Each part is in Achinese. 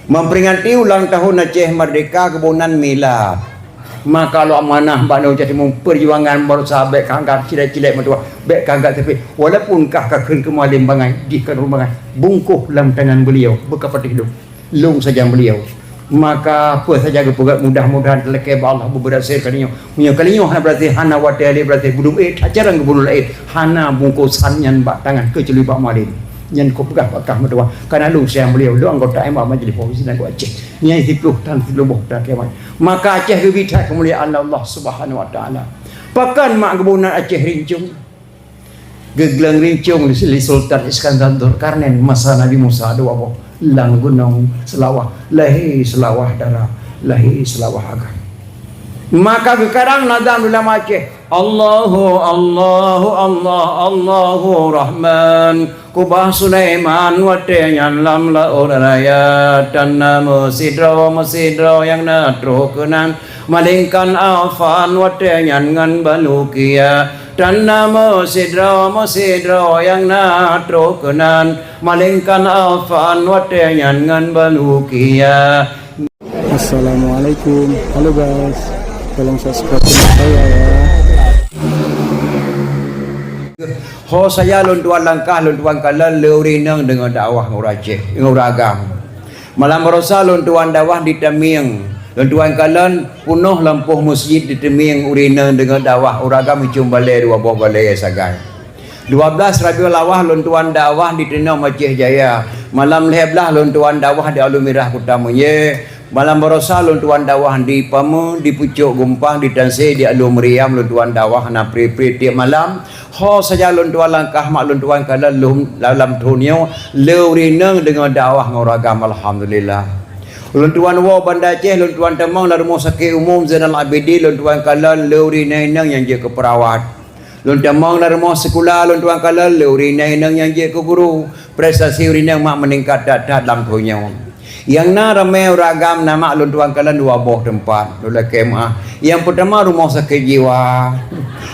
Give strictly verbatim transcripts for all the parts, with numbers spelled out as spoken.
Memperingati ulang tahun Aceh Merdeka, geuboh nan milad. Maka lôn amanah bak droeneuh Aceh Timu, peujuangan baroesa bék ka anggab cilék-cilék meutuwah, bék ka anggab seupeh. Walaupun kah ka kheun keu Mualem bangai, jih ka droe bangai, bungkôh lam tangan beuliau, beukapatéh lôn, lôn sajan beuliau. Maka peue saja geupeugah, mudah-mudahan talakée bak Allah beubeurasé kali nyoe. Meunyoe kali nyoe hana beurasé, hana watée lé beurasé, budum éh that carông geubunoe laén, hana bungkôh san nyan bak tangan keucuali bak Mualem. Nyan kupeugah bak kah meutuwah, kareuna lôn sayang beuliau, lôn anggota M A Majelis Peumimpin Aceh. Nyan siplôh tan siplôh boh tan kiamat. Maka Aceh geubi that keumuliaan Allah Subhanahu Wa Taala. Pakon mak geuboh nan Aceh rincong? Geugleueng rincong lé Sultan Iskandar Dzulkarnain masa Nabi Musa dua boh lam Gunong Seulawah, lahé Seulawah Dara, lahé Seulawah Agam. Maka geukarang nazam di lam Aceh. Allahu, Allahu, Allah, Allahu Rahman. Kubah Sulaiman watée nyan lam laôt raya, tan na meusidroe-meusidroe nyang na troh keunan, malaingkan Afan watée nyan ngon Balukia. Tan na meusidroe, meusidroe nyang na troh keunan, malaingkan Afan watée nyan ngon Balukia. Assalamualaikum. Halo guys. Tolong subscribe channel saya ya. Ho saja lôn tuan langkah, lôn tuan kalon le ureueng inong deungon dakwah ngon ureueng Aceh, ngon ureueng agam. Malam baroesa lôn tuan dakwah di Tamieng. Lôn tuan kalon peunoh lampôh meuseujid di Tamieng ureueng inong deungon dakwah, ureueng agam icong balée dua boh balée sagai. Dua blaih Rabiul Awal lôn tuan dakwah di Teunoh Aceh Jaya. Malam lhée blaih lôn tuan dakwah di Alue Mirah Kuta Meunjée. Malam baroesa lôn tuan dakwah di Pame, di Pucok Gumpang, di Tansé, di Alue Meuriam lôn tuan dakwah na pri-pri tieb malam. Ho saja lôn tuan langkah mak lôn tuan kalon lom dalam thon nyoe, le ureueng inong deungon dakwah ngon ureueng agam, alhamdulillah. Lôn tuan woe Banda Aceh, lôn tuan tamong lam Rumoh Sakét Umum Zainal Abidin, lôn tuan kalon le ureueng inong nyang jeuet keu peurawat. Lôn tamong lam rumoh sikula, lôn tuan kalon le ureueng inong nyang jeuet keu guru. Prestasi ureueng inong mak meuningkat that-that lam thon nyoe. Nyang na ramé ureueng agam na mak lôn tuan kalon dua boh teumpat, lôn lakée meuáh. Nyang peutama rumoh sakét jiwa.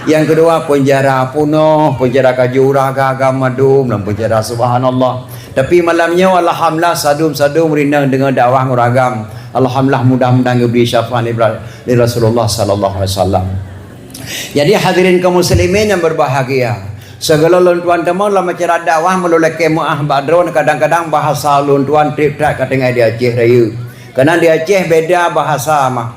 Nyang keudua peunjara peunoh, peunjara ka jiurah agam-agam mandum lam peunjara, subhanallah. Tapi malam nyoe alhamdulillah sadum-sadum ureueng inong deungon dakwah ureueng agam. Alhamdulillah mudah-mudahan geubri syafaat lé Rasulullah sallallahu alaihi wasallam. Jadi hadirin kaum muslimin yang berbahagia, sigohlom lôn tuan tamong lam acara dakwah meulakée meuáh bak droeneuh, kadang-kadang bahasa lôn tuan treb that ka teungoh di Aceh Rayeuk. Karena di Aceh beda bahasa mah.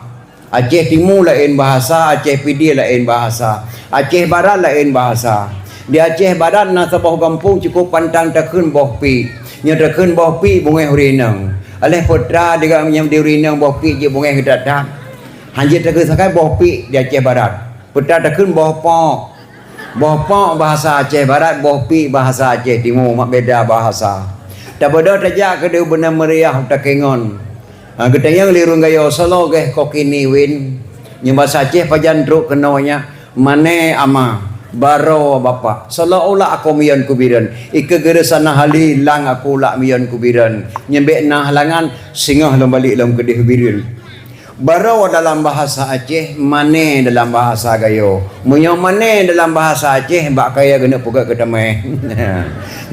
Aceh Timu laén bahasa, Aceh Pidie laén bahasa, Aceh Barat laén bahasa. Di Aceh Barat na saboh gampông cukup pantang takheun boh pik. Nyoe takheun boh pik beungéh ureueng inong. Aléh peue teuma di ureueng inong boh pik jeuet beungéh geutanyoe. Hanjeuet takheun sagai boh pik di Aceh Barat. Peue teuma takheun boh pok. Boh pok bahasa Aceh Barat, boh pik bahasa Aceh Timu, mak beda bahasa. Tabeudôh tajak keudeh beuna meriah takengon. Ha, geutanyong lé ureueng Gayo, "Soe lagée kokini win?" Nyoe bahasa Aceh pajan trok keunoe nyan, "Mané ama, baroe bapak, seolah-olah aku miyon kubireuen, ikeue geureusa na hali lang aku lak miyon kubireuen, nyang bék na halangan, singoh lôn balek lom keudeh bireuen." Baroe dalam bahasa Aceh, mané dalam bahasa Gayo. Meunyoe mané dalam bahasa Aceh, bak kayée geuneuk peugét keu tamé.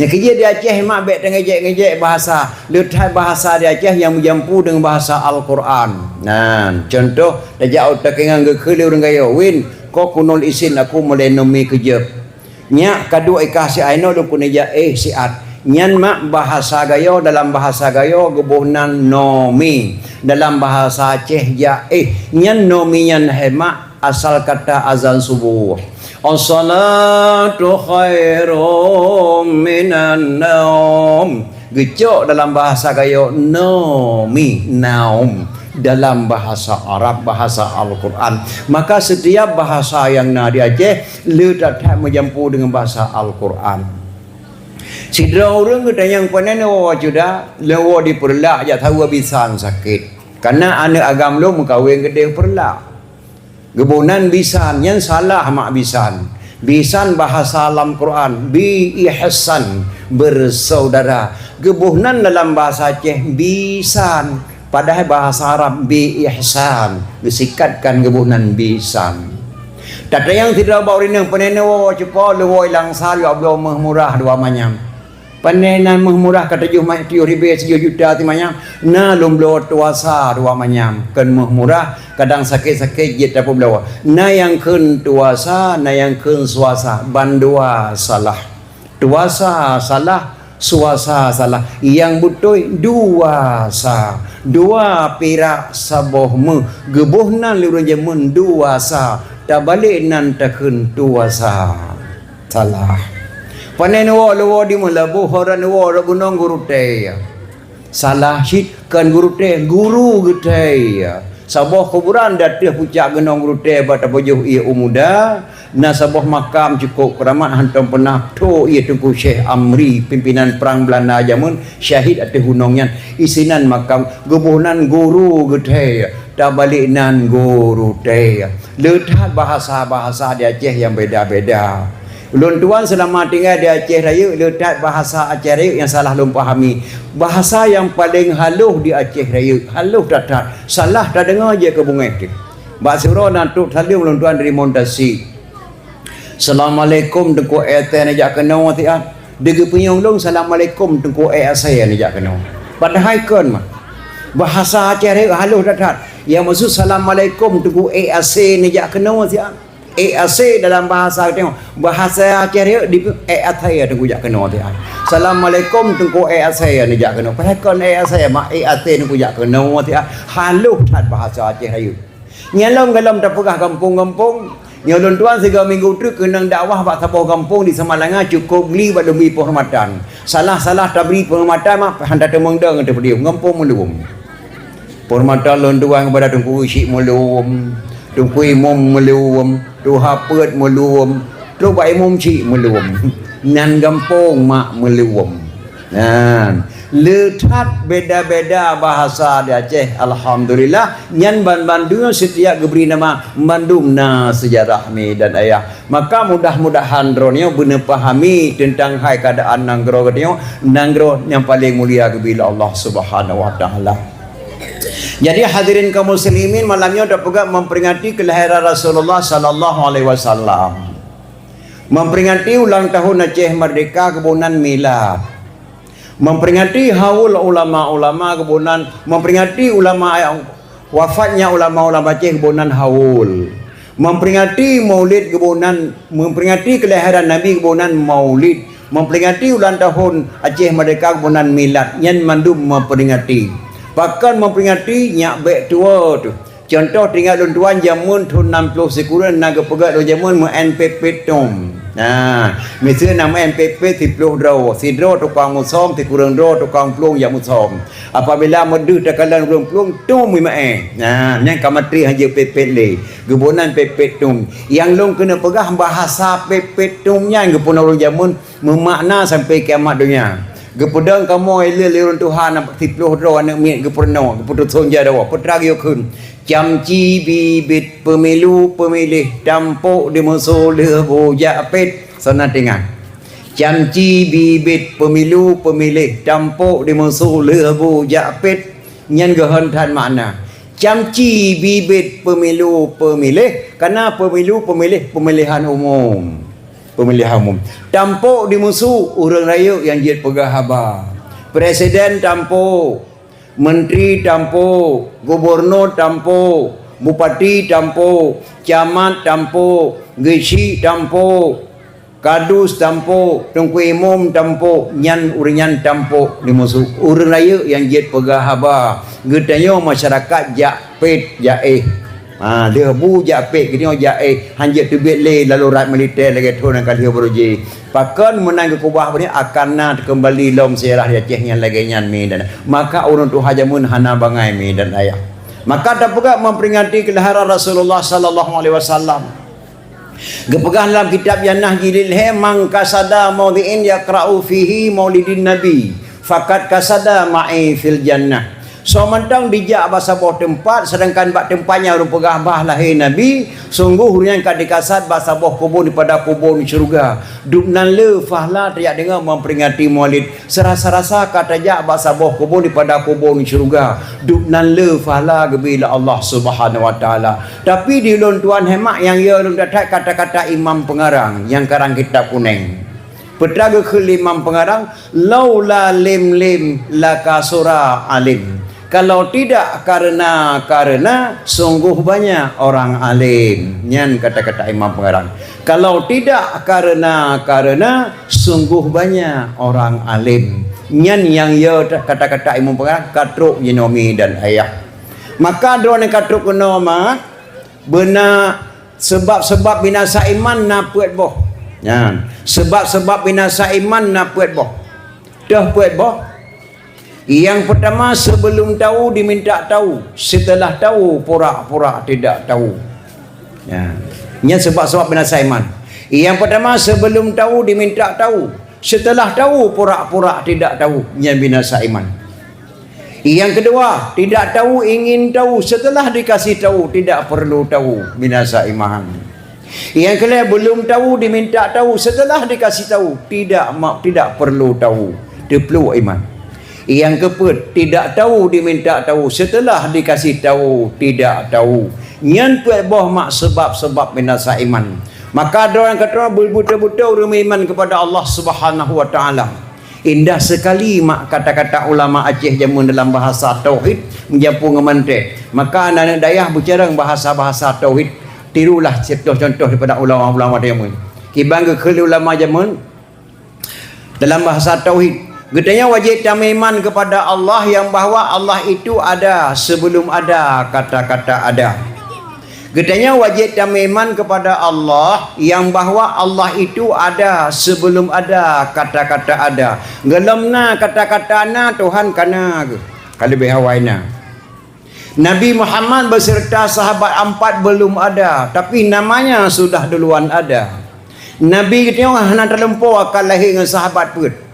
Nyang keujeuet di Aceh mak bék teungejek-ngejek bahasa. Le that bahasa di Aceh nyang meujampu deungon bahasa Al-Qur'an. Nah, contoh, tajak u Takengon geukheun lé ureueng Gayo, "Win, ko kunol isin aku mulai nomi keujeuet." Nyak ka duek ikah siat inoe lôn keuneuk jak éh siat. Nyan mak bahasa Gayo, dalam bahasa Gayo geuboh nan nomi. Dalam bahasa Aceh jak éh. Nyan nomi nyan hai mak asal kata azan suboh. As-salatu khairum minan naum. Geucok dalam bahasa Gayo nomi, naum. Dalam bahasa Arab, bahasa Al-Quran. Maka setiap bahasa nyang na di Aceh, le that-that meujampu deungon bahasa Al-Quran. Sidroe ureueng geutanyong, "Pane neuwoe cuda?" "Neuwoe di Peureulak, jak saweue bisan sakét. Kareuna aneuk agam lôn meukawen keudeh Peureulak." Geuboh nan bisan, nyan salah mak bisan. Bisan bahasa lam Quran, bi ihsan, bersaudara. Geuboh nan dalam bahasa Aceh bisan, padahai bahasa Arab bi ihsan, geusikatkan geuboh nan bisan. Tatanyong sidroe bak ureueng inong, "Pane neuwoe cupo?" "Lôn woe i Langsa, jak bloe méuh murah dua manyam." Pane nan meuh murah ka tujoh ma-, tujoh ribèe sijuh juta teumanyam, na lôn bloe tuasa dua manyam, kheun meuh murah, kadang sakét-sakét jeuet tapeubloe. Na nyang kheun tuasa, na nyang kheun suasa, bandua salah. Tuasa salah, suasa salah. Nyang beutôi duasa. Dua pirak saboh meuh, geuboh nan lé ureueng jameun duasa. Tabalek nan takheun tuasa. Salah. Pane neuwoe leuwoe di Meulaboh, hora neuwoe rot gunong gurutée. Salah cit, kheun gurutée, guru geutai. Saboh kuburan di ateueh pucak gunong gurutée bak tapajoh ié u muda, na saboh makam cukôp keuramat hantom peunah tho ié Teungku Syekh Amri, pimpinan prang Beulanda jameun, syahid ateueh gunong nyan. Isinan makam geuboh nan guru geutai, tabalek nan gurutée. Le that bahasa-bahasa di Aceh nyang beda-beda. Ulôn tuan seulama tinggai di Aceh Rayeuk, le that bahasa Aceh Rayeuk nyang salah lôn pahami. Bahasa nyang paleng halôh di Aceh Rayeuk, halôh that-that, salah tadeungoe jeuet keu beungéh teuh. Bak siuroe na trok saleuem ulôn tuan dari Montasi. "Assalamualaikum Teungku, ék asèe neujak keunoe siat." Di geupeunyong lôn, "Assalamualaikum Teungku, ék asèe neujak keunoe." Padahai kon mah. Bahasa Aceh Rayeuk halôh that-that. Nyang maksud, "Assalamualaikum Teungku, ék asèe neujak keunoe siat." Ék asèe dalam bahasa geutanyoe, bahasa Aceh Rayeuk di, ék asèe Teungku jak keunoe siat. "Assalamualaikum Teungku, ék asèe neujak keunoe." Padahai kon ék asèe, mak ék asèe Teungku jak keunoe siat. Halôh that bahasa Aceh Rayeuk. Nyan lom golom tapeugah gampông-gampông. Nyoe lôn tuan sigoe minggu treuk keunong dakwah bak saboh gampông di Samalanga, cukôp gli bak lôn bri peuhormatan. Salah-salah tabri peuhormatan mak hana teumeung dong teupeudiyôm, gampông Meuluwom. Peuhormatan lôn tuan keupada Teungku Chik Meuluwom, Teungku Imum Meuluwom, Tuha Peuet Meuluwom, trok bak Imum Chik Meuluwom. Nan gampông mak Meuluwom. Nyan. Le that beda-beda bahasa di Aceh, alhamdulillah. Nyan ban-, bandum sitiap geubri nama, bandum na seujarah mi dan ayah. Maka mudah-mudahan droeneuh beuneupahami teuntang hai keuadaan nanggroe geutanyoe, nanggroe nyang paleng mulia geubri lé Allah Subhanahu wa Taala. Jadi, hadirin kaum muslimin, malam nyoe tapeugah memperingati kelahiran Rasulullah sallallahu alaihi wasallam. Memperingati ulang tahun Aceh Merdeka, geuboh nan milad. Memperingati haul ulama-ulama, geuboh nan, memperingati ulama, wafatnya ulama-ulama Aceh, geuboh nan haul. Memperingati maulid, geuboh nan, memperingati kelahiran Nabi, geuboh nan maulid. Memperingati ulang tahun Aceh Merdeka, geuboh nan milad. Nyan mandum memperingati. Pakon memperingati, nyak bèk tuwoe teuh. Cuntoh, teuingat lôn tuan jameun thôn nam ploh sikureueng na geupeugah lôn jameun meu'en pet-pet tom. Nah, miseue na meu'en pet-pet siploh droe, sidroe tukang musöm, sikureueng droe tukang plueng jak musöm. Apabila meudeuh takalon ureueng plueng, tom meu'en. Nah, nyan ka maté hanjeuet pet-pet lé. Geuboh nan pet-pet tom. Nyang lôn keuneuk peugah bahasa pet-pet tom nyan geupeurunoe ureueng jameun meumakna sampai kiamat donya. Geupeudong kamoe ilée lé ureueng tuha na siploh droe aneuk miet geupeurunoe, geupeutuson jaroe, peue teuma geuyue kheun. Camci bibit pemilu pemilih tampok di musu lheueh bu jak pet. Soe na teuingat? Camci bibit pemilu pemilih tampok di musu lheueh bu jak pet. Nyan geuhon that makna. Camci bibit pemilu pemilih, kana pemilu pemilih pemilihan umum. Pemilihan umum. Tampok di musu ureueng rayeuk nyang jeuet peugah haba. Presiden tampok, menteri tampok, gubernur tampok, bupati tampok, camat tampok, geuchik tampok, kadus tampok, teungku imum tampok, nyan ureueng nyan tampok di musu. Ureueng rayeuk nyang jeuet peugah haba, geutanyoe masyarakat jak pet jak éh. Ha, lheueh bu jak pet, geutanyoe jak éh, hanjeuet teubiet lé lalu rat militer lagèe thôn nyang ka lheueh baroe jih. Pakon meunan geukeubah beunih akan na teukeumbali lom seujarah di Aceh nyan lagèe nyan mi dan. Maka ureueng tuha jameun hana bangai mi dan ayah. Maka tapeugah memperingati kelahiran Rasulullah sallallahu alaihi wasallam. Geupeugah lam kitab Jannah jilid lhèe, "Man qasada maudhi'in yaqra'u fihi maulidin nabi, faqad qasada ma'i fil jannah." Soe mantong dijak bak saboh teumpat, seudangkan bak teumpat nyan ureueng peugah bah lahé Nabi, sunggoh ureueng nyan ka dikasad bak saboh kubon dipada kubon syeuruga. Dub nan le fahla tajak deungoe memperingati maulid. Seurasa-rasa ka tajak bak saboh kubon dipada kubon syeuruga, dub nan le fahla geubri lé Allah Subhanahu wa Taala. Tapi di ulôn tuan hemat nyang yo lôn that-that kata-kata imam peungarang nyang karang kitab kuneng. Peue geukheun lé imam pengarang, "Laula lim-lim lakasura alim." Kalau tidak karena-karena, sungguh banyak orang alim. Nyan kata-kata imam pengarang. Kalau tidak karena-karena, sungguh banyak orang alim. Nyan nyang yo kata-kata imam pengarang ka trok jinoe mi dan ayah. Maka droeneuh ka trok keunoe mak, beuna sebab-sebab binasa iman na peuet boh. Nyan, sebab-sebab binasa iman na peuet boh. Toh peuet boh. Yang pertama, sebelum tahu diminta tahu, setelah tahu pura-pura tidak tahu. Ya. Nyan sebab-sebab binasa iman. Yang pertama, sebelum tahu diminta tahu, setelah tahu pura-pura tidak tahu. Nyan binasa iman. Yang kedua, tidak tahu ingin tahu, setelah dikasih tahu tidak perlu tahu, binasa iman. Yang kelima, belum tahu diminta tahu, setelah dikasih tahu tidak ma-, tidak perlu tahu, teupluek iman. Yang keempat, tidak tahu diminta tahu, setelah dikasih tahu tidak tahu. Nyan peuet boh mak sebab-sebab binasa iman. Maka droe nyang ka troh beutôi-beutôi ureuëng meuiman kepada Allah Subhanahu wa Taala. Indah sekali mak kata-kata ulama Aceh jameun dalam bahasa tauhid meujampu ngon mantong. Maka aneuk dayah beucarông bahasa-bahasa tauhid, tirulah contoh-contoh daripada ulama-ulama jameun. Kiban geukheun lé ulama jameun dalam bahasa tauhid, geutanyoe wajéb tameuiman kepada Allah yang bahwa Allah itu ada sebelum ada kata-kata ada. Geutanyoe wajéb tameuiman kepada Allah yang bahwa Allah itu ada sebelum ada kata-kata ada. Gohlom na kata-kata na, Tuhan ka na geuh, ka leubeh awai na. Nabi Muhammad beserta sahabat empat belum ada, tapi namanya sudah duluan ada. Nabi geutanyoe hana talumpo akan lahé ngon sahabat peuet.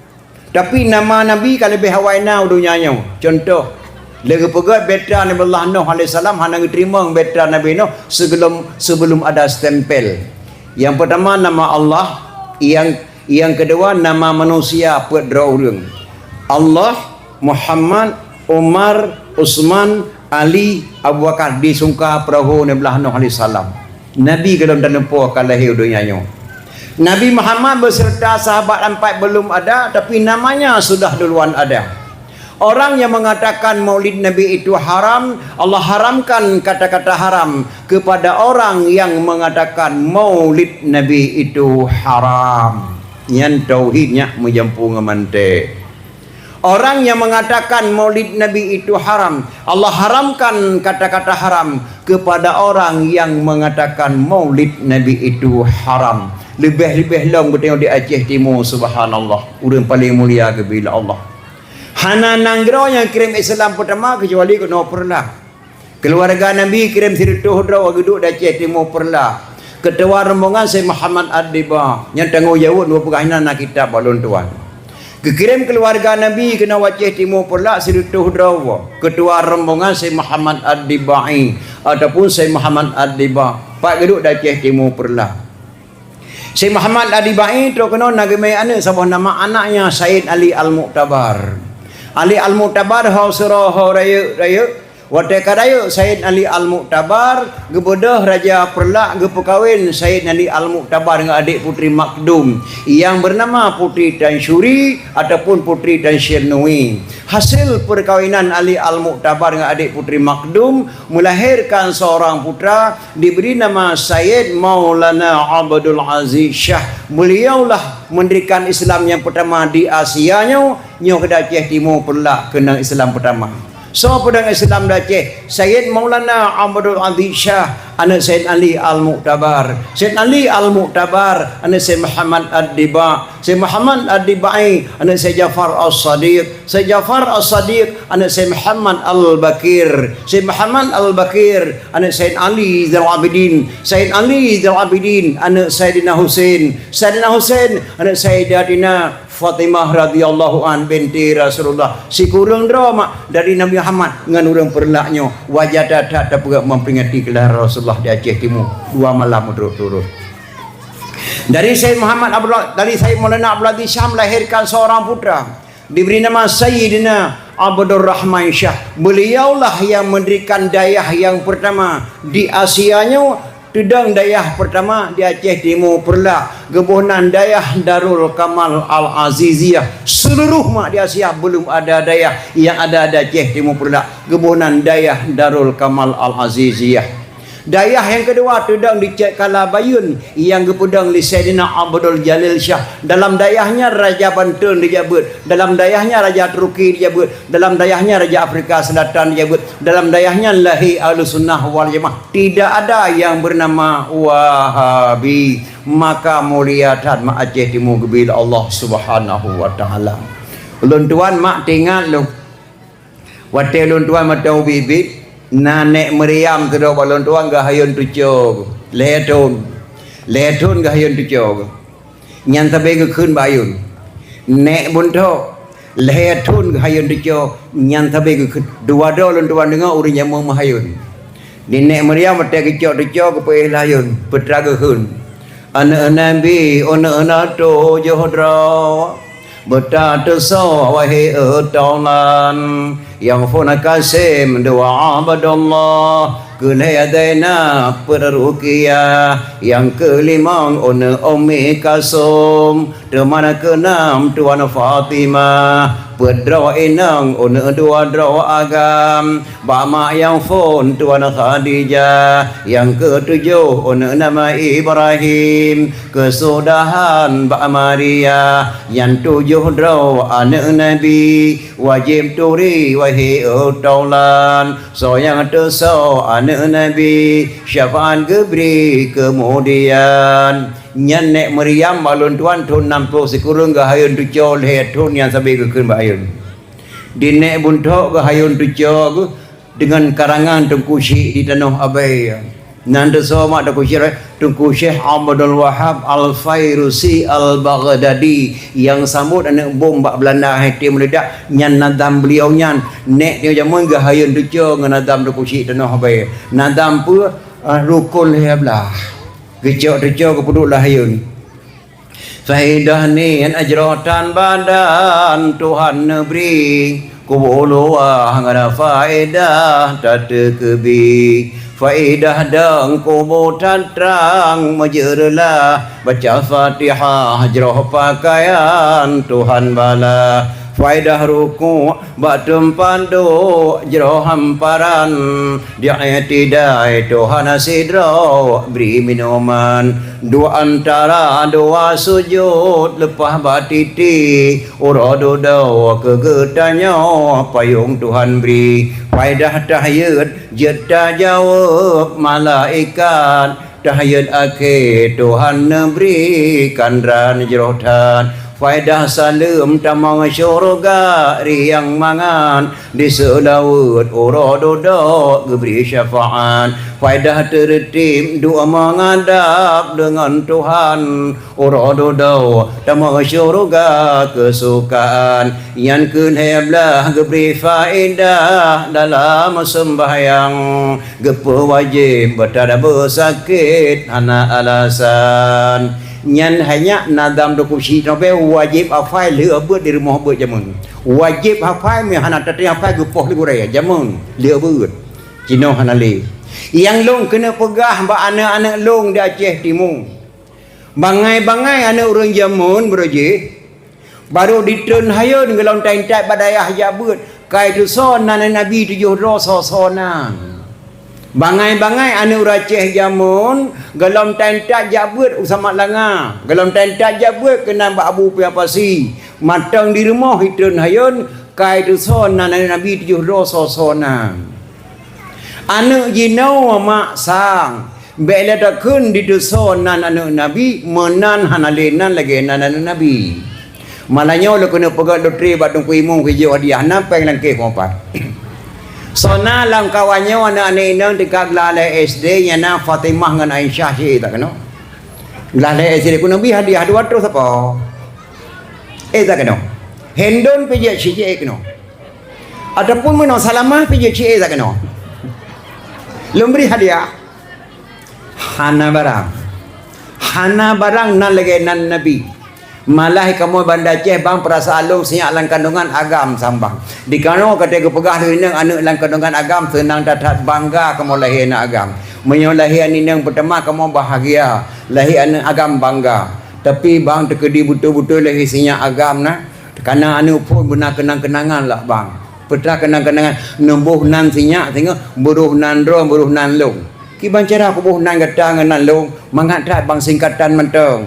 Tapi nama Nabi ka leubeh awai na u donya nyoe. Contoh, lé geupeugét beta Nabi Allah Nuh alaihissalam hana geuteurimong beta Nabi Nuh sebelum, sebelum ada stempel. Yang pertama nama Allah, yang, yang kedua nama manusia peuet droe ureuëng. Allah, Muhammad, Umar, Utsman, Ali, Abu Bakar disungka peurahô Nabi Allah Nuh alaihissalam. Nabi gohlom talumpo ka lahé u donya nyoe. Nabi Muhammad beserta sahabat empat belum ada, tapi namanya sudah duluan ada. Orang yang mengatakan maulid Nabi itu haram, Allah haramkan kata-kata haram kepada orang yang mengatakan maulid Nabi itu haram. Nyan tauhid nyak meujampu ngon mantong. Orang yang mengatakan maulid Nabi itu haram, Allah haramkan kata-kata haram kepada orang yang mengatakan maulid Nabi itu haram. Leubeh-leubeh lom geutanyoe di Aceh Timu, subhanallah, ureuëng paleng mulia geubri lé Allah. Hana nanggroe nyang kirém Islam peutama keucuali keunoe Peureulak. Keuluwarga Nabi kirém sireutôh droe geuduek di Aceh Timu Peureulak. Keutua rombongan Syekh Muhammad Ad-Diba, nyang tanggong jaweueb dua peugah inan na kitab bak lôn tuan. Geukirém keuluwarga Nabi keunoe Aceh Timu Peureulak sireutôh droe. Keutua rombongan Syekh Muhammad Ad-Dibai ataupun Syekh Muhammad Ad-Diba, pat geuduek di Aceh Timu Peureulak. Syekh Muhammad Ad-Dibai trok keunoe na geumè aneuk saboh nama, anaknya Said Ali Al-Muktabar. Ali Al-Muktabar ho seuro ho rayeuk-rayeuk. Watée ka rayeuk Said Ali Al-Muktabar, geubeudôh Raja Peureulak geupeukawen Said Ali Al-Muktabar ngon adék Putri Makdum nyang beunama Putri Tansyuri ataupun Putri Tansyirnui. Hasil peukawinan Ali Al-Muktabar ngon adék Putri Makdum melahirkan seorang putra diberi nama Sayyid Maulana Abdul Aziz Syah. Beliaulah mendirikan Islam yang pertama di Asia nyoe, nyoe di Aceh Timu Peureulak keunong Islam pertama. Soe peudong Islam di Aceh? Sayyid Maulana Abdul Aziz Syah, aneuk Sayyid Ali Al-Muktabar. Sayyid Ali Al-Muktabar, aneuk Sayyid Muhammad Ad-Diba. Sayyid Muhammad Ad-Dibai, aneuk Sayyid Ja'far As-Shadiq. Sayyid Ja'far As-Shadiq, aneuk Sayyid Muhammad Al-Baqir. Sayyid Muhammad Al-Baqir, aneuk Sayyid Ali Zainal Abidin. Sayyid Ali Zainal Abidin, aneuk Sayyidina Husain. Sayyidina Husain, aneuk Sayyidatina Fatimah radhiyallahu an binti Rasulullah. Sikureueng droe mak dari Nabi Muhammad ngon ureuëng Peureulak nyoe, wajar that-that tapeugah memperingati kelahiran Rasulullah di Aceh Timu dua malam berturut-turut. Dari Sayyid Muhammad Abdullah, dari Sayyid Maulana Abdul Aziz Syah melahirkan seorang putra, diberi nama Sayyidina Abdurrahman Syah. Beliaulah yang mendirikan dayah yang pertama di Asia nyoe, Teudong dayah peurtama di Aceh Timu Peureulak, geuboh nan Dayah Darul Kamal Al-Aziziyah. Seuluruh mak di Asia, beulom ada dayah nyang ada di Aceh Timu Peureulak, geuboh nan Dayah Darul Kamal Al-Aziziyah. Dayah nyang keudua teudong di Cot Kala Bayeuen, nyang geupeudong lé Saidina Abdul Jalil Syah. Dalam dayah nyan Raja Banten dijak beuet, dalam dayah nyan Raja Turki dijak beuet, dalam dayah nyan Raja Afrika Selatan dijak beuet, dalam dayah nyan lahé Ahlussunnah wal Jamaah. Tidak ada yang bernama Wahabi. Maka mulia that mak Aceh Timu geubri lé Allah Subhanahu wa Taala. Ulôn tuan mak teuingat lôn. Watée lôn tuan mantong ubit-ubit, na nék Maryam keudroe bak lôn tuan geuhayôn tucoe, lhée thon. Lhée thon geuhayôn tucoe. Nyan sabe geukheun bak hayôn. Nék Buntok, lhée thon geuhayôn tucoe, nyan sabe geukheun. Dua droe lôn tuan deungoe ureuëng nyang meu-, meuhayôn. Di nék Maryam watée geucok tucoe geupeuéh lé hayôn, peue teuma geukheun. Aneuëk Nabi, aneuëk na tujoh droe. Beutateusoe wahé e tolan, nyang phôn Kasim dua Abdullah, keu lhée Zainab peuet Ruqiyah, nyang keulimong aneuëk Ummi Kalsum, teuma na keunam tuan Fatimah, peuet droe inong aneuëk dua droe agam, bak mak nyang phôn tuan Khadijah, nyang keutujoh aneuëk nama Ibrahim, keusudahan bak Maria, nyan tujoh droe aneuëk Nabi, wajéb turi wahé e tolan, soe nyang teusoe aneuëk Nabi, syafaat geubri keumudian. Nyan nék Maryam bak lôn tuan thon nam ploh sikureueng geuhayôn tucoe lhée thon nyan sabe geukheun bak hayôn. Di nék Buntok geuhayôn tucoe geuh deungon karangan Teungku Syik di Tanoh Abée. Nan teusoe mak Teungku Syik, Teungku Syekh Abdul Wahab Al-Fairusi Al-Baghdadi nyang sambot aneuëk bom bak Beulanda hai tém meuledak, nyan nadam beuliau nyan. Nék nyoe jameun geuhayôn tucoe ngon nadam Teungku Syik Tanoh Abée. Nadam peue? Ah, rukon lhée blah. Geucok tucoe geupeuduek lam hayôn. Faedah niet jroh tan badan Tuhan neubri, kubu luwah ngon faedah tateukeubi. Faedah dong kubu tan trang meujeureulah, baca Fatihah jroh pakaian Tuhan bala. Faedah ruku' bak teumpat duek jroh hamparan, di i'tidai Tuhan sidroe bri minuman. Duek antara dua sujut leupah bak titi, uroe dudoe keu geutanyoe payong Tuhan bri. Faedah tahiyat jeuet tajaweueb malaikat, tahiyat akhé Tuhan neubri kandra jroh that. Faedah saleuem tamong syeuruga riang mangat, di seulaweuet uroe dudoe geubri syafaat. Faedah teureutib dua meungadab deungon Tuhan, uroe dudoe tamong syeuruga keusukaan. Nyan keuh lhée blah geubri faedah dalam seumbahyang. Geupeuwajéb beutada beusakét hana alasan. Nyan hai nyak nadam Teungku Syik Tanoh Abée wajéb hafai lheueh beuet di rumoh beuet jameun. Wajéb hafai, meu hana tateupeue hafai geupoh lé gurée jameun lheueh beuet. Jinoe hana lé. Nyang lôn keuneuk peugah bak aneuëk-aneuëk lôn di Aceh Timu. Bangai-bangai aneuëk ureuëng jameun beureuji, barô ditreun hayôn gohlom tan intat bak dayah jak beuet, ka iteusoe nan Nabi tujoh droe soe-soe nan. Bangai-bangai aneuëk ureuëng Aceh jameun gohlom tan intat jak beuet u Samak Langa, gohlom tan intat jak beuet keunan bak Abu Pia Pasi, mantong di rumoh itreun hayôn, ka iteusoe nan Nabi tujoh droe soe-soe nan. Aneuëk jinoe mak sang, bék lé takheun diteusoe nan aneuëk Nabi, meunan hana lé nan lagée nan aneuëk Nabi. Malam nyoe lôn keuneuk peugét lotri bak Teungku Imum keu jok hadiah, na péng lam kèh keuh pat. Soe na lam kawan nyoe aneuëk-aneuëk inong tingkat glah lhée S D nyang na Fatimah ngon Aisyah, si ék takeunoe. Glah lhée S D keuneuk bri hadiah dua ratus sapo. Ék takeunoe. Hendon pih jeuet, si ék keunoe. Ataupun meunoe Salamah pih jeuet, si ék takeunoe. Lôn bri hadiah. Hana barang. Hana barang nan lagée nan Nabi. Malah kamoe Banda Aceh bang peurasaan lôn sinyak lam kandungan agam sambang. Di kanoe ka teupeugah lé inong aneuëk lam kandungan agam seunang that-that bangga kamoe lahé na agam. Meunyoe lahé aneuk inong peutama kamoe bahagia, lahé aneuk agam bangga. Tapi bang teukeudi beutôi-beutôi lahé sinyak agam na, kana aneuk phon beuna keunang-keunangan lah bang. Peue teuma keunang-keunangan, neuboh nan sinyak singoh, beuroh nan droe, beuroh nan lôn. Kiban cara kuboh nan gata ngon nan lôn, mangat that bang singkatan mantong.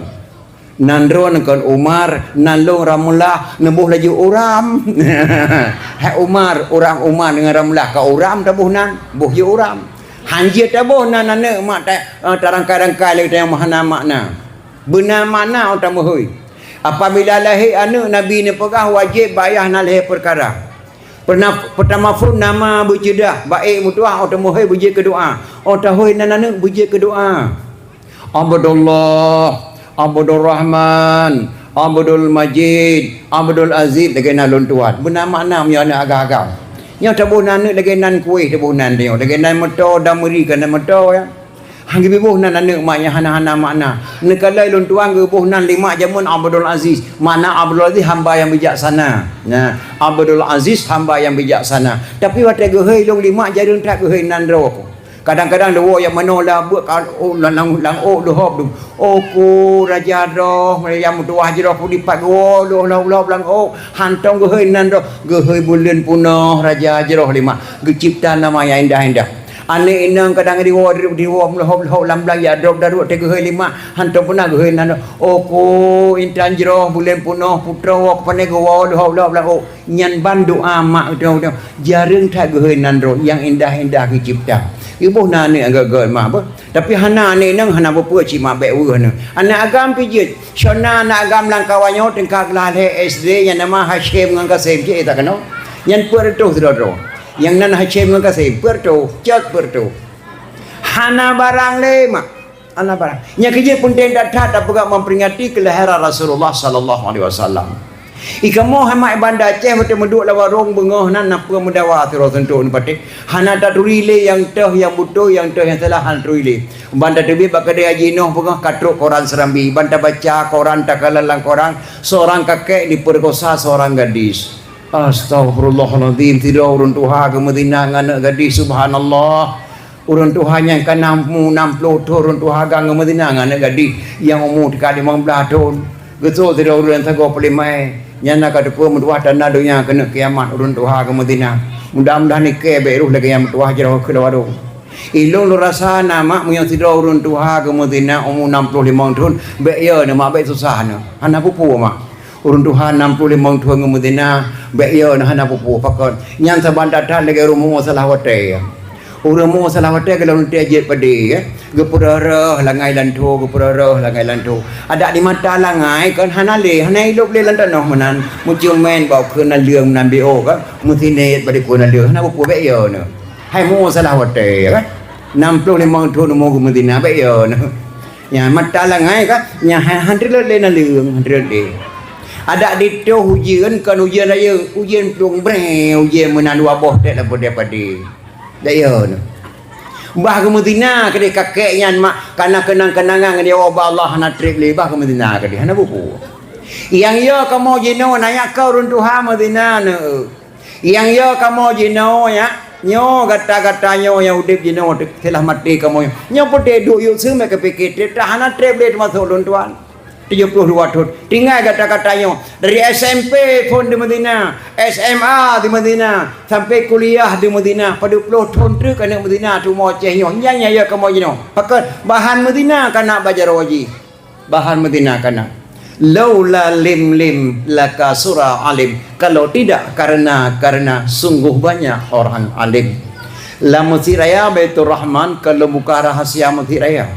Nan droe kon Umar, nan lôn Ramlah, neuboh laju Uram. Hai Umar, Uram Umar deungon Ramlah ka Uram taboh nan, boh jeuet Uram. Han jeuet taboh nan aneuk mak ta-, eh, tarangkai-rangkai lé nyang hana makna. Beuna makna ôh tameuhôi. Apabila lahé aneuk Nabi neupeugah wajéb bak ayah na lhée peukara. Peureuna-, peutama phon nama beuceudah, baék meutuah ôh tameuhôi beujeuet keu doá. Ôh tahôi nan aneuk beujeuet keu doá. Abdullah, Abdurrahman, Abdul Majid, Abdul Aziz lagée nan lôn tuan. Beuna makna meunyoe aneuk agam-agam. Nyoe taboh nan aneuk lagée nan kueh taboh nan nyoe, lagée nan moto dan meuri keu nan moto ya. Han geuboh nan aneuk mak nyang hana-hana makna. Neukalai lôn tuan geuboh nan lé mak jameun Abdul Aziz. Makna Abdul Aziz hamba yang bijaksana. Nah, Abdul Aziz hamba yang bijaksana. Tapi watée geuhôi lôn lé mak jareueng that geuhôi nan droe. Kadang-kadang leuwoe nyang manoe lam buet ka, oh, lam, lam, lam ôk leuhob tu. Oh, ku raja droe, nyang meutuwah jroh peudipat geuwoe leuhob-leuhob lam ôk. Hántom geuhôi nan droe, geuhôi buleuen punoh raja jroh lé mak. Geucipta nama nyang indah-indah. Aneuk inong kadang diwoe, diwoe leuhob-leuhob lam blang, ya drob daruek teuh geuhôi lé mak. Hántom peuna geuhôi nan droe. Oh, ku intan jroh buleuen punoh putroe woe keupané geuwoe leuhob-leuhob lam ôk. Nyan ban doa mak geutanyoe, jareueng that geuhôi nan droe nyang indah-indah geucipta. Geuboh na aneuk agam-agam mah beuh. Tapi hana aneuk inong hana peue-peue cit mak bék weueh aneuk. Aneuk agam pih jeuet. Soe na aneuk agam lam kawan nyoe tingkat glah lhée S D nyang nama Hasyim ngon Kasim cit, eh, tak keunoe. Nyan peuet reutôh sidroe-droe. Nyang nan Hasyim ngon Kasim peuet reutôh, cot peuet reutôh. Hana barang lé mak. Alah barang. Nyang keujeuet peunteng that-that tapeugah memperingati kelahiran Rasulullah sallallahu alaihi wasallam. I kamoe hai mak i Banda Aceh watée meuduek lam warong beungoh nan na peue meudawa sidroe suntok neupatéh. Hana taturi lé nyang toh nyang beutôi, nyang toh nyang salah hana taturi lé. Ban tateubiet bak keudée Haji Noh beungoh ka trok koran Serambi. Ban tabaca koran takalon lam koran, seorang kakek diperkosa seorang gadis. Astaghfirullahalazim, sidroe ureuëng tuha geumeuzina ngon aneuk gadis, subhanallah. Ureuëng tuha nyang ka nam, nam ploh thon ureuëng tuha agam geumeuzina ngon aneuk gadis nyang umu teuka limong blaih thon. Geutrok sidroe ureuëng sagoe peulimai, nyan na ka teupeue meutuah tanda donya keuneuk kiamat ureuëng tuha geumeuzina. Mudah-mudahan ikée bék rôh lagée nyang meutuah jroh keu lôn warong. Ilôn lôn rasa na mak meunyoe sidroe ureuëng tuha geumeuzina umu nam ploh limong thon, bék yo neuh mak bék susah neuh. Hana peue-peue mak. Ureuëng tuha nam ploh limong thon geumeuzina, bék yo neuh hana peue-peue pakon. Nyan saban that-that lagée ureuëng muoh salah watée. Ureuëng muoh salah watée gohlom lôn tée jeuet padé, eh. Geupeureuh-reuh langai lantho, geupeureuh-reuh langai lantho. Adak di mata langai kon hana lé, hana ilôb lé lam tanoh meunan. Meucumén bak keu naleueng meunan B O kan. Meusiné padé keu naleueng, hana peue-peue bék yo neuh. Hai muoh salah watée kan. Nam ploh limong thon umu geumeuzina bék yo neuh. Nyan mata langai kan, nyan han, han treuleueh lé naleueng, han treuleueh lé. Adak ditoh ujeuen kon ujeuen rayeuk, ujeuen plueng breh, ujeuen meunan dua boh tet lapor daripada. Dak yo neuh. Bah geumeuzina keudeh kakek nyan mak, kana keunang-keunangan ngon nyawa bak Allah hana treb lé, bah geumeuzina keudeh, hana peue-peue. Nyang yo kamoe jinoe na nyak keu ureuëng tuha meuzina neuh. Nyang yo kamoe jinoe nyak, nyoe gata-gata nyoe nyang udeb jinoe teuh, seuleuh maté kamoe nyoe. Nyoe peuté duek yue seumé keu pike treb, hana treb lé teumasok lôn tuan. Tujoh ploh dua thon. Tinggai gata-gata nyoe. Dari S M P phon di Madinah, S M A di Madinah, sampai kuliah di Madinah. Padub ploh thon treuk aneuk Madinah tumoe Aceh nyoe. Nyan nyang yo kamoe jinoe. Pakon? Bahan Madinah kana bak jaroe jih. Bahan Madinah kana. Laula lim lim lakasura alim. Kalau tidak karena, karena sungguh banyak orang alim. Lam Masjid Raya Baiturrahman, kalau buka rahasia Masjid Raya.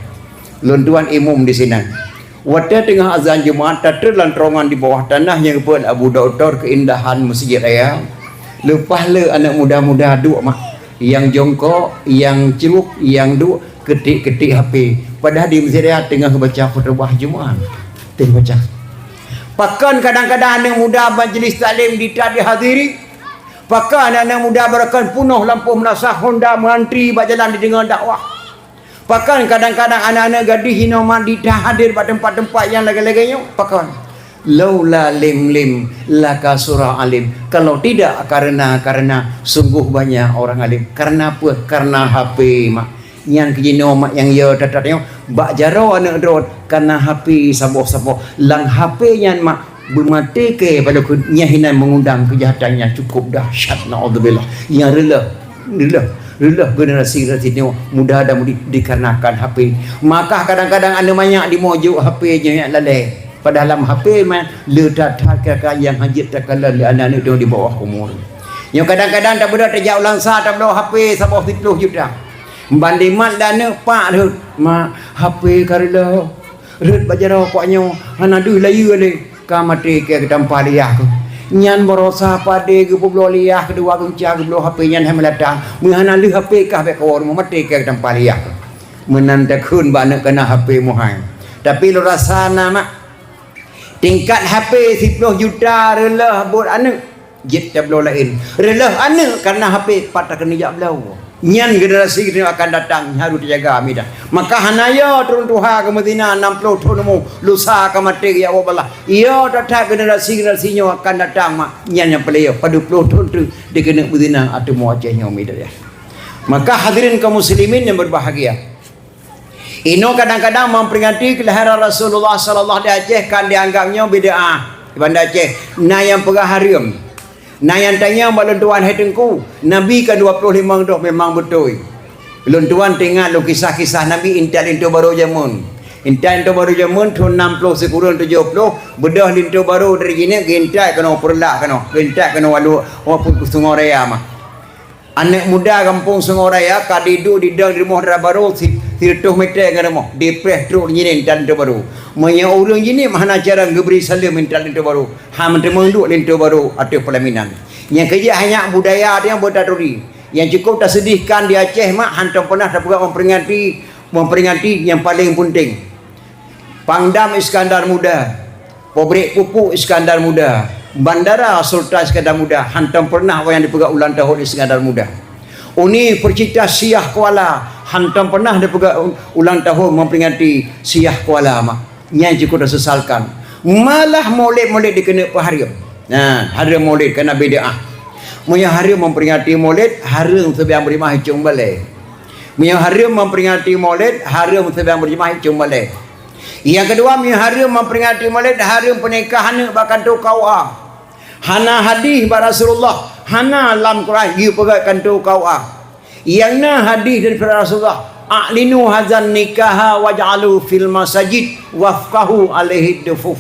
Lôn tuan imum di sinan. Watée teungoh azan Jumat, tatreun lam terowongan di bawah tanah nyang geupeuet Abu Doktor keuindahan Masjid Raya. Leupah le aneuk muda-muda duek mak, nyang jongkok, nyang cruek, nyang duek, keutik-keutik H P. Padahai di Masjid Raya teungoh geubaca khutubah Jumat. Teungoh baca. Pakon kadang-kadang aneuk muda majlis taklim di, tak dihadiri? Pakon aneuk-aneuk muda barokon punoh lampôh meunasah Honda meuantri bak jalan dideungoe dakwah? Pakon kadang-kadang aneuk-aneuk gadih inoe mat di, hadir bak teumpat-teumpat nyang lagée-lagée nyoe? Pakon? Laula lim lim lakasura alim. Kalau tidak karena, karena sungguh banyak orang alim. Karena apa? Karena H P mak. Nyan keuh jinoe mak nyang yo that-that nyoe bak jaroe aneuk droe kana H P saboh-saboh. Lam H P nyan mak beumaté keu padahai nyan hinan meungundang keujahatan nyang cukup dahsyat, naudzubillah. Nyang reuloh, reuloh, reuloh generasi-generasi nyoe muda dan mudi dikarenakan H P. Maka kadang-kadang aneuk manyak di mojok H P nyan lalé. Padahai lam H P man le that-that keu nyang hanjeuet takalon lé aneuk-aneuk di bawah umur. Nyoe kadang-kadang tabeudoh tajak u Langsa tabloe H P saboh siplôh juta. Ban dimat lé aneuk pak rhot, "Mak, H P ka reuloh. Rhot bak jaroe pak nyoe, hana deuh layeue lé." Ka maté keu geutampa lé yah keuh. Nyan baroesa padé geupeubloe lé yah keudua geuca geubloe H P nyan hai meulatang. Meuhana lheueh H P kah bèk kawoe rumoh maté keu geutampa lé yah keuh. Meunan takheun bak aneuk kana H P muhai. Tapi lôn rasa na mak. Tingkat H P siplôh juta reuloh buet aneuk. Jeuet tabloe laén. Reuloh aneuk karena H P pat takheun jak bloe. Nyan generasi geutanyoe akan datang, harôh tajaga midah. Maka hana yo turun tuha keu meuzina nam ploh thon umu, lusa ka maté ya Allah. Yo that-that generasi-generasi nyoe akan datang mak. Nyan nyang paleng yo, padub ploh thon teuk dikeuneuk meuzina ateueh Aceh nyoe midah ya. Maka hadirin kaum muslimin yang berbahagia. Inoe kadang-kadang memperingati kelahiran Rasulullah sallallahu alaihi wasallam di Aceh kan dianggap nyoe bid'ah. Di Banda Aceh, na nyang peugah hareuem. Na nyang tanyong bak lôn tuan hai teungku, Nabi kan dua ploh limong droe memang beutôi. Lôn tuan teuingat lôn kisah-kisah Nabi intat linto barô jameun. Intat linto barô jameun thon nam ploh sikureueng tujoh ploh, beudôh linto barô dari jinek geuintat keunoe Peureulak keunoe, geuintat keunoe Walu, Walu Sungai Raya mah. Aneuk muda gampông Sungai Raya ka diduek didong di rumoh dara barô si-, sireutôh meter ngon rumoh, dipreh trok jinéh dan trok barô. Meunyoe ureueng jinéh hana carông geubri saleuem intat linto barô, han meuteumé duek linto barô ateueh peulaminan. Nyang keujeuet hanya budaya nyang beutaturi. Nyang cukup taseudihkan di Aceh mak hantom peunah tapeugah memperingati, memperingati nyang paleng peunteng. Pangdam Iskandar Muda, pabrik pupuk Iskandar Muda, bandara Sultan Iskandar Muda, hantom pernah awaknyan dipeugah ulang tahun Iskandar Muda. Universitas Syiah Kuala, hantom pernah dipeugah ulang tahun memperingati Syiah Kuala mak. Nyan cukup tasesalkan. Malah maulid-maulid dikeuneuk peuhareuem. Nah, hareuem maulid kana bid'ah. Meunyoe hareuem memperingati maulid, hareuem seubang beurimah icong balée. Meunyoe hareuem memperingati maulid, hareuem seubang beurimah icong balée. Nyang keudua, meunyoe hareuem memperingati maulid, hareuem peunikah aneuk bak kantô K U A. Hana hadih bak Rasulullah, hana lam Quran geupeugah kantô K U A. Nyang na hadih daripada Rasulullah, "A'linu hadzan nikaha waj'alu fil masajid wafqahu alaihi dufuf."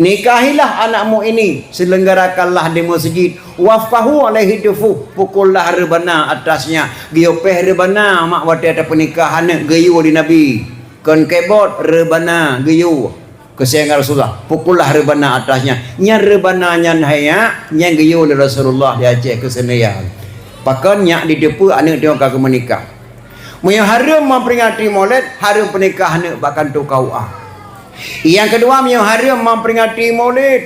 Nikahilah anakmu ini, selenggarakanlah di masjid, wafqahu alaihi dufuf, pukullah reubana atasnya. Geuyue péh reubana mak watée tapeunikah aneuk geuyue lé Nabi. Kon keyboard, reubana geuyue. Keuseungan Rasulullah, pukullah reubana atasnya. Nyan reubana nyan hai nyan geuyue lé Rasulullah di Aceh keuseunaian. Pakon nyak diteupeue aneuk tanyoe ka geumeunikah. Meunyoe hareuem memperingati maulid, hareuem peunikah aneuk bak kantô K U A. Nyang keudua, meunyoe hareuem memperingati maulid.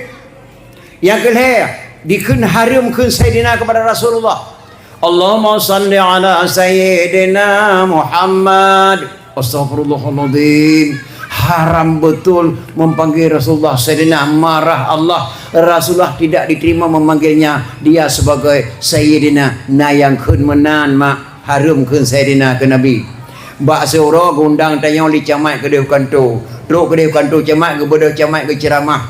Nyang keulhée, dikheun hareuem kheun Saidina keupada Rasulullah. Allahumma salli ala Sayyidina Muhammad. Astagfirullahaladzim. Haram betul memanggil Rasulullah Sayyidina, marah Allah. Rasulullah tidak diterima memanggilnya dia sebagai Sayyidina. Na nyang kheun meunan mak, hareuem kheun Sayyidina keu Nabi. Bak siuroe geundang tanyoe lé camat keudeh kantô. Trok keudeh kantô camat, geubeudôh camat geuceuramah.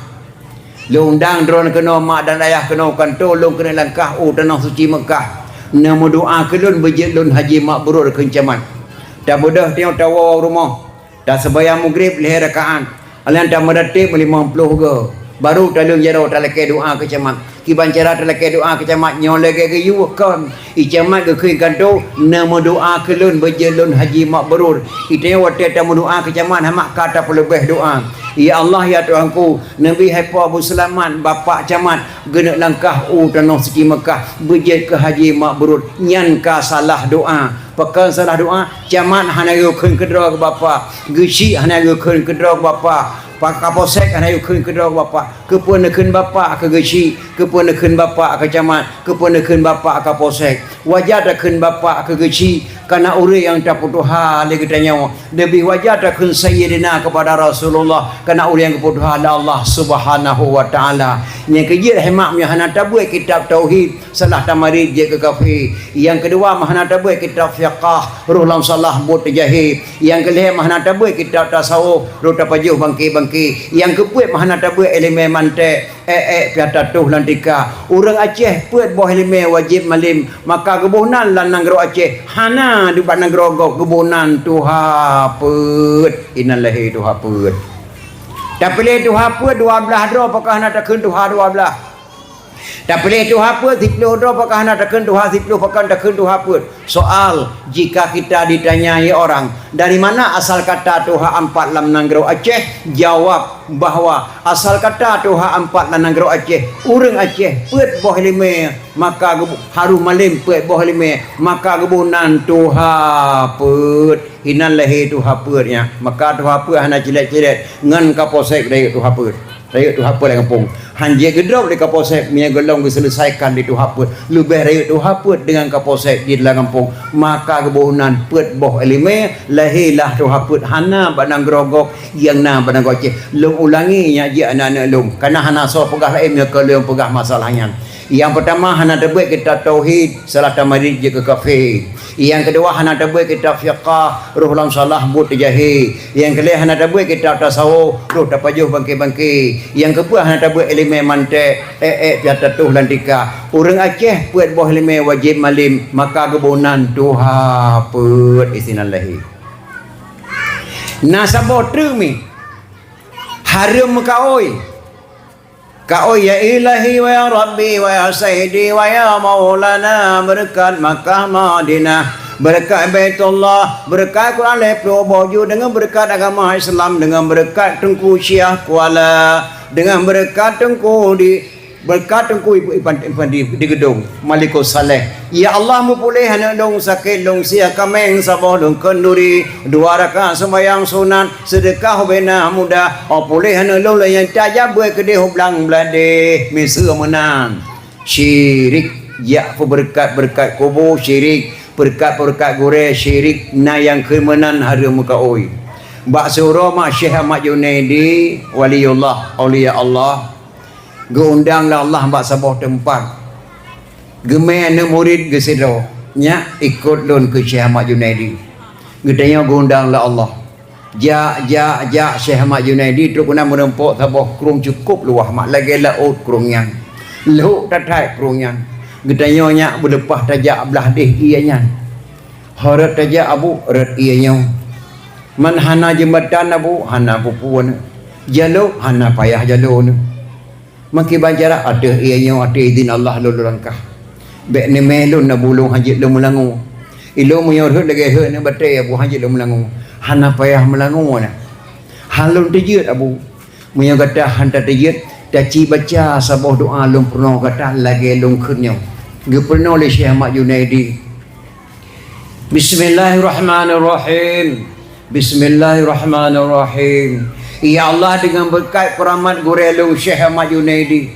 Lôn undang droeneuh keunoe mak dan ayah keunoe kantô, lôn keuneuk langkah u tanoh suci Meukah. Neumeudoa keu lôn beujeuet lôn haji mabrur kheun camat. Tabeudôh tanyoe tawoe u rumoh. Taseumayang Maghrib lhée rakaat. Alèh nyan tameurateb limong ploh goe. Baru taleueng jaroe talakée doa keu camat. Kiban cara talakée doa keu camat nyoe lagée geuyue kon. Ié camat geukheun kantô, neumeudoa keu lôn beujeuet lôn haji mabrur. Ié tanyoe watée tameudoa keu camat hana ka tapeuleubeh doa. Ya Allah, ya Tuhanku, neubi hai Po Abdul Seulamat, bapak camat, geuneuk langkah u tanoh suci Meukah, beujeuet keu haji mabrur. Nyan ka salah doa. Pakon salah doa? Camat hana geukheun keudroe keu bapak, geuchik hana geukheun keudroe keu bapak. Pak Kapolsek hana yue kheun keudroe bapak. Keupeue neukheun bapak keu geuchik? Keupeue neukheun bapak keu camat? Keupeue neukheun bapak Kapolsek? Wajar takheun bapak keu geuchik, kareuna ureuëng nyang tapeutuha lé geutanyoe. Leubeh wajar takheun Sayyidina keupada Rasulullah, kareuna ureuëng nyang geupeutuha lé Allah Subhanahu wa Taala. Nyang keujeuet, hemat meunyoe hana tabeuet kitab tauhid, salah tamarit jeuet keu kafé. Nyang keudua, meuhana tabeuet kitab fiqah, roh lam salah buet teujahe. Nyang keulhée, meuhana tabeuet kitab tasawuf, roh tapajoh bangke-bangke. Nyang keupeuet, meuhana tabeuet iéleumé mantek, ék-ék piah tatoh lam tika. Ureuëng Aceh peuet boh iéleumé wajéb malém, maka geuboh nan lam nanggroe Aceh, hana dibak nanggroe gob geuboh nan tuha peuet. Inan lahé tuha peuet. Tapiléh tuha peuet dua blaih droe, pakon hana takheun tuha dua blaih? Tapiléh tuha peuet siploh droe, pakon hana takheun tuha siploh, pakon takheun tuha peuet? Soal, jika kita ditanyai orang, "Dari mana asal kata tuha ampat lam nanggroe Aceh?" Jawab bahwa asal kata tuha ampat lam nanggroe Aceh, ureuëng Aceh peuet boh iéleumé, maka geubo-, harôh malém peuet boh iéleumé, maka geuboh nan tuha peuet. Inan lahé tuha peuet nyan. Maka tuha peuet hana cilét-cilét ngon Kapolsek rayeuk tuha peuet. Rayeuk tuha peuet lam gampông. Han jeuet geudrob lé Kapolsek, meunyoe gohlom geuseuleusaikan lé tuha peuet. Leubeh rayeuk tuha peuet deungon Kapolsek di lam gampông. Maka geuboh nan peuet boh iéleumé, lahé lah tuha peuet, hana bak nanggroe gob nyang na bak nanggroe Aceh. Lôn ulangi nyan jeuet aneuëk-aneuëk lôn. Kareuna hana soe peugah laén, meunyoe kon lôn peugah masalah nyan. Nyang peurtama, hana tabeuet kitab tauhid, salah tamarit jeuet keu kafé. Nyang keudua, hana tabeuet kitab fiqah, roh lam salah buet teujahe. Nyang keulhée, hana tabeuet kitab tasawuf, roh tapajoh bangke-bangke. Nyang keupeuet, hana tabeuet iéleumé mantek, ék-ék piah tatoh lam tika. Ureuëng Aceh peuet boh iéleumé wajéb malém, maka geuboh nan tuha peuet isinan lahé. Na saboh treuk mi, hareuem meukaôi. Kaôi, ya Ilahi, wa ya Rabbi, wa ya Sayyidi, wa ya Maulana, beureukat Makkah Madinah, beureukat Baitullah, beureukat Quran lhée ploh boh ju, deungon beureukat agama Islam, deungon beureukat Teungku Syiah Kuala, deungon beureukat Teungku di, beureukat Teungku Ibu Ipan, Ipan di, di Geudong, Malikus Saleh. Ya Allah, meupuléh aneuëk lôn sakét, lôn sie kaméng saboh, lôn kheun duri, dua rakaat seumayang sunat, seudeukah ubena muda, oh puléh aneuëk lôn lagée nyan tajak beuet keudeh u Blang Bladeh, miseue meunan. Syirik, jak peubeureukat-beureukat kubu, syirik, beureukat-beureukat gurée, syirik, na nyang kheun meunan hareuem meukaôi. Bak siuroe mak Syekh Ahmad Junaidi, waliullah, aulia Allah, geuundang lé Allah bak saboh teumpat. Geumé aneuëk murit geusidroe, "Nyak, ikot lôn keu Syekh Ahmad Junaidi." Geutanyoe geuundang lé Allah. Jak, jak, jak, Syekh Ahmad Junaidi trok keunan meureumpok saboh krueng cukôp luwah, mak lagée laôt krueng nyan. Lhok that-that krueng nyan. Geutanyoe nyak beuleupah tajak blah deh ié nyan. Horot tajak, Abu, rot ié nyoe. Man hana jeumbatan, Abu, hana peue-peue nyoe. Jalô, hana payah jalô nyoe. Meukiban jarak ateueh ié nyoe, ateueh idhin Allah lôn langkah. Bék neumé lôn, Abu, lôn hanjeuet lôn meulangue. Ilôn meunyoe rhot lagée rhot nyoe batée, Abu, hanjeuet lôn meulangue. Hana payah meulangue na. Han lôn teujeuet, Abu. Meunyoe gata han tateujeuet, taci baca saboh doá lôn peurunoe gata lagée lôn kheun nyoe. Geupeurunoe lé Syekh Ahmad Junaidi. Bismillahirrahmanirrahim. Bismillahirrahmanirrahim. Ya Allah, deungon beureukat keuramat gurée lôn Syekh Ahmad Junaidi.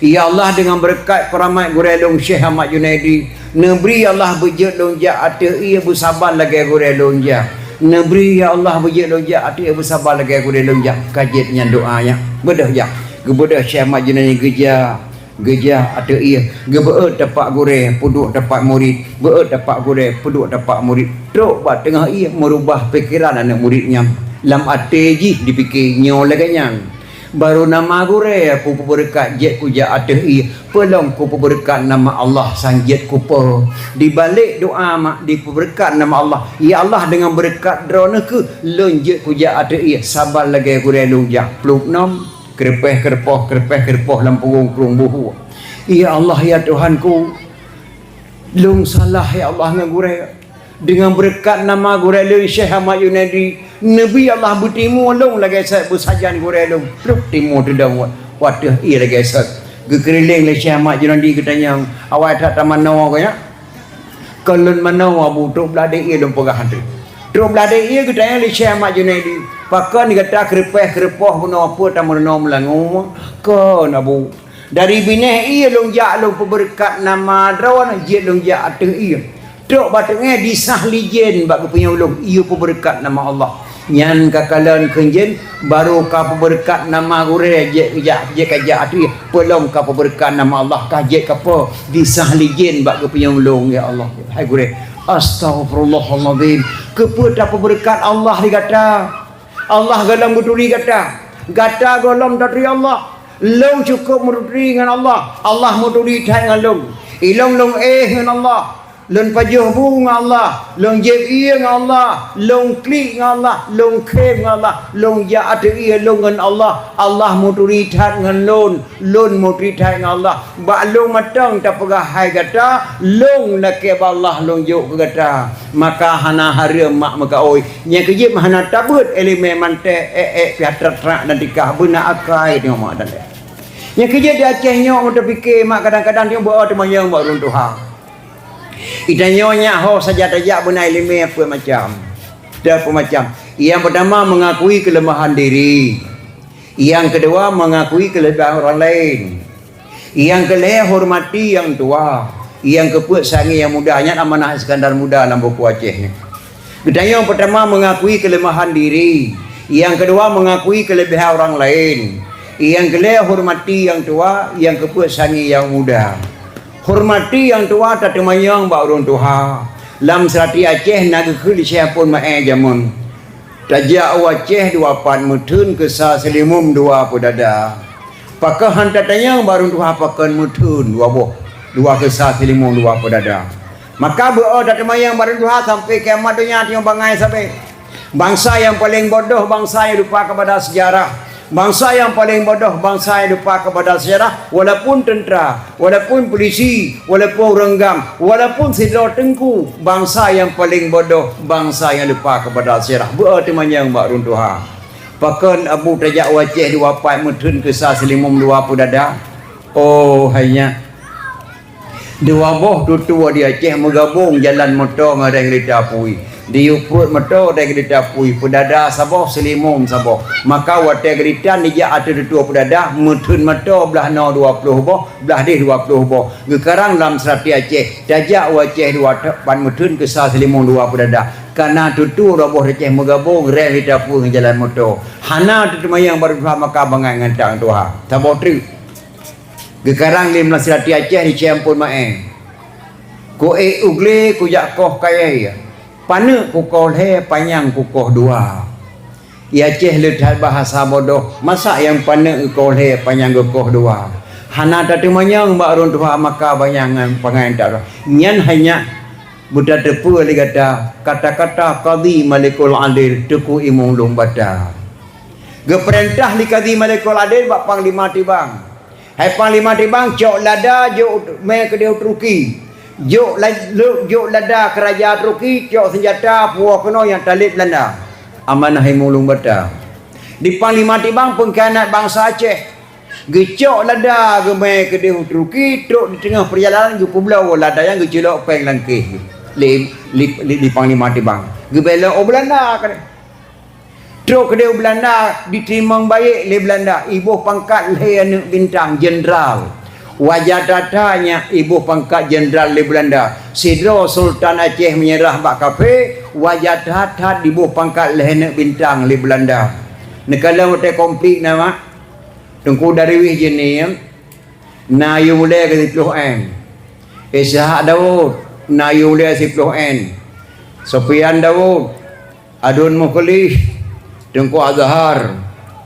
Ya Allah, deungon beureukat keuramat gurée lôn Syekh Ahmad Junaidi, neubri ya Allah beujeuet lôn jak ateueh ié beusaban lagée gurée lôn jak. Neubri ya Allah beujeuet lôn jak ateueh ié beusaban lagée gurée lôn jak. Ka jeuet nyan doá nyan. Beudôh jak. Geubeudôh Syekh Ahmad Junaidi geujak. Geujak ateueh ié, geubeuet tapak gurée, peuduek tapak murit, beuet tapak gurée, peuduek tapak murit. Trok bak teungoh ié meurubah pikeran aneuëk murit nyan. Lam até jih jipike nyoe lagée nyan, "Barô nama gurée peubeureukat jeuet kujak ateueh ié, peue lom kupeubeureukat nama Allah sang jeuet kupeue." Dibalek doá mak dipeubeureukat nama Allah, "Ya Allah, deungon beureukat Droeneueh kheueh lôn jeuet kujak ateueh ié, saban lagée gurée lôn jak." Plup nom. Keureupeh-keureupôh, keureupeh-keureupôh lam punggung krueng buhu. Ya Allah, ya Tuhanku, lôn salah, ya Allah, ngon gurée. Deungon beureukat nama gurée lôn Syekh Ahmad Junaidi, neubri ya Allah beutimu lôn lagée sot beusajan gurée lôn. Plup timu teudong wat-, wateueh ié lagée sot. Geukeulileng lé Syekh Ahmad Junaidi geutanyong, "Awai that tamanoe keu nyak?" "Kon lôn manoe, Abu, trok blah deh ié lôn peugah ateueh." Trok blah deh ié geutanyong lé Syekh Ahmad Junaidi, "Pakon gata keureupeh-keureupeh bunoe, peue tameurunoe meulangue?" "Kon, Abu, dari binéh ié lôn jak lôn peubeureukat nama droe, jeuet lôn jak ateueh ié. Trok bak teungoh disah lé jén bak geupeunyoe lôn, ié peubeureukat nama Allah. Nyan ka kalon kheun jén, barô ka peubeureukat nama gurée, jeuet jak, jeuet ka jak ateueh ié, peulom ka peubeureukat nama Allah, ka jeuet ka po, disah lé jén bak geupeunyoe lôn, ya Allah." "Hai gurée, astaghfirullahalazim, keupeue tapeubeureukat Allah di gata? Allah gohlom geuturi gata. Gata gohlom taturi Allah. Lôn cukôp meuturi ngon Allah. Allah meuturi that ngon lôn. Ilôn lôn éh ngon Allah. Lôn pajoh bu ngon Allah. Lôn jieb ié ngon Allah. Lôn klik ngon Allah. Lôn khém ngon Allah. Lôn jak ateueh ié lôn ngon Allah. Allah meuturi that ngon lôn. Lôn meuturi that ngon Allah. Bak lôn mantong tapeugah hai gata, lôn lakée bak Allah lôn jok keu gata. Maka hana hareuem mak meukaôi. Nyang keujeuet hana tabeuet iéleumé manté ék-ék piah trak-trak dan tikah beuna akai teungoh mak dan ayah. Nyang keujeuet di Aceh nyoe meutapike mak kadang-kadang teungoh beu teumanyong bak ureuëng tuha. Ita nyoe nyak ho saja tajak beuna iéleumé peue macam. Dah peue macam. Nyang peutama mengakui keuleumahan diri. Nyang keudua mengakui keuleubihan ureuëng laén. Nyang keulhée hormati nyang tuha. Nyang keupeuet sangi nyang muda. Nyan amanah Iskandar Muda lam buku Aceh nyoe. Geutanyong peutama mengakui keuleumahan diri. Nyang keudua mengakui keuleubihan ureuëng laén. Nyang keulhée hormati nyang tuha, nyang keupeuet sangi nyang muda. Hormati nyang tuha tateumanyong bak ureuëng tuha. Lam seurati Aceh na geukheun lé Syekh Ampon Maé jameun. Tajak u Aceh dua pat meutheun keusa silimum dua peudada. Pakon han tatanyong bak ureuëng tuha pakon meutheun dua boh, dua keusa silimum dua peudada. Maka beu-o tateumanyong bak ureuëng tuha sampai kiamat donya teungoh bangai sabe. Bansa nyang paleng bodoh bansa nyang lupa kepada sejarah. Bansa nyang paleng bodoh bansa nyang lupa kepada sejarah, walaupun tentera, walaupun polisi, walaupun ureuëng GAM, walaupun sidroe teungku, bansa nyang paleng bodoh bansa nyang lupa kepada sejarah. Beu teumanyong bak ureuëng tuha. Pakon Abu tajak u Aceh dua pat meutheun keusa silimum dua peudada? Oh, hai nyak. Dua boh tutue di Aceh meugabong jalan moto ngon reng lita apui. Diyue pruet moto reng lita apui, peudada saboh, silimum saboh. Maka watée geuritan dijak ateueh tutue peudada, meutheun moto blah noe dua ploh boh, blah deh dua ploh boh. Geukarang lam seurati Aceh, tajak u Aceh dua pat meutheun keusa silimum dua peudada. Kana tutue dua boh di Aceh meugabong reng lita apui ngon jalan moto. Hana teuteumanyong bak ureuëng tuha maka bangai ngon tang tuha. Saboh treuk. Geukarang lé meulasirati Aceh di Syekh Ampon Maé. Ku ék u glé kujak koh kayée, paneuk kukoh lhée panyang kukoh dua. I Aceh le that bahasa bodoh, masa nyang paneuk geukoh lhée panyang geukoh dua. Hana tateumanyong bak ureuëng tuha maka bangai ngon pangai tak. Nyan hai nyak beutateupeue lé gata kata-kata Kadhi Malikul Adil Teungku Imum Lueng Bata. Geupeurintah lé Kadhi Malikul Adil bak Panglima Tibang. Hai Panglima Tibang, cok lada jok mé keudeh u Turki. Jok la-, jok lada keu raja Turki, cok seunjata puwoe keunoe nyang talét Beulanda. Amanah Imum Lueng Bata. Di Panglima Tibang peungkhianat bansa Aceh. Geucok lada geumé keudeh u Turki, trok di teungoh peurjalanan geupeubloe lada nyan geuculok péng lam kéh lé, lé, lé, lé Panglima Tibang. Geubelok u Beulanda keudeh. Trok keudeh u Beulanda, jiteurimong baék lé Beulanda, iboh pangkat lhée aneuk bintang, jeundral. Wajar that-that nyan iboh pangkat jeundral lé Beulanda. Sidroe Sultan Aceh meunyeurah bak kafé, wajar that-that iboh pangkat lhée aneuk bintang lé Beulanda. Neukalon watée konflik na mak, Teungku Darwis Jeunieb, na yue mulai keu siploh M. Ishak Daud, na yue mulai siploh M. Sofyan Daud, Adun Mukhlih, Teungku Azhar,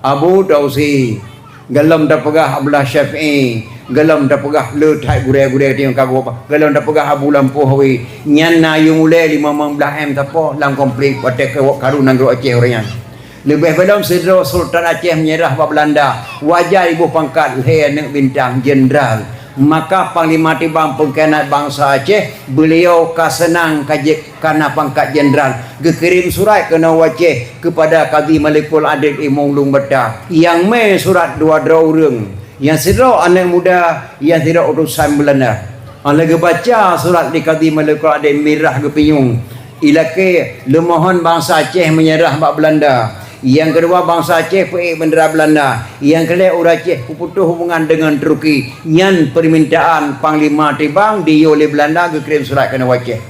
Abu Tausi, gohlom tapeugah Abdullah Syafi'i, gohlom tapeugah le that gurée-gurée nyang ka geuba, gohlom tapeugah Abu Lampôh Awi. Nyan na yue mulai limong blaih M sapo lam konflik watée keu Karun nanggroe Aceh ureuëng nyan. Leubeh gohlom sidroe Sultan Aceh meunyeurah bak Beulanda, wajar iboh pangkat lhée aneuk bintang, jeundral. Maka Panglima Tibang peungkhianat bansa Aceh, beuliau ka seunang ka jeuet kana pangkat jeundral, geukirém surat keunoe u Aceh keupada Kadhi Malikul Adil Imum Lueng Bata, nyang mé surat dua droe ureuëng, nyang sidroe aneuk muda, nyang sidroe utosan Beulanda. Óh lheueh geubaca surat di Kadhi Malikul Adil mirah geupinyueng, Ilakée leumohon bansa Aceh meunyeurah bak Beulanda. Nyang keudua, bansa Aceh peuék bendera Beulanda. Nyang keulhée, ureuëng Aceh peuputôh hubungan deungon Turki. Nyan peumintaan Panglima Tibang diyue lé Beulanda geukirém surat keunoe u Aceh.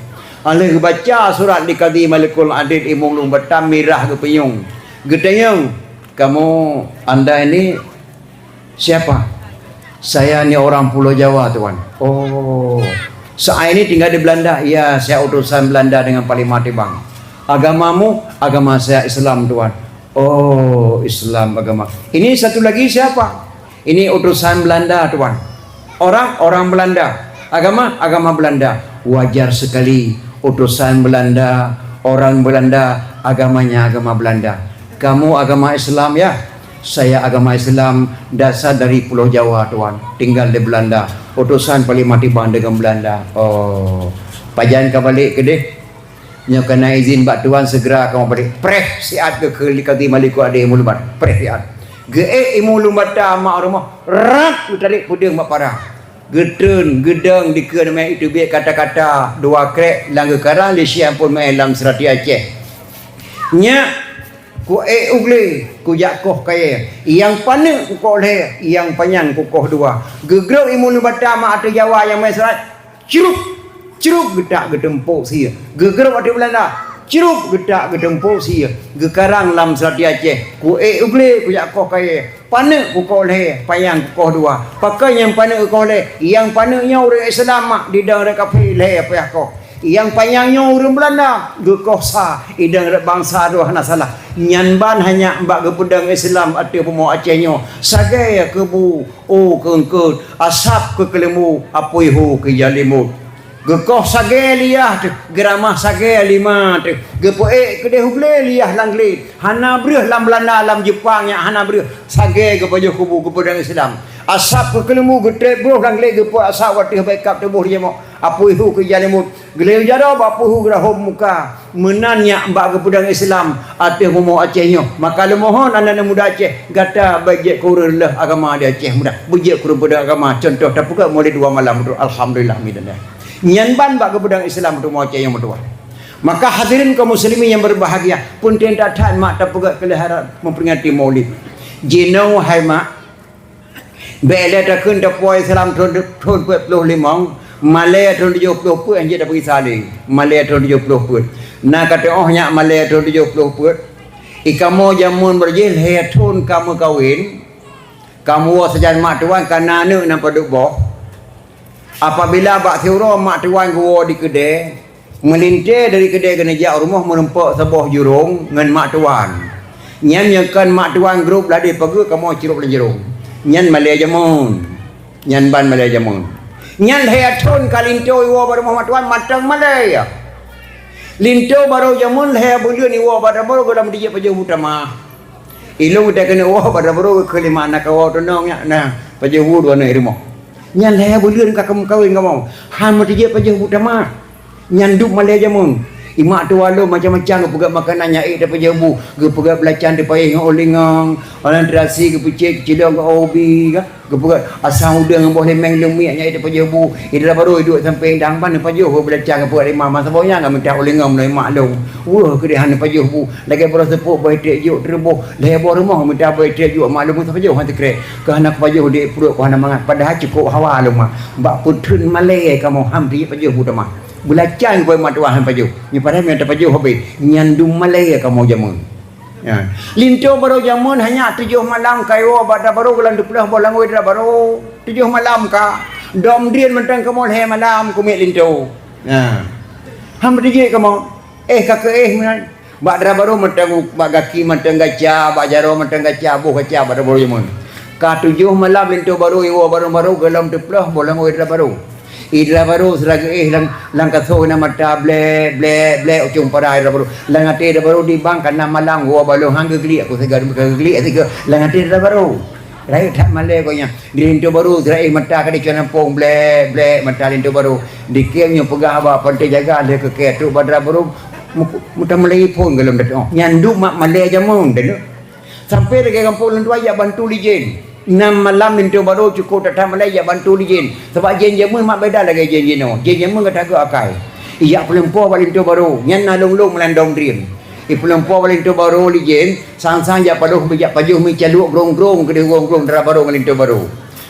Alheuh geubaca surat di Kadhi Malikul Adil Imum Ulumbata mirah geupeunyueng. Geutanyong, "Kamu, anda ini siapa?" "Saya ni orang Pulau Jawa, Tuan." "Oh, saya ini tinggal di Belanda." "Iya, saya utusan Belanda dengan Panglima Tibang." "Agamamu?" "Agama saya Islam, Tuan." "Oh, Islam agama." "Ini satu lagi siapa?" "Ini utusan Belanda, Tuan." "Orang, orang Belanda." "Agama?" "Agama Belanda." "Wajar sekali, utusan Belanda, orang Belanda, agamanya agama Belanda. Kamu agama Islam, ya?" "Saya agama Islam, dasar dari Pulau Jawa, Tuan. Tinggal di Belanda. Utusan Panglima Tibang dengan Belanda." "Oh, pajan ka balek keudeh?" "Nyoe kana izin bak Tuan, segera kamoe balek." Preh siat geukheun lé Kadhi Malikul Adil Imum Ulumbata. Preh siat. Geuék Imum Ulumbata mak rumoh, rat geutarék peudeueng bak para. Geutreun, geudong dikeue mé iteubiet kata-kata dua krek nyang geukarang lé Syekh Ampon Maé lam Seurati Aceh. "Nyak, kuék u glé, kujak koh kayée. Nyang paneuk kukoh lhée, nyang panyang kukoh dua." Geugrôp Imum Ulumbata mak ateueh Jawa nyang meusurat. Crup, crup geutak geuteumpok sie. Geugrôp ateueh Beulanda. Crup geutak geuteumpok sie. Geukarang lam Seurati Aceh. "Kuék u glé, kujak koh kayée. Paneuk kukoh lhée, panyang kukoh dua." Pakon nyang paneuk kukoh lhée? Nyang paneuk nyoe ureuëng Islam mak, idong ureuëng kafé lhée payah koh. Nyang panyang nyoe ureuëng Beulanda, geukoh sa, idong ureuëng bansa droe hana salah. Nyan ban hana bak geupeudong Islam ateueh bumoe Aceh nyoe. Sagai keubu, oh, keungkeut, asab keu keuleumbu, apui hu keu jalimut. Geukoh sagai liah teuh, geuramah sagai lima teuh, geupeuék keudeh u glé liah lam glé. Hana breueh lam Beulanda, lam Jeupang nyan hana breueh. Sagai geupajoh kubu geupeudong Islam. Asab keu keuleumbu geutrép broh lam glé, geupeu asab wateueh baikab tuboh dijamok. Apui hu keu jalimut. Geuleu jaroe bak puhu geurahom muka, meunan nyak bak geupeudong Islam ateueh bumoe Aceh nyoe. Maka leumohon aneuëk-aneuëk muda Aceh, gata bék jeuet keu ureuëng leuh agama di Aceh muda, bék jeuet keu ureuëng peudong agama. Contoh tapeugah mulai dua malam beutôi, alhamdulillah, midan. Nyan ban bak geupeudong Islam ateueh bumoe Aceh nyang meutuwah. Maka hadirin kaum muslimin yang berbahagia, peunteng that-that mak tapeugah keuliharan memperingati Maulid. Jinoe hai mak, bék lé takheun tapuwoe Islam thon, thon peuet ploh limong, malée thon tujoh ploh peuet, hanjeuet tapeugisa lé. Malée thon tujoh ploh peuet. Na ka teuôh nyak malée thon tujoh ploh peuet. I kamoe jameun beurjih lhée thon ka meukawen, ka meuwoe sajan mak tuan, ka na aneuëk nyang padub boh. Apabila bak siuroe mak tuan geuwoe di keudée, meulintée dari keudée keuneuk jak u rumoh meurumpok saboh jurông ngon mak tuan. Nyan nyang kon mak tuan grôp lagée pageue kamoe crôb lam jurông. Nyan malée jameun. Nyan ban malée jameun. Nyan lhée thon ka linto iwoe bak rumoh mak tuan mantong malée. Linto barô jameun lhée buleuen iwoe bak dara barô gohlom dijak pajoh bu tamah. Ilôn geutanyoe keuneuk woe bak dara barô geukheun lé mak na kawoe tunong nyak na pajoh bu dua nyoe i rumoh. Nyan lhée buleuen ka kamoe kawen kamoe, han meutijak pajoh bu tamah. Nyan dub malée jameun. I mak tuan lôn macam-macam geupeugah makanan nyan ék tapajoh bu, geupeugah beulacan teupaéh ngon ulingong, olan terasi geupeucet keucilong ngon ubi ka. Geupeugah asam udeueng ngon boh limeng lôn miet nyan ék tapajoh bu. I dara barô iduek sampéng dang ban neupajoh bu beulacan geupeugah lé mak, masa boh nyan ka mita ulingong meunurot mak lôn. Weueh keudeh han neupajoh bu. Lagée barô seupôt boh iték jok teuruboh, lhée boh rumoh mita boh iték jok mak lôn meusapajoh han teukrek. Keu hana kupajoh dek pruet ku hana mangat, padahai cukôp hawa lôn mak. Bak peutheun malée kamoe han teujipajoh bu tamah. Beulacan boh mak tuan han pajoh. Nyoe padahai meunyoe tapajoh habéh. Nyan dum malée kamoe jameun. Ya. Linto barô jameun hanya tujoh malam ka iwoe bak dara barô gohlom teuploh boh langôi dara barô. Tujoh malam ka. Dom drien mantong kamoe lhée malam kumiet linto. Ya. Han meutijik kamoe. Éh ka keuéh meunan. Bak dara barô mantong, bak gaki mantong gaca, bak jaroe mantong gaca, boh gaca bak dara barô jameun. Ka tujoh malam linto barô iwoe bak dara barô gohlom teuploh boh langôi dara barô. I dara barô sira geuéh lam, lam kasoe na mata blek, blek, blek, ujong para dara barô. Lam até dara barô dibang ka nam malam woe bak lôn han geugeliek ku siga, geugeliek siga lam até dara barô. Rayeuk that malée gobnyan. Di linto barô sira éh mata ka dikeue nampông blek, blek mata linto barô. Dikeue nyoe peugah bak panté jaga lheueh keu kée trok bak dara barô. Meutamulai phon gohlom datang. Nyan dum mak malée jameun teuh. Sampai lagée gampông lôn tuan jak bantu lé jén. Nam malam linto barô cukôp that-that malée jak bantu lé jén. Sabab jén jameun mak beda lagée jén jinoe. Jén jameun ka tagok akai. Ijak peulumpoe bak linto barô, nyan na lôn-lôn meulandong drien. Ipeulumpoe bak linto barô lijén, sang-sang jak pajoh, jak pajoh mi caluek grong-grong keudeh grong-grong dara barô ngon linto barô.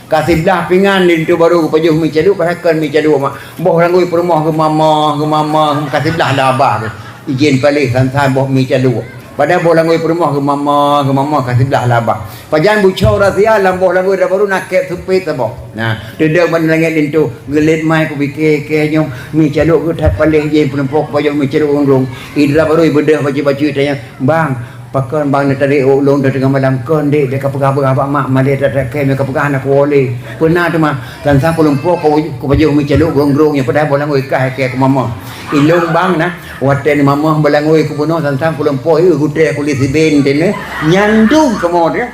Ka siblaih pingan linto barô geupajoh mi caluek, padahai kon mi caluek mak. Boh langgui peurumoh geumama, geumama, ka siblaih labah geuh. Ijén paléh sang-sang boh mi caluek. Padahai boh langgui peurumoh geumama, geumama ka siblaih labah. Pajan bucok rahsia lam boh langgui dara barô na kép seupet saboh. Nah, teudong ban langét linto, geulet mai kupiké-ké nyoe, mi caluek geuh that paléh ijén peulumpoe kupajoh mi caluek grong-grong. Dara barô ibeudôh bacut-bacut itanyong, "Bang, pakon bang neutarek ulôn teungoh malam?" "Kon dek, bèk kapeugah-peugah bak mak, malèe that-that kém, bèk kapeugah hana kuwoe lé." "Peue na teuma?" "Sang-sang peulumpoe ku, kupajoh mi caluek grong-grong nyoe, padahai boh langgui kah kém kumama. Ilôn bang na, watèe neumama boh langgui kubunoe sang-sang peulumpoe, eu gutèe kulét sibèe teuh nyan." Nyan dum kamoe teuh.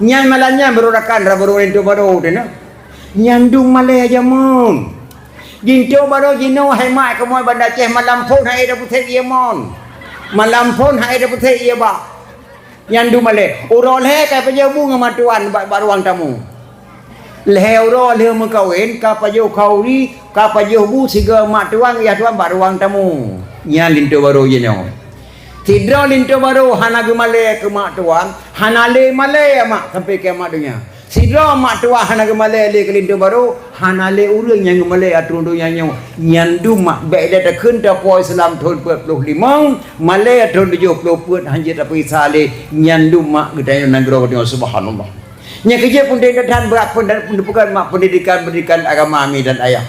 Nyan malam nyan baru rakan dara barô linto barô teuh na. Nyan dum malèe jameun. Linto barô jinoe hai mak kamoe Banda Aceh, malam phôn hai dapeuset ié mon. Malam phôn hai dapeuset ié bak. Nyan dum malèe. Uroe lhèe ka pajoh bu ngon mak tuan bak, bak ruang tamu. Lhèe uroe lheueh meukawen ka pajoh khauri, ka pajoh bu sigoe mak tuan, yah tuan bak ruang tamu. Nyan linto barô jinoe. Sidroe linto barô hana geumalèe keu mak tuan, hana lé malèe mak sampai kiamat donya. Sidroe mak tuan hana geumalèe lé keu linto barô, hana lé ureueng nyang geumalèe ateueh donya nyoe. Nyan dum mak, bèk lé takheun tapuwoe Islam thôn peuet ploh limong, malèe thôn tujoh ploh peuet hana jeuet tapeuriksa lé. Nyan dum mak geutanyoe nanggroe geutanyoe, subhanallah. Nyang keujeuet peunteng that-that brat pun dan peuneupeukan mak pendidikan-pendidikan agama mi dan ayah.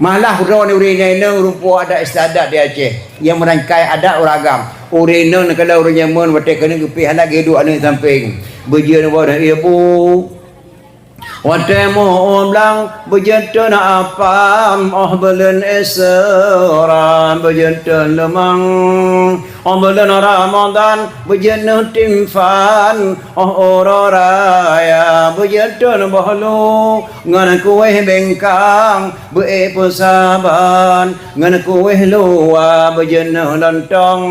Malah droeneuh ureueng inong, ureueng po adat istiadat di Aceh nyang meurangkai adat ureueng agam. Ureueng inong neukalon ureueng jameun watèe keuneuk geupih alat geuduek aneuk sampéng. Beujeuet nibak ibu. Watèe meu-uem blang beujeuet teun apam, óh buleuen Isra beujeuet teun leumang. Óh buleuen Ramadhan beujeuet neuh timphan, óh uroe raya beujeuet teun boh lu ngon kueh bengkang, beu-ék peusaban ngon kueh luwa beujeuet neuh lontong,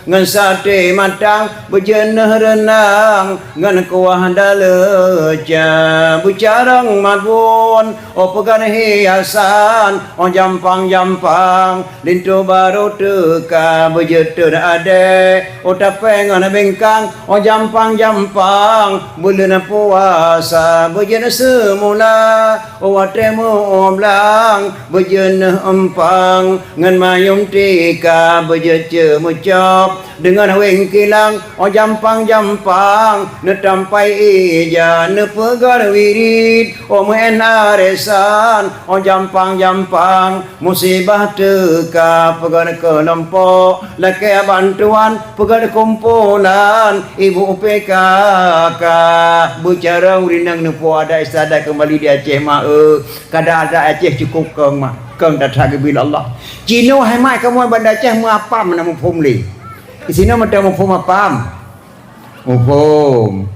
ngon saté matang beujeuet neuh reunang, ngon kuah daleuca beucarông mabun, óh peugan hiasan, óh jampang-jampang. Linto barô teuka beujeuet teun adèe, óh tapèe ngon bengkang, óh jampang-jampang. Buleuen puasa beujeuet seumula, óh watèe meu-uem blang beujeuet neuh eumpang, ngon mayôm tika beujeuet ceumeucok, deungon wéng kilang, óh jampang-jampang. Neutampai ija, neupeugah wirid, óh meu'én aresan, óh jampang-jampang. Musibah teuka peugöt keulompok, lakèe bantuan peugöt kumpulan, ibu P K K. Beucarông ureueng inong neupo adat istiadat keumbali di Aceh, mak, eu. Kada adat Aceh cukôp kong, mak. Kong that-that geubri lé Allah. Jinoe hai mak kamoe Banda Aceh meuapam na muphom lé. Di sinoe meuteumé muphom apam. Muphom.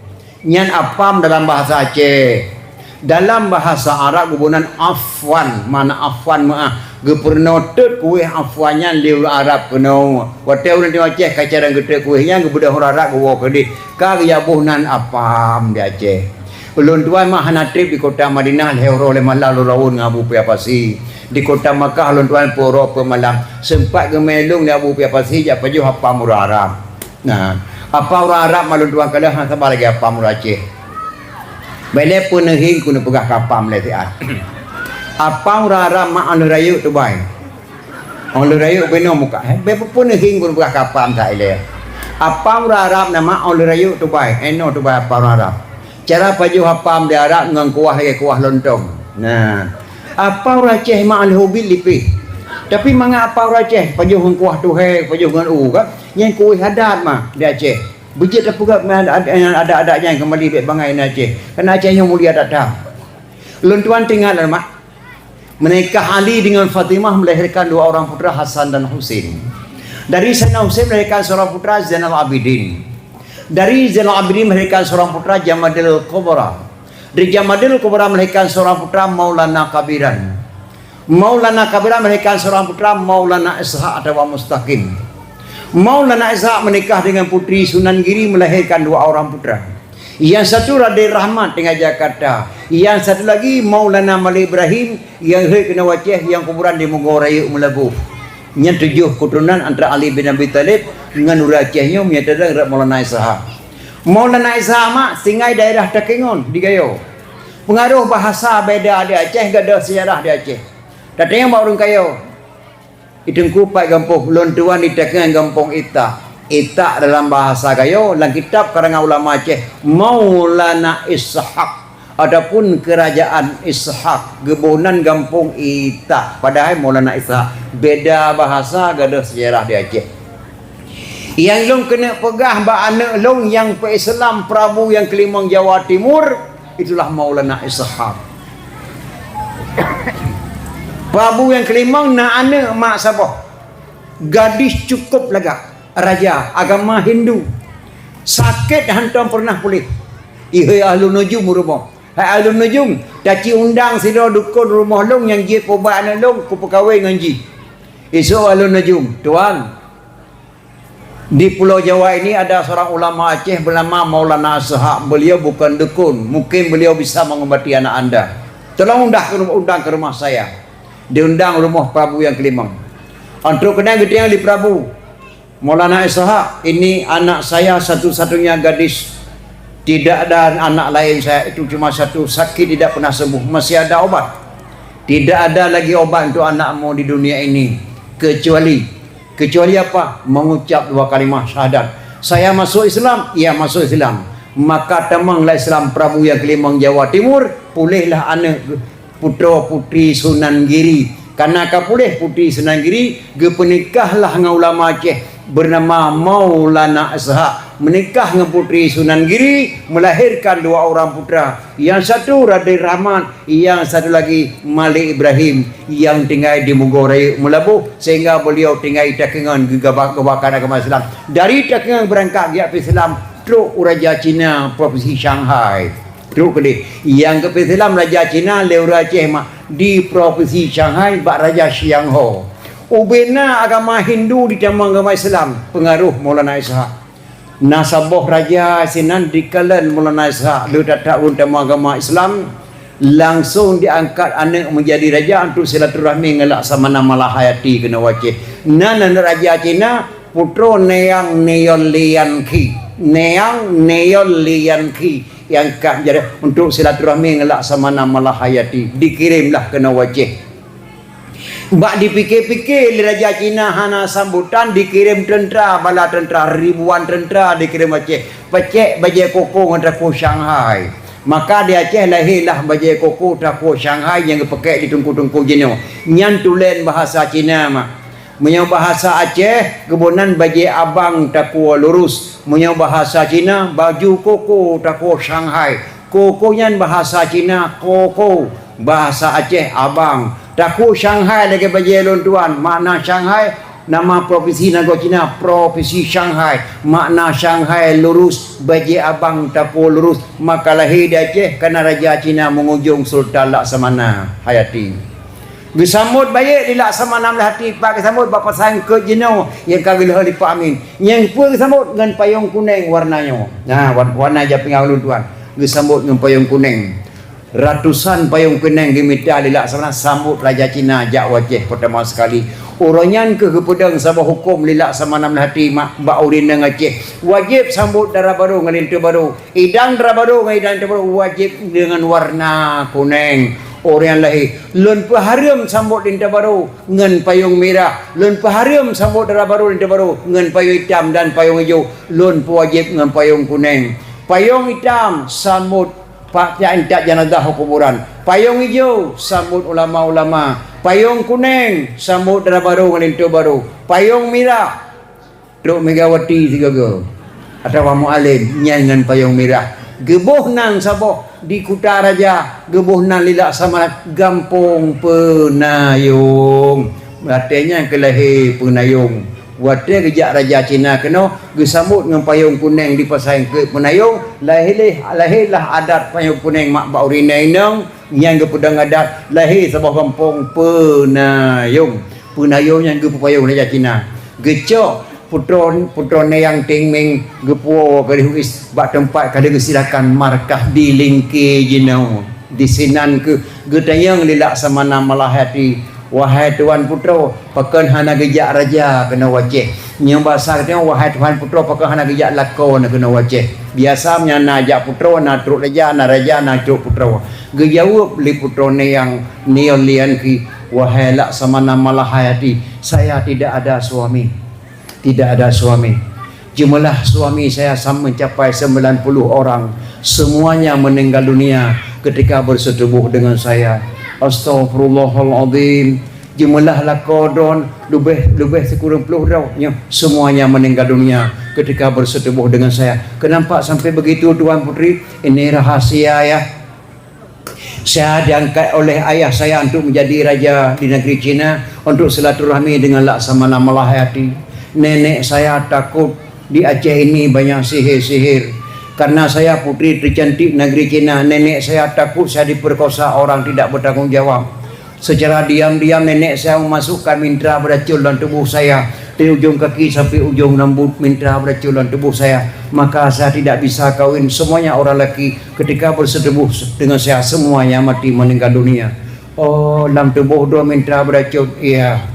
Nyan apam dalam bahasa Aceh. Dalam bahasa Arab geuboh nan afwan, makna afwan meu'ah. Geupeurunoe teut kueh afwan nyan lé ureueng Arab keunoe. Watèe ureueng Aceh ka carông geuteut kueh nyan geubeudôh ureueng Arab geuwoe keudeh. Ka geujak boh nan apam di Aceh. Ulôn tuan mak hana trép di kota Madinah lhèe uroe lhèe malam lôn rawon ngon Abu Pia Pasi. Di kota Makkah ulôn tuan peuet uroe peuet malam. Seumpat geumè lôn lé Abu Pia Pasi jak pajoh apam ureueng Arab. Nah, apam ureueng Arab mak lôn tuan kalon hana saba lagèe apam ureueng Aceh. Bèk lé peuneuhing keuneuk peugah keu apam lé siat. Apam ureueng Arab mak 'oh lheueh rayeuk tubai. 'Oh lheueh rayeuk beunoe muka, eh, bèk peuneuhing keuneuk peugah keu apam that ilèe. Apam ureueng Arab na mak 'oh lheueh rayeuk tubai, eh, noe tubai apam ureueng Arab. Cara pajoh apam di Arab ngon kuah lagèe kuah lontong. Nah, apam ureueng Aceh mak 'oh lheueh ubit lipéh. Tapi mangat apam ureueng Aceh pajoh ngon kuah tuhé, pajoh ngon u kan. Nyan kueh adat mah di Aceh. Beujeuet tapeugah meunan adat-adat nyan keumbali bèk bangai na Aceh. Karena Aceh nyoe mulia that-that. Lôn tuan teuingat lom mak. Menikah Ali dengan Fatimah melahirkan dua orang putra Hasan dan Husin. Dari Sayyidina Husin melahirkan seorang putra Zainal Abidin. Dari Zainal Abidin melahirkan seorang putra Jamadil Kubra. Dari Jamadil Kubra melahirkan seorang putra Maulana Kabiran. Maulana Kabiran melahirkan seorang putra Maulana Ishak atawa Mustaqim. Maulana Ishak menikah dengan putri Sunan Giri melahirkan dua orang putra. Yang satu Raden Rahmat tinggal Jakarta. Yang satu lagi Maulana Malik Ibrahim yang hidup keunoe Aceh yang kuburan di Mugo Rayeuk Meulaboh. Nyan tujoh keuturonan antara Ali bin Abi Thalib ngon ureuëng Aceh nyoe, meunyo tadong rot Maulana Ishaq. Maulana Ishaq mak tinggai daerah Takengon di Gayo. Pengaruh bahasa beda di Aceh, gadôh sejarah di Aceh. Tatanyong bak ureuëng Gayo. Di Teungku pat gampông, lôn tuan di Takengon gampông Itak. Itak dalam bahasa Gayo, lam kitab karangan ulama Aceh, Maulana Ishaq. Ataupun Kerajaan Ishaq, geuboh nan gampông Itak, padahai Maulana Ishaq. Beda bahasa, gadôh sejarah di Aceh. Nyang lôn keuneuk peugah bak aneuëk lôn nyang peuislam Prabu nyang keulimong Jawa Timur, itulah Maulana Ishaq. Prabu nyang keulimong na aneuëk mak saboh. Gadis cukup lagak, raja agama Hindu. Sakét hantom pernah puléh. Ihôi ahlu nujum rumoh. Hai ahlu nujum, taci undang sidroe dukon rumoh lôn nyang jeuet peubat aneuëk lôn kupeukawen ngon jih. Isok ahlu nujum, "Tuan, di Pulau Jawa ini ada seorang ulama Aceh bernama Maulana Ishaq. Beliau bukan dukun. Mungkin beliau bisa mengobati anak anda. Tolong undang ke, undang ke rumah saya." Diundang rumoh Prabu nyang keulimong. Untuk keunan geutanyong lé Prabu, "Maulana Ishaq, ini anak saya satu-satunya gadis. Tidak ada anak lain saya, itu cuma satu, sakit tidak pernah sembuh. Masih ada obat?" "Tidak ada lagi obat untuk anakmu di dunia ini, kecuali," "Kecuali apa?" "Mengucap dua kalimah syahadat." "Saya masuk Islam." "Iya, masuk Islam." Maka tamong lah Islam Prabu nyang keulimong Jawa Timur, puléhlah aneuëk putroe putri Sunan Giri. Karena ka puléh putri Sunan Giri, geupeunikahlah ngon ulama Aceh bernama Maulana Ishaq. Meunikah ngon putri Sunan Giri, melahirkan dua orang putra. Yang satu Raden Rahman, yang satu lagi Malik Ibrahim, yang tinggai di Mugo Rayeuk Meulaboh, sehingga beliau tinggai Takengon geugaba-, geugabakan agama Islam. Dari Takengon beurangkat geujak Islam, trok u Raja Cina, provinsi Shanghai. Trok keudeh. Nyang geupeuislam Raja Cina lé ureuëng Aceh mak di provinsi Shanghai bak Raja Xiang Ho. Ubena agama Hindu ditamong agama Islam, pengaruh Maulana Ishaq. Na saboh raja sinan dikalon Maulana Ishaq, lheueh that-that ureuëng tamong agama Islam, langsung diangkat aneuëk menjadi raja untuk silaturahmi ngon Laksamana Malahayati keunoe u Aceh. Nan aneuëk raja Cina, putroe Neang Neon Lian Khi. Neang Neon Lian Khi. Nyang ka menjadi untuk silaturahmi ngon Laksamana Malahayati, dikirimlah keunoe u Aceh. Bak dipike-pike lé Raja Cina hana sambutan, dikirim teuntra, bala teuntra, ribuan teuntra dikirim u Aceh. Peucék bajée koko ngon takue Shanghai. Maka di Aceh lahé lah bajée koko takue Shanghai nyang geupeukek di teungku-teungku jinoe. Nyan tulen bahasa Cina mak. Meunyoe bahasa Aceh, geuboh nan bajée abang takue lurus. Meunyoe bahasa Cina, baju koko takue Shanghai. Koko nyan bahasa Cina, koko. Bahasa Aceh, abang. Takue Shanghai lagée bajée lôn tuan. Makna Shanghai, nama provinsi nanggroe Cina, provinsi Shanghai. Makna Shanghai lurus, bajée abang takue lurus. Maka lahé di Aceh, kana raja Cina mengujong Sultan Laksamana Hayati. Geusambot bayeuk lé Laksamana Malahayati, pat geusambot bak pasai eungkôt jinoe nyang ka geulheueh lé Pak Amin. Nyang peue geusambot ngon payong kuneng warna nyoe. Nah, wa-, warna japingan ulôn tuan. Geusambot ngon payong kuneng. Ratusan payong kuneng geumita lé Laksamana sambot Raja Cina jak u Aceh peurtama sekali. Uroe nyan keuh geupeudong saboh huköm lé Laksamana Malahayati mak bak ureuëng inong Aceh. Wajéb sambot dara barô ngon linto barô. Idang dara barô ngon idang linto barô wajéb deungon warna kuneng. Ureuëng nyang lahé, lôn peuhareuem sambot linto barô ngon payong mirah. Lôn peuhareuem sambot dara barô linto barô ngon payong itam dan payong ijo. Lôn peuwajéb ngon payong kuneng. Payong itam sambot pa-, tiak intat janazah u kuburan. Payong ijo sambot ulama-ulama. Payong kuneng sambot dara barô ngon linto barô. Payong mirah trok Megawati sigoe-goe atawa Mualem nyan ngon payong mirah. Geuboh nan saboh di Kuta Raja, geuboh nan lé Laksamana Gampông Peunayong. Watée nyan keuh lahé Peunayong. Watée geujak Raja Cina keunoe, geusambot ngon payong kuneng di pasai eungkôt Peunayong, lahé lé, lahé lah adat payong kuneng mak bak ureuëng inong nyang geupeudong adat, lahé saboh gampông Peunayong. Peunayong nyan geupeupayong Raja Cina. Geucok putroe, putroe Neang Ting Meng geupuwoe keu Lihu Is bak teumpat ka lheueh geusilakan markah di lingke jinoe. Disinan keuh geutanyong lé Laksamana Malahayati, Wahai tuan putroe, pakon hana geujak raja keunoe u Aceh? Nyoe basa geutanyoe, wahai tuan putroe, pakon hana geujak lakoe keunoe u Aceh? Biasa meunyo na jak putroe, na trok raja, na raja, na trok putroe. Geujaweueb lé putroe nyan, Nyoe Lian Khi, wahai Laksamana Malahayati, saya tidak ada suami. Tidak ada suami. Jumlah suami saya sam-, mencapai sembilan puluh orang. Semuanya meninggal dunia ketika bersetubuh dengan saya. Astagfirullahalazim. Jumlah lakoe droe leubeh, leubeh sikureueng ploh droe. Nyoe, semuanya meninggal dunia ketika bersetubuh dengan saya. Kenapa sampai begitu, Tuan Putri? Ini rahasia, ya. Saya diangkat oleh ayah saya untuk menjadi raja di negeri Cina untuk silaturahmi dengan Laksamana Malahayati. Nenek saya takut di Aceh ini banyak sihir-sihir. Karena saya putri tercantik negeri Cina, nenek saya takut saya diperkosa orang tidak bertanggung jawab. Secara diam-diam nenek saya memasukkan mintra beracun dalam tubuh saya, dari ujung kaki sampai ujung rambut mintra beracun dalam tubuh saya. Maka saya tidak bisa kawin, semuanya orang laki. Ketika bersetubuh dengan saya, semuanya mati meninggal dunia. Oh, lam tuboh droe mintra beuracon? Iya.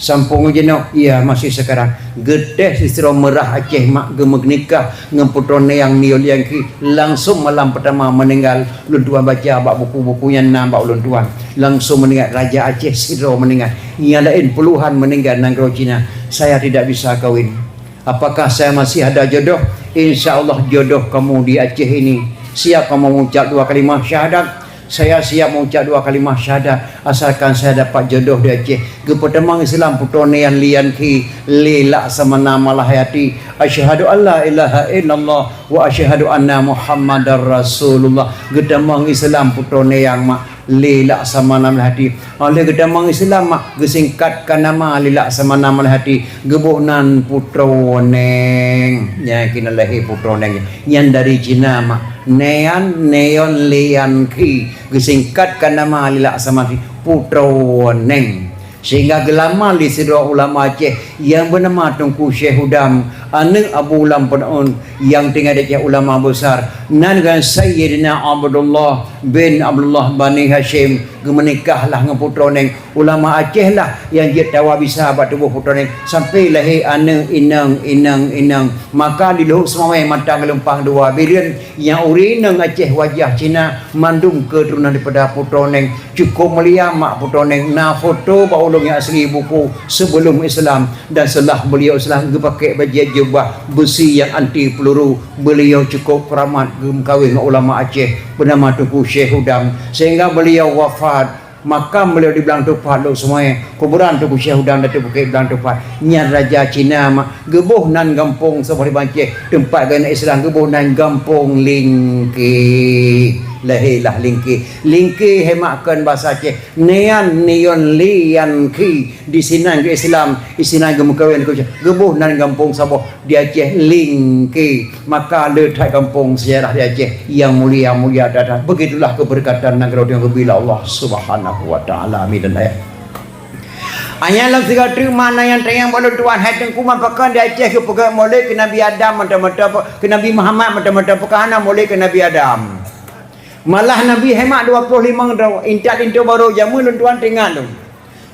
Sampung jinoe? Iya, masih sekarang. Geutéh sidroe meurah Aceh mak geumeunikah ngon putroe nyang Nyoe Lian Khi, langsung malam pertama meninggal. Ulôn tuan baca bak buku-buku nyang na bak ulôn tuan. Langsung meninggal raja Aceh sidroe meninggal. Nyang laén puluhan meninggal nanggroe Cina. Saya tidak bisa kawin. Apakah saya masih ada jodoh? Insya Allah jodoh kamu di Aceh ini. Siap kamu mengucap dua kalimah syahadat? Saya siap mengucap dua kalimah syahadat, asalkan saya dapat jodoh di Aceh. Geupeutamong Islam putroe Nyoe Lian Khi lé Laksamana Malahayati. Asyhadu an la ilaha illallah wa asyhadu anna Muhammadar Rasulullah. Geutamong Islam putroe Nyoe mak lé Laksamana Malahayati. Óh lheueh geutamong Islam mak, geusingkatka nama lé Laksamana Malahayati, geuboh nan Putroe Neng. Nyan keunan lahé Putroe Neng. Nyan dari Cina mak. Nyan Nyoe Lian Khi, geusingkatka nama lé Laksamana Putroe Neng. Sehingga geulama lé sidroe ulama Aceh nyang beunama Teungku Syekh Hudam, aneuëk Abu Lam Peud'un nyang tinggai di Aceh, ulama besar, nan ngon Sayyidina Abdullah bin Abdullah Bani Hasyim, geumeunikahlah ngon Putroe Neng. Ulama Aceh lah nyang jeuet tawa bisa bak tuboh Putroe Neng sampai lahé aneuëk inong, inong, inong. Maka di Luhok Seumawé mata geulumpang dua, Bireuen nyang ureuëng inong Aceh wajah Cina, mandum keuturonan daripada Putroe Neng. Cukup mulia mak Putroe Neng, na foto bak ulôn nyang asli buku sebelum Islam dan setelah beliau Islam, geupaké bajée jubah beusi nyang anti peluru. Beliau cukup keramat geumeukawen ngon ulama Aceh bernama Teungku Syekh Hudam, sehingga beliau wafat. Makam beliau di Blang Tupat, Luhok Seumawé, kuburan Teungku Syekh Hudam Datuk Bukit Blang Tupat. Nyan raja Cina mak, geuboh nan gampông saboh di Aceh, teumpat geuneuk Islam, geuboh nan Gampông Lingke. Lahé lah Lingke. Lingke hai mak kon basa Aceh. Nyan Nyoe Lian Khi, di sinan geu-Islam, di sinan geumeukawen, geuboh nan gampông saboh di Aceh, Lingke. Maka le that gampông sejarah di Aceh nyang mulia-mulia that. Begitulah keberkatan nanggroe nyang geubri lé Allah Subhanahu wa Taala. Amin dan ayat. Hanya lam sigoe teuk makna nyang tanyong bak lôn tuan, hai Teungku, meupakan di Aceh geupeugét Maulid keu Nabi Adam mantong-mantong, keu Nabi Muhammad mantong-mantong, pakon hana Maulid keu Nabi Adam? Malah Nabi hai mak dua ploh limong droe, intat linto barô jameun lôn tuan teuingat lom.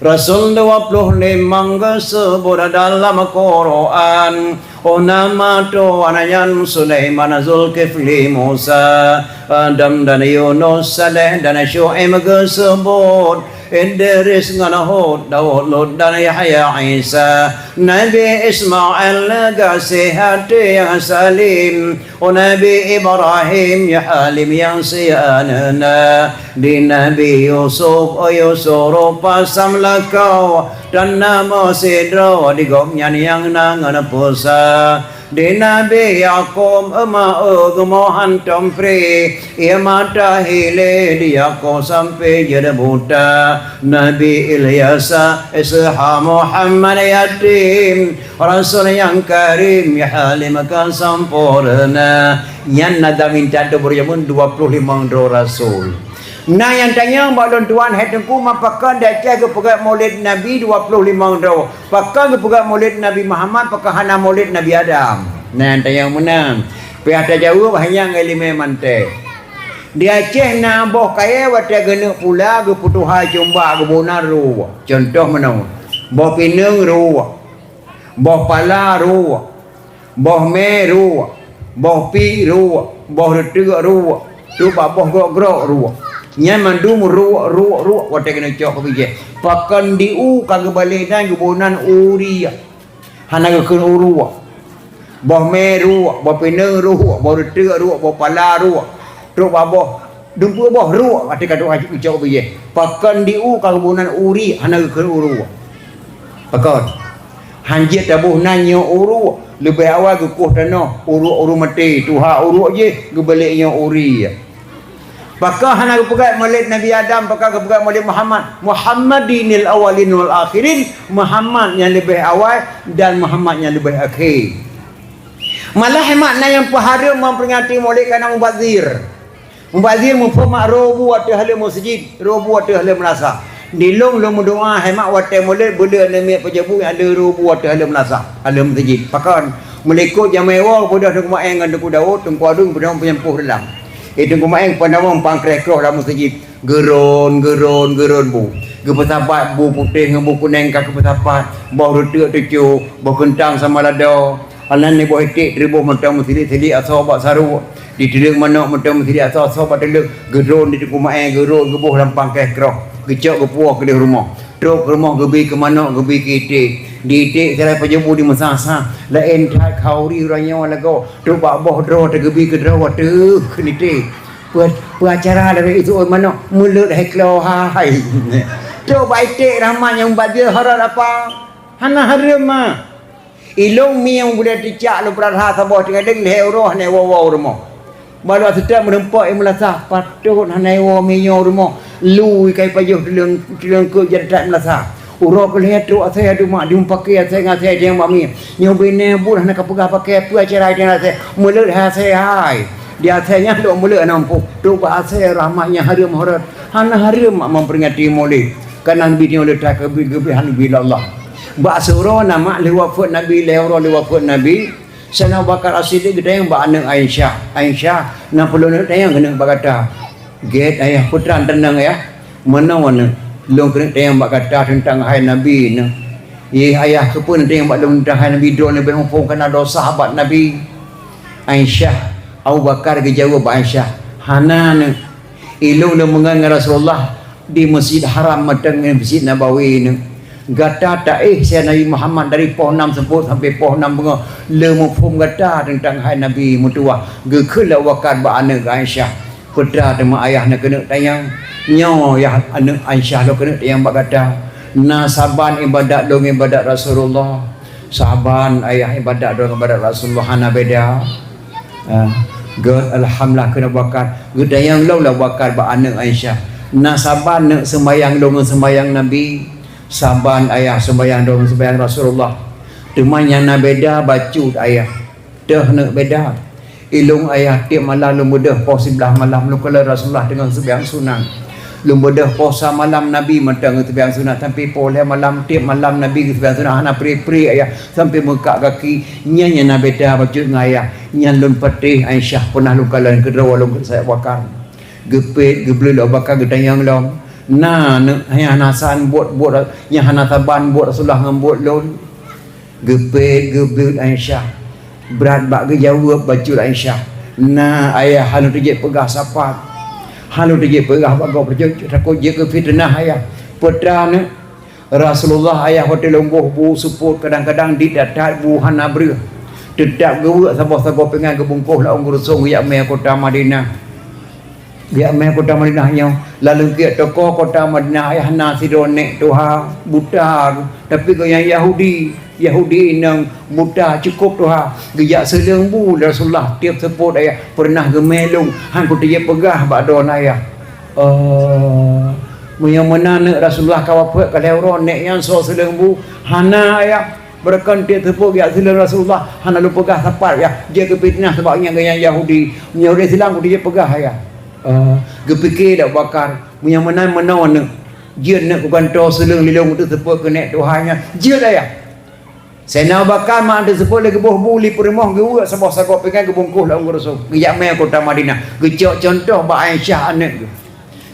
Rasul dua ploh limong geuseubut dalam Quran. Oh nama tuan nyan Sulaiman, Zulkifli, Musa, Adam dan Yunus, Saleh dan Syu'aib geuseubut, Idris ngon Hud, Daud, Lut dan Yahya, Isa, Nabi Ismail, gaséh até nyang salim, Oh Nabi Ibrahim, ya Halim nyang sianeuna, di Nabi Yusuf, oh Yusuf rupa sam lakoe, dan na meusidroe di gobnyan nyang na ngon peusa. Di Nabi Yakub, euma geumoe hantom pri, ia mata hilé di Yakub sampai jeuet buta. Nabi Ilyasa, Ishaq, Muhammad yatim, Rasul nyang karim, ya Halim ka sampoereuna. Nyan na dalam intat dubur jameun dua ploh limong droe rasul. Na nyang tanyong bak lôn tuan, hai Teungku, meupakan di Aceh geupeugét Maulid Nabi dua ploh limong droe? Pakon geupeugét Maulid Nabi Muhammad, pakon hana Maulid Nabi Adam? Na nyang tanyong meunan. Payah tajaweueb hanya ngon ileumèe mantek. Di Aceh na boh kayèe watèe geuneuk pula geupeutuha cumbak geuboh nan ruek. Cuntoh meunoe, boh pineung ruek, boh pala ruek, boh mè ruek, boh piek ruek, boh reuteuk ruek, trok bak boh grok-grok ruek. Nyan mandum ruek, ruek, ruek watèe geuneuk cok keu bijèh. Pakon di u ka geubalek nan geuboh nan u riek. Hana geukheun u ruek. Boh mè ruek, boh pineung ruek, boh reuteuk ruek, boh pala ruek. Trok bak boh, dumpeue boh ruek, watèe ka trok geucok bijèh. Pakon di u ka geuboh nan u riek, hana geukheun u ruek. Pakon? Han jeuet taboh nan nyoe u ruek, leubeh awai geukoh tanoh, u ruek ureueng maté, tuha u ruek jih, geubalek nyoe u riek. Pakon hana geupeugah mulod Nabi Adam, pakon geupeugah mulod Muhammad? Muhammadinil awwalin wal akhirin, Muhammad nyang leubeh awai dan Muhammad nyang leubeh akhé. Malah makna nyang peuhareuem memperingati mulod kareuna mubazir. Mubazir muphom mak roh bu ateueh haleue meuseujid, roh bu ateueh haleue meulasah. Di lôn, lôn meudoa, hai mak watèe mulod, beu le aneuk miet pajoh bu nyang le roh bu ateueh haleue meulasah, haleue meuseujid. Pakon? Meulikot jamèe woe geupeudong Teungku Maeng ngon Teungku Daud, Teungku Adui geupeudong peunyampoh dalam. Eh, Teungku Maeng peunawong pankréh kroh lam meuseujid. Geuron, geuron, geuron bu. Geupeusapat bu putéh ngon bu kunèng ka geupeusapat. Boh reuteuk teucok, boh keuntang sama lado. Anan nibak boh iték teureubôh mantong meusilik-silik asoe bak saruek. Di teuleueng manok mantong meusilik asoe-asoe bak teuleueng. Geuron di Teungku Maeng, geuron geuboh lam pankréh kroh. Geucok geupuwoe keudéh rumoh. Trok keu rumoh geubi keu manok, geubi keu iték. Di iték sira pajoh bu di meusa-sa. Laén that khauri uroe nyoe lagoe. Trok bak boh droe teugeubi keu droe teuh keu iték. Peu-, peu acara lagèe itu ôn manok, mulod hai klo hai. Trok bak iték rahmat nyang bak jeuet horot apa? Hana hareuem ma. Ilôn mieng bulèe teucak lôn peurasa saboh teungadeng lhèe uroe hana woe-woe u rumoh. Bak lôn seutôt meureumpok i meulasah, patot hana woe mieng nyoe u rumoh. Lu ikai pajoh tuleueng, tuleueng keu jeuet that meulasah. Uroe keu lhèe trok asèe adoe mak, jeuem paké asèe ngon asèe nyang bak mieng. Nyoe binéh buet hana kapeugah paké peue acara nyang asèe. Mulod hai asèe hai. Di asèe nyan lôn mulod hana muphom. Trok bak asèe rahmat nyang hareuem horot. Hana hareuem mak memperingati mulod. Kareuna Nabi nyoe le that keubiet-keubiet hana geubri lé Allah. Bak siuroe na mak lheueh wafeuet Nabi, lhèe uroe lheueh wafeuet Nabi, Saidina Abu Bakar As-Siddiq geutanyong bak aneuk Aisyah, "Aisyah, na peulôn neuk tanyong keuneuk bak gata?" "Gèt ayah, peue treuk tanyong ayah?" "Meunoe aneuk, lôn keuneuk tanyong bak gata teuntang hai Nabi nyoe." "Yeh ayah, keupeue neutanyong bak lôn teuntang hai Nabi?" "Droeneuh leubeh muphom kareuna droe sahabat Nabi." Aisyah, Abu Bakar geujaweueb bak Aisyah, "Hana neuk, ilôn lôn meungon ngon Rasulullah di Masjid Haram mantong ngon Masjid Nabawi nyoe. Gata taéh asèe Nabi Muhammad dari poh nam seupôt sampoe poh nam beungoh, le muphom gata teuntang hai Nabi meutuwah." Geukheun lé Abu Bakar bak aneuk Aisyah, "Peue treuk teuma ayah neuk keuneuk tanyong? Nyoe yah aneuk Aisyah lôn keuneuk tanyong bak gata. Na saban ibadat lôn ngon ibadat Rasulullah. Saban ayah ibadat lôn ngon ibadat Rasulullah hana beda." Ah, gèt, alhamdulillah, kheun Abu Bakar. Geutanyong lom lé Abu Bakar bak aneuk Aisyah, "Na saban neuk seumayang lôn ngon seumayang Nabi?" "Saban ayah, seumayang lôn ngon seumayang Rasulullah. Teuma nyang na beda bacut ayah." "Toh neuk beda? Ilôn ayah tiep malam lôn beudôh poh siblaih malam lôn kalon Rasulullah teungoh seumayang sunat. Lôn beudôh poh sa malam Nabi mantong geuseumayang sunat sampoe poh lhèe malam, tiep malam Nabi geuseumayang sunat hana pri-pri ayah sampoe meukak gaki. Nyan nyang na beda bacut ngon ayah. Nyan lôn patéh Aisyah peunah lôn kalon keudroe lôn keu Abu Bakar." Geupeuet, geubleuet lé Abu Bakar geutanyong lom, "Na neuk nyang hana saban buet, buet, nyang hana saban buet Rasulullah ngon buet lôn?" Geupeuet, geubleuet Aisyah. Brat bak geujaweueb bacut Aisyah, "Na ayah, hana teujeuet peugah sapat. Hana teujeuet peugah bak gob, takot jeuet keu fiteunah ayah." "Peue treuk neuk?" "Rasulullah ayah watèe lôn boh bu seupôt kadang-kadang di that-that bu hana breueh. Teutap geuweuek saboh sagoe pingan geubungkôh lam geureusong geujak mè kota Madinah." Geujak mè kota Madinah nyoe, lam leungkek toko kota Madinah ayah na sidroe nèk tuha buta, tapi gobnyan Yahudi. Yahudi inong buta cukôp tuha. Geujak seuleueng bu lé Rasulullah tiep seupôt ayah, "Peureunah geumè lôn, han kuteujeuet peugah bak droeneuh ayah." "Oh, meunyoe meunan neuk Rasulullah ka wafeuet ka lhèe uroe nèk nyan soe seuleueng bu?" "Hana ayah." "Beureukon tiep seupôt geujak seuleueng Rasulullah, hana lôn peugah sapat ayah, jeuet keu fiteunah sabab nyan gobnyan Yahudi. Meunyoe ureueng Islam kuteujeuet peugah ayah." Oh, geupike lé Abu Bakar, "Meunyoe meunan meunoe neuk, jeuet neuk keu gantoe seuleueng lé lôn teuk seupôt keu nèk tuha nyan." "Jeuet ayah." Saidina Abu Bakar mak teuseupôt lé geuboh bu li peurumoh, geuweuek saboh sagoe pinggan, geubungkôh lam geureusôh, geujak mé u kota Madinah, geucok cuntoh bak Aisyah aneuk geuh.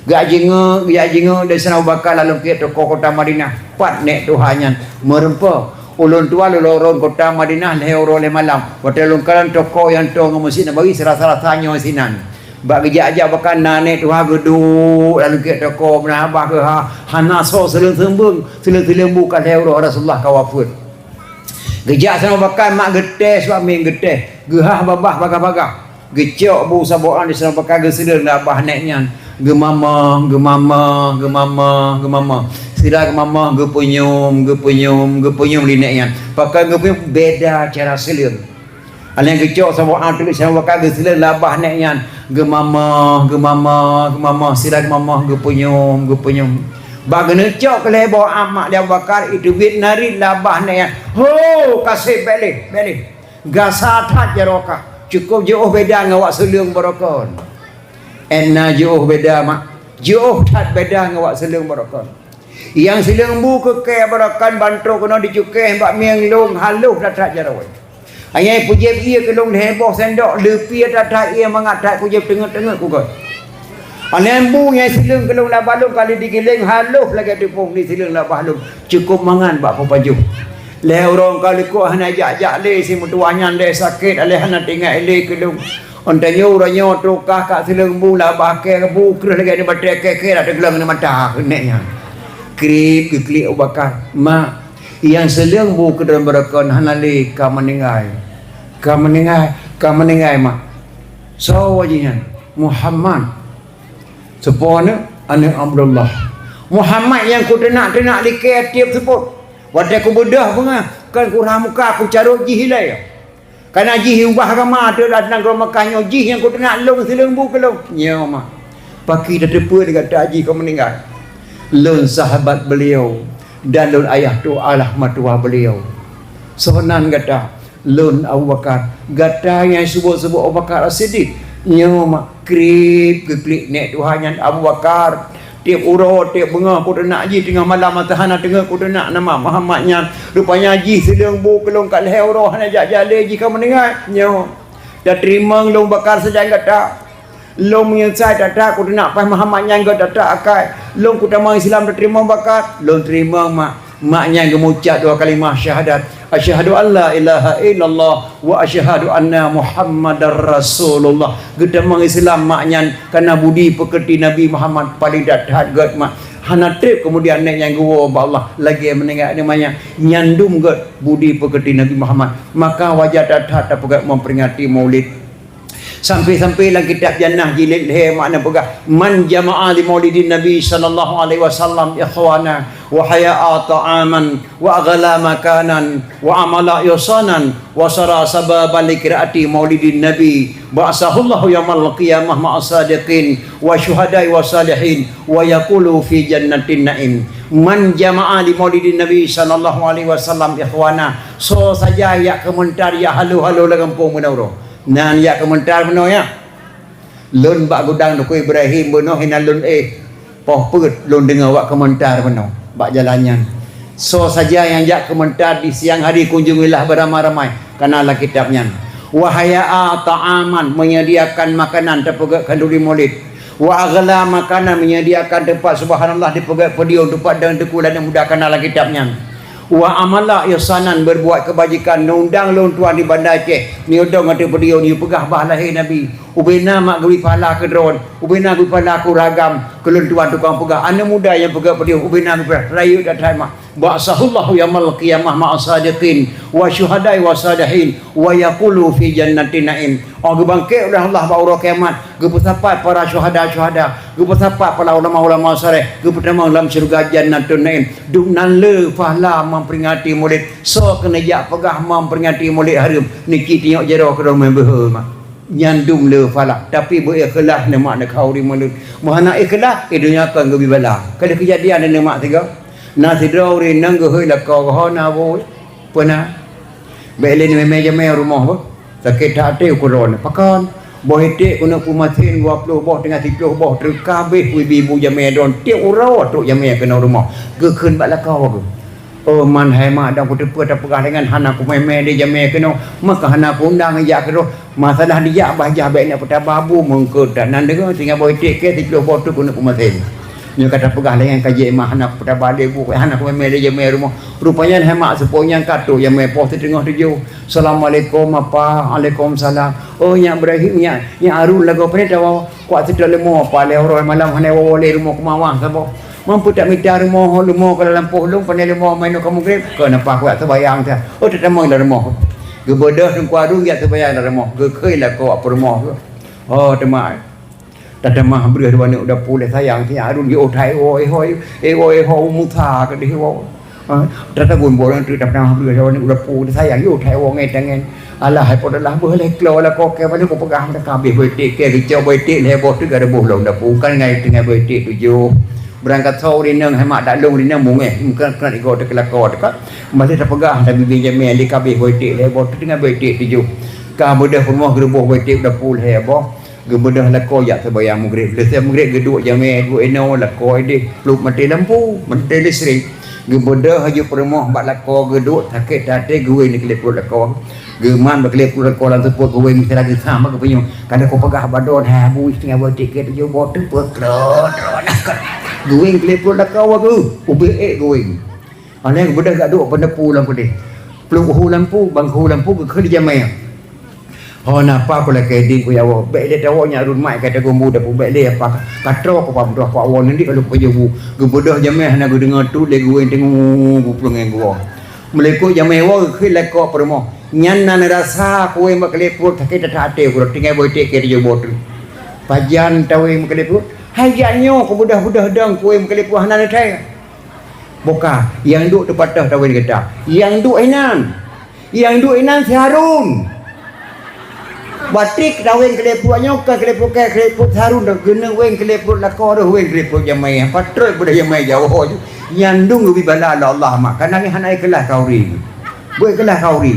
Geujak jingeuk, geujak jingeuk lé Saidina Abu Bakar lam lungkiek toko kota Madinah. Pat nèk tuha nyan meureumpok, "Ulôn tuan lôn lôn rhot kota Madinah lhèe uroe lhèe malam. Watèe lôn kalon toko nyang toe ngon Meuseujid Nabawi seurasa-rasa nyoe sinan." Bak geujak-jak Abu Bakar na nèk tuha geuduek lam lungkiek toko, meunan babah geuh ha, hana soe seuleueng seumbeueng, seuleueng-seuleueng bu ka lhèe uroe Rasulullah ka wafeuet. Geujak Saidina Abu Bakar mak geutéh, suami geutéh, geuhah babah bagah-bagah. Geucok bu saboh an di Saidina Abu Bakar geuseuleueng lam babah nèk nyan. Geumamoh, geumamoh, geumamoh, geumamoh. Sira geumamoh, geupeunyum, geupeunyum, geupeunyum lé nèk nyan. Pakon geupeunyum beda cara seuleueng. Alèh geucok saboh an teuk Saidina Abu Bakar geuseuleueng lam babah nèk nyan. Geumamoh, geumamoh, geumamoh, sira geumamoh, geupeunyum, geupeunyum. Bak geuneucok keu lhèe boh amat lé Abu Bakar, iteubiet narit lam babah nèk nyan. Ho, ka sép, bèk lé, bèk lé. Gasa that jaroe kah. Cukôp jiôh beda ngon awak seuleueng baroekon. Ena jiôh beda mak. Jiôh that beda ngon awak seuleueng baroekon. Nyang seuleueng bu keu kèe baroekon ban trôk keunoe jicukéh bak mieng lôn, halôh that-that jaroe. Nyang peujieb ié keu lôn lhèe boh sendok, leupie that-that ié mangat that kujieb teungeut-teungeut kugôt. Alèh bu nyang seuleueng keu lôn lam babah lôn ka lheueh jigiléng halôh lagèe teupông jiseuleueng lam babah lôn. Cukôp mangat bak peupajoh. Lhèe uroe ka likot hana jak-jak lé, si meutuwah nyan lé sakét, alèh hana teuingat lé keu lôn. Ôn tanyoe uroe nyoe trôk kah ka seuleueng bu lam babah kèe, bu kreueh lagèe nibak batèe kèe-kèe dak teugleng nibak mata keuneuk nyan. Krieb geuklik Abu Bakar, "Mak, nyang seuleueng bu keu droeneuh baroekon hana lé, ka meuninggai. Ka meuninggai, ka meuninggai, Mak." "Soe jihnyan?" "Muhammad." "Soe po aneuk?" "Aneuk Abdullah." "Muhammad nyang kuteunak-teunak likèe tiep seupôt. Watèe kubeudôh beungoh, kon kurhah muka, kucarôt jih ilèe. Kareuna jih ubah agama, teuh lam nanggroe Meukah nyoe, jih nyang kuteunak lôn seuleueng bu keu lôn." "Nyoe, Mak." "Pakri tateupeue lé gata jih ka meuninggai?" "Lôn sahabat beliau dan lôn ayah tu adalah meutuwah beliau." "Soe nan gata?" "Lôn Abu Bakar." "Gata nyang seubut-seubut Abu Bakar As-Siddiq?" "Nyoe, Mak." Krieb geuklik nèk tuha nyan Abu Bakar. "Tiep uroe, tiep beungoh kuteunak jih, teungoh malam mata hana teungeut kuteunak nama Muhammad nyan. Rupanya jih seuleueng bu keu lôn ka lhèe uroe hana jak-jak lé, jih ka meuninggai." "Nyoe, tateurimong lôn Bakar sajan gata. Lôn meunyeusai that-that kuteunak paih Muhammad nyan gèt that-that akai. Lôn kutamong Islam, tateurimong Bakar?" "Lôn teurimong, Mak." Mak nyan geumucab dua kalimah syahadat, "Asyhadu an la ilaha illallah wa asyhadu anna Muhammadar Rasulullah." Geutamong Islam mak nyan kareuna budi peukeurti Nabi Muhammad paleng that-that gèt, Mak. Hana trép keumudian nèk nyan geuwoe bak Allah lagèe meuninggai aneuk mak nyan. Nyan dum gèt budi peukeurti Nabi Muhammad. Maka wajar that-that tapeugèt memperingati Maulid. Sampai-sampai lam kitab Jannah jilid lhèe makna peugah, "Man jama'a li maulidin Nabi sallallahu alaihi wasallam ikhwana wa haya'a ta'aman wa aghala makanan wa amala ihsanan wa sara sababan li qiraati maulidin Nabi ba'asahullahu yaumal qiyamah ma'as sadiqin wa syuhada'i wa salihin wa yaqulu fi jannatin na'im." Man jama'a li maulidin Nabi sallallahu alaihi wasallam ikhwana. Soe saja jak keumeuntar, jak halo-halo lam gampông meunan uroe. Nan jak keumeuntar meunoe nyan. Lôn bak gudang Teungku Ibrahim bunoe hinan lôn éh. Poh peuet lôn deungoe bak keumeuntar meunoe, bak jalan nyan. Soe saja nyang jak keumeuntar di siang hari, kunjungilah beramai-ramai, kana lam kitab nyan. Wa haya'a ta'aman, menyediakan makanan, tapeugèt khanduri Maulid. Wa aghla makanan, menyediakan teumpat, subhanallah, dipeugèt podium, teumpat dong teungku lagèe muda, kana lam kitab nyan. Wa amala ihsanan, berbuat kebajikan, neundang lôn tuan di Banda Aceh, neudong ateueh podium, neupeugah bah lahé Nabi. Ubena mak geubri pahala keu droen, ubena geubri pahala keu ureueng agam, keu lôn tuan tukang peugah, aneuk muda nyang peugah podium, ubena geubri pahala, rayeuk that-that mak. Ba'asahullahu yaumal qiyamah ma'as sadiqin wa syuhada'i wa salihin wa yaqulu fi jannatin na'im. Oh geubangkét ulèh Allah bak uroe kiamat, geupeusapat para syuhada-syuhada, geupeusapat para ulama-ulama saleh, geupeutamong lam syeuruga Jannatun Naim. Dum nan le pahala memperingati Maulid, soe keuneuk jak peugah memperingati Maulid hareuem, neuci tinyok jaroe keudroe meubeuhe mak. Nyan dum le pahala, tapi beu ikhlas neumak neukhau di Maulid. Meuhana ikhlas, i donya kon geubri bala. Ka lheueh keujadian neumak sigoe. Na sidroe ureueng inong geuhôi lakoe geuh na bu. Peue na? Bèk lé neumè-mè jamè rumoh beuh. Sakét that até ukeue droeneuh. Pakon? Boh iték keuneuk peumasen dua ploh boh, teungoh siplôh boh treuk ka abéh, ibi-ibu jamè droen. Tiep uroe trok jamè keunoe rumoh. Geukheun bak lakoe geuh. Oh man hai mak, dang kuteupeue tapeugah lé nyan hana kumé-mé lé jamé keunoe, maka hana kuundang jak keudroe. Masalah dijak bah jah bék neuk peutaba bu meungkeue that nan deungoe, tinggai boh iték keu siplôh boh teuk keuneuk peumasén. Nyoe ka tapeugah lé nyan ka jeuet mak, hana kupeutaba lé bu, hana kumé-mé lé jamé rumoh. Rupanya hai mak seupôt nyan ka trok jamé poh siteungoh tujoh. "Assalamualaikum apa?" "Alaikumsalam." "Oh nyak Ibrahim, nyak, nyak Harun lagoe pane tawoe?" "Kuat seutôt leumo apa lé uroe malam hana woe lé rumoh keumawah saboh." "Mampu tak mita rumoh leumo ka lampôh lôn, pane leumo main ka mugreb?" "Keu napa kuat seubayang teuh." "Oh tatamong lam rumoh." Geubeudôh Teungku Harun jak seubayang lam rumoh, geukheun lakoe peurumoh geuh. Oh teuma tatamah breuh dua aneuk dapu lé sayang si Harun, yo thai woe hôi, eh woe ho Musa keudeh woe. Ha, tatagun boh nyan teuk tatamah breuh dua aneuk dapu lé sayang, yo thai woe ngen tangen. Alah hai po adalah beuh lé klo lakoe keu balik kupeugah meutakabeh boh iték keu geucok boh iték lhèe boh teuk ada boh lom dapu kan ngai tinggai boh iték tujoh. Beurangkat soe ureueng inong hai mak dak lôn ureueng inong mungéh, meukeunat-keunat igoe teukeulakoe teuka. Malah tapeugah lam bibie jamé lé kabeh boh iték lhèe boh teuk tinggai boh iték tujoh. Ka beudôh peurumoh geureuboh boh iték dapu lhèe boh. Geubeudôh lakoe jak seubayang mugreb. Leuseh mugreb geuduek jamé geuinoe lakoe ideh pluek maté lampu, maté listrik. Geubeudôh laju peurumoh bak lakoe geuduek sakét até geuwén di keulép pruet lakoe. Geumat bak keulép pruet lakoe lam seupôt geuwén miseue lagèe sama geupeunyoe. Kada kupeugah badon hai abu tinggai boh iték keu tujoh boh teuk peuklot. Geuwén keulép pruet lakoe geuh, ubé ék geuwén. Alèh geubeudôh gak duek peunepu lam keudeh. Pluek hu lampu, bang hu lampu geukheun di jamé. Ho na apa ku lakèe ding ku ya Allah. Bèk lé tawoe nyak rot mak ka tagumbu dapu bèk lé apa ka troh ku pam troh ku awon nanti kalau ku pajoh bu. Geubeudôh jamé hana geudeungoe tu lé geuwén teungoh guplueng ngon gua. Meulikot jamé woe geukheun lakoe peurumoh. Nyan na neurasa kuwén bak keulép pruet sakét that até ku tinggai boh iték keu tujoh boh teuk. Pajan tawé meukeulép pruet. Hai jak nyoe kubeudôh-beudôh dong kuwén meukeulép pruet hana neuthai. Boka, nyang duek teupatéh tawén gata. Nyang duek inan. Nyang duek inan si Harun. Batik tawén keulép pruet nyoe ka keulép pruet, ka keulép pruet si Harun dah geuneuk wén keulép pruet lakoe dah wén keulép pruet jamé. Patrot beudah jamé jaweueb. Nyang dong geubi bala lé Allah mak. Kana nyan hana ikhlaih khauri. Beu ikhlaih khauri.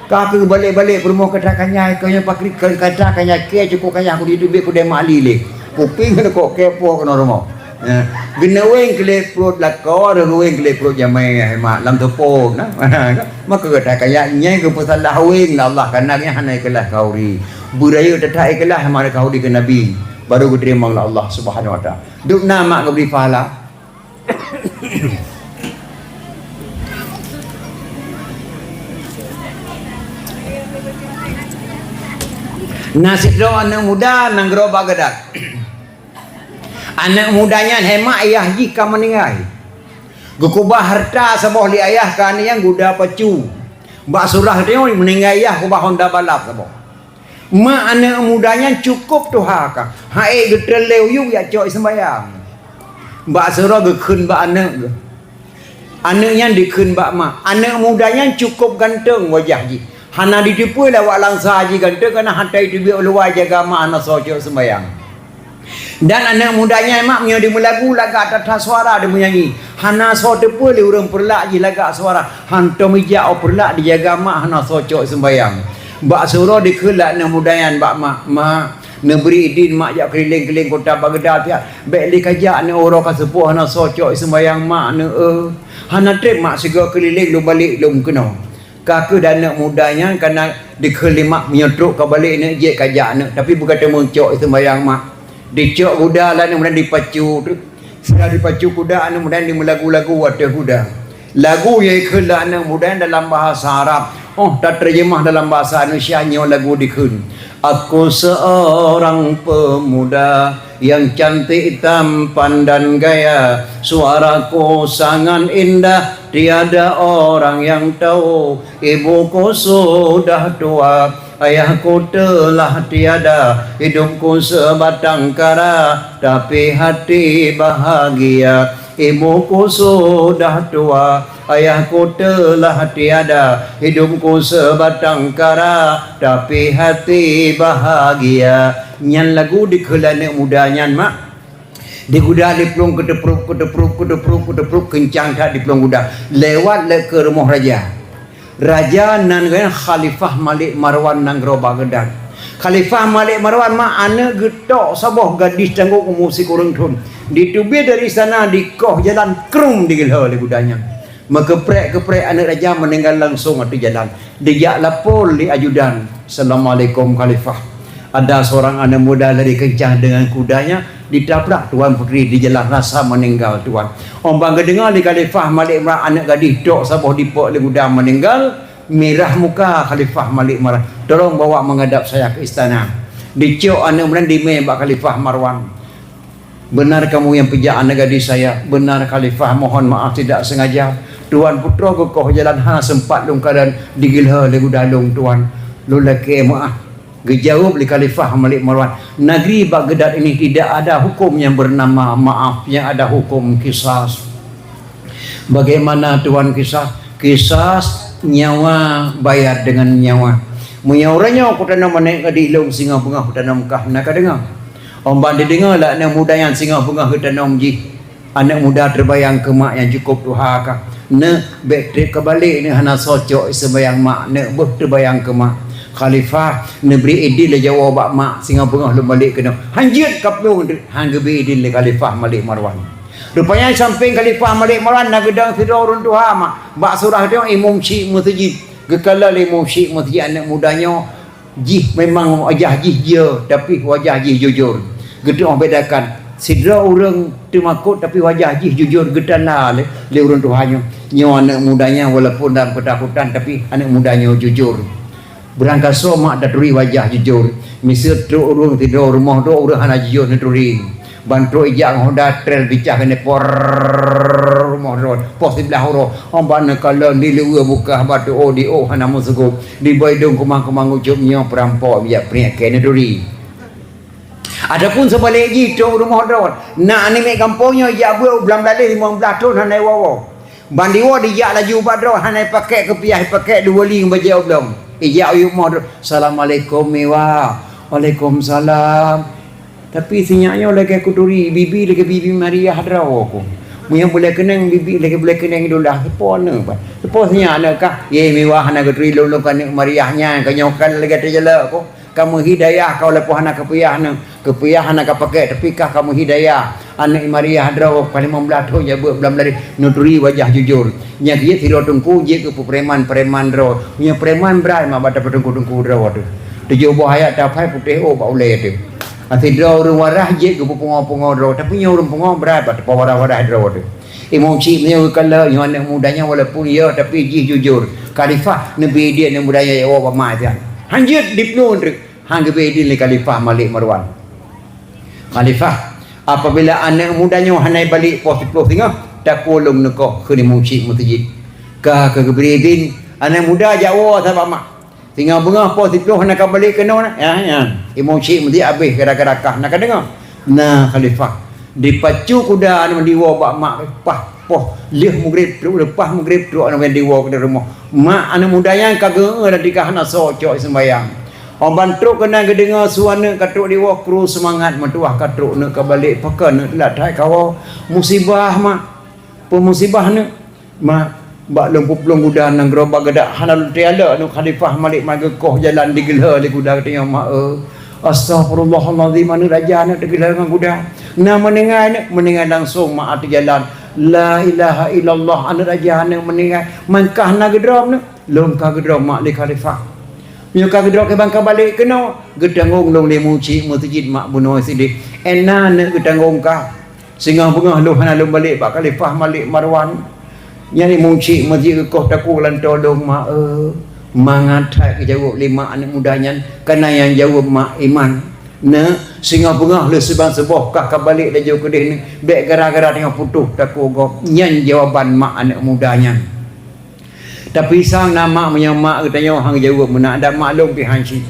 Ka keuh balek-balek peurumoh kata kanyai, keu nyang pakri keu kata kanyai kèe cukôp kayah ku di teubiet kudée mak li lé. Kuping keuneuk kok kèe po keunoe rumoh. Eh, geuneuk wéng keu lé pruet lakoe, geuneuk wéng keu lé pruet jamé, hai mak, lam teupông na. Maka kata kayai nyai geupeusalah wéng lé Allah, kana nyan hana ikhlaih khauri. Beurayeuk that-that ikhlaih mara khauri keu Nabi, baru geuteurimong lé Allah Subhanahu Wa Taala. Dum na mak geubri pahala. Na sidroe aneuk muda nanggroe Baghdad. Aneuk muda nyan hai mak ayah jih ka meuninggai. Geukubah hareuta saboh lé ayah keu aneuk nyan guda pacu. Bak surah tanyoe meuninggai ayah kubah honda balap saboh. Mak aneuk muda nyan cukôp tuha ka, han ék geutreun lé uyueng jak cok seumbahyang. Bak sidroe geukheun bak aneuk geuh. Aneuk nyan dikheun bak mak. Aneuk muda nyan cukôp ganteng wajah jih. Hana jiteupeue lé awak langsa jih ganteng, kana hana jiteubiet u luwa jaga mak hana soe cok seumbahyang. Dan aneuk muda nyan mak meunyoe jimeulagu lagak that-that suara jimeunyanyi. Hana soe teupeue lé ureueng peureulak jih lagak suara. Hantom ijak u peureulak jijaga mak hana soe cok seumbahyang. Bak sidroe dikheun lé aneuk muda nyan bak mak, "Mak, neubri idin mak jak keuliléng-keuliléng kota Baghdad siat. Bék lé kajak aneuk uroe ka seupôt hana soe cok seumbahyang mak aneuk, eh. Hana trép mak sigoe keuliléng lôn balek lom keunoe." Ka keuh aneuk muda nyan kana dikheun lé mak meunyoe trok ka balek neuk jeuet kajak aneuk, tapi beuka teumeucok seumbahyang mak. Dicok guda lé aneuk muda dipacu teuk. Sira dipacu guda aneuk muda jimeulagu-lagu ateueh guda. Lagu nyang jikheun lé aneuk muda nyan dalam bahasa Arab. Oh, tateujeumah dalam bahasa Indonesia nyoe lagu dikheun. Aku seorang pemuda yang cantik tampan dan gaya, suaraku sangat indah, tiada orang yang tahu. Ibuku sudah tua, ayahku telah tiada, hidupku sebatang kara, tapi hati bahagia. Ibuku sudah tua, ayahku telah tiada, hidupku sebatang kara, tapi hati bahagia. Nyan lagu dikheun lé aneuk muda nyan, mak. Di guda diplueng keuteupruk, keuteupruk, keuteupruk, keuteupruk, keuncang that diplueng guda. Lewat lé keu rumoh raja. Raja nan geuh Khalifah Malik Marwan nanggroe Baghdad. Khalifah Malik Marwan mak aneuk geutok saboh gadis tanggong umu sikureueng thon. Diteubiet dari sana dikoh jalan krum digeulhö lé guda nyan. Meukeprek-keprek aneuk raja meuninggai langsong ateueh jalan. Dijak lapor lé ajudan, "Assalamualaikum Khalifah. Ada seorang aneuk muda lari kencang dengan kudanya, ditabrak Tuan Putri di jalan rasa meninggal, Tuan." Óh ban geudeungoe lé Khalifah Malik Marwan aneuk gadih trok saboh dipok lé kuda meuninggal, mirah muka Khalifah Malik Marwan. "Tolong bawa menghadap saya ke istana." Dicok aneuk muda dimé bak Khalifah Marwan. "Benar kamu yang pijak aneuk gadis saya?" "Benar Khalifah, mohon maaf tidak sengaja. Tuan putroe geukoh jalan hana sempat lôn kalon digeulhée lé kuda lôn, Tuan. Lôn lakée meuáh." Geujaweueb lé Khalifah Malik Marwan, "Negeri Baghdad ini tidak ada hukum yang bernama maaf, yang ada hukum kisas." "Bagaimana Tuan kisas?" "Kisas nyawa bayar dengan nyawa. Meunyoe uroe nyoe kutanom aneuk gadih lôn singoh beungoh kutanom kah, na kadeungoe." Óh ban dideungoe lé aneuk muda nyan singoh beungoh geutanom jih, aneuk muda teubayang keu mak nyang cukup tuha kah. "Neuk, bék treb ka balek, neuk hana soe cok seumayang mak, neuk beuh teubayang keu mak." "Khalifah, neubri idin lé jawoe bak mak singoh beungoh lôn balek keunoe." "Hanjeuet kaplueng treuk," han geubri idin lé Khalifah Malik Marwan. Rupanya sampéng Khalifah Malik Marwan na geudong sidroe ureuëng tuha mak, bak surah dong imum syik meuseujid. Geukalon lé imum syik meuseujid aneuk muda nyoe, jih memang wajah jih jiyeu, tapi wajah jih jujur. Geutuoh bedakan, sidroe ureuëng teumakot tapi wajah jih jujur geutanda lé, lé ureuëng tuha nyoe. Nyoe aneuk muda nyan walaupun dalam keutakutan tapi aneuk muda nyoe jujur. Beurangkasoe mak taturi wajah jujur. Miseue trok ureuëng sidroe rumoh droe ureuëng hana jujur neuturi. Ban trok ijak ngon honda trel bicah keuneuk por rumoh droe, poh siblaih uroe. Óh ban neukalon di luweue bukah batu, oh, di oh hana meuseugub. Di bawah idong kumang-kumang ucup nyoe peurampok bijak peuringkat keu neuturi. Ataupun seubalek jih trok rumoh droe, na aneuk miet gampông nyoe ijak beuet u blang blaleh limong blaih thon hana iwoe-woe. Ban diwoe dijak laju bak droe, hana ipakék keupiah, ipakék dua li ngon bajée oblong. Ijak u rumoh droe, "Assalamualaikum Miwa." "Waalaikumsalam." "Tapi sinyak nyoe lagée kuturi, bibi lagée bibi Mariah droe ku. Meunyoe bulée keuneng, bibi lagée bulée keuneng idolah. Soe po aneuk, Pak? Soe po sinyak aneuk kah?" "Ye Miwa, hana geuturi lôn, lôn kon aneuk Mariah nyan, ka nyoe kan lagée teujalok ku." Ka meuhidayah kah walaupun hana keupiah nyoe, keupiah hana kapakék, tapi kah ka meuhidayah. Aneuk Mariah droe ka limong blaih thon jak beuet blang blaleh, neuturi wajah jujur. Nyang keu jeuet sidroe teungku jeuet keu peupreman-preman droe. Meunyoe preman brat mak bak teungku-teungku droe teuh. Tujoh boh ayat tafai putéh ôk bak ulée teuh. Sidroe ureuëng waras jeuet keu peupungo-pungo droe, tapi nyoe ureuëng pungo brat bak teupeu waras-waras droe teuh. Imum Syik meunyoe geukalon nyoe aneuk muda nyan walaupun yö tapi jih jujur. Khalifah neubri idin aneuk muda nyan jak woe bak mak nyan. Hanjeuet diplueng treuk, han geubri idin lé Khalifah Malik Marwan. "Khalifah, apabila aneuk muda nyoe hana ibalek poh siploh singoh, takue lôn neukoh," kheun Imum Syik meuseujid. Ka keuh geubri idin, aneuk muda jak woe sa bak mak. "Singoh beungoh poh siploh hana kabalek keunoe na?" "Ya, ya." Imum Syik meuseujid habéh gara-gara kah na kadeungoe. Na Khalifah, dipacu kuda aneuk diwoe bak mak, pah poh lheueh mugreb trok, leupah mugreb trok aneuk diwoe keu rumoh. Mak aneuk muda nyan ka geu-eu dan tika hana soe cok seumayang. Óh ban trok keunan geudeungoe su aneuk ka trok diwoe, kru seumangat meutuwah ka trok neuk kabalek, pakon neuk teulat that kawoe. "Musibah mak." "Peue musibah neuk?" "Mak, bak lôn peuplueng kuda nanggroe bak geudak hana lôn teualek aneuk Khalifah Malik Marwan geukoh jalan digeulhée lé kuda geutanyoe mak, eh." "Astaghfirullahalazim, aneuk raja aneuk teugeulhée ngon kuda. Na meuninggai aneuk, meuninggai langsong mak ateueh jalan. La ilaha illallah, aneuk raja aneuk meuninggai. Man kah na geudrob neuk?" "Lôn ka geudrob mak lé Khalifah." "Meunyoe ka geudrob kiban kabalek keunoe?" "Geutanggong lôn lé Imum Syik meuseujid mak bunoe sideh." "Ena neuk geutanggong kah?" "Singoh beungoh lôn hana lôn balek bak Khalifah Malik Marwan." Nyan Imum Syik meuseujid geukoh takue lam tolong mak, eh. Mangat that geujaweueb lé mak aneuk muda nyan, kana nyang jaweueb mak iman. "Neuk, singoh beungoh lheueh siban suboh kah kabalek laju keudeh neuk, bék gara-gara teungoh putôh takue gob." Nyan jawaban mak aneuk muda nyan. Tapi sang na mak meunyoe mak geutanyoe han geujaweueb meunan, dan mak lôn pih han cit.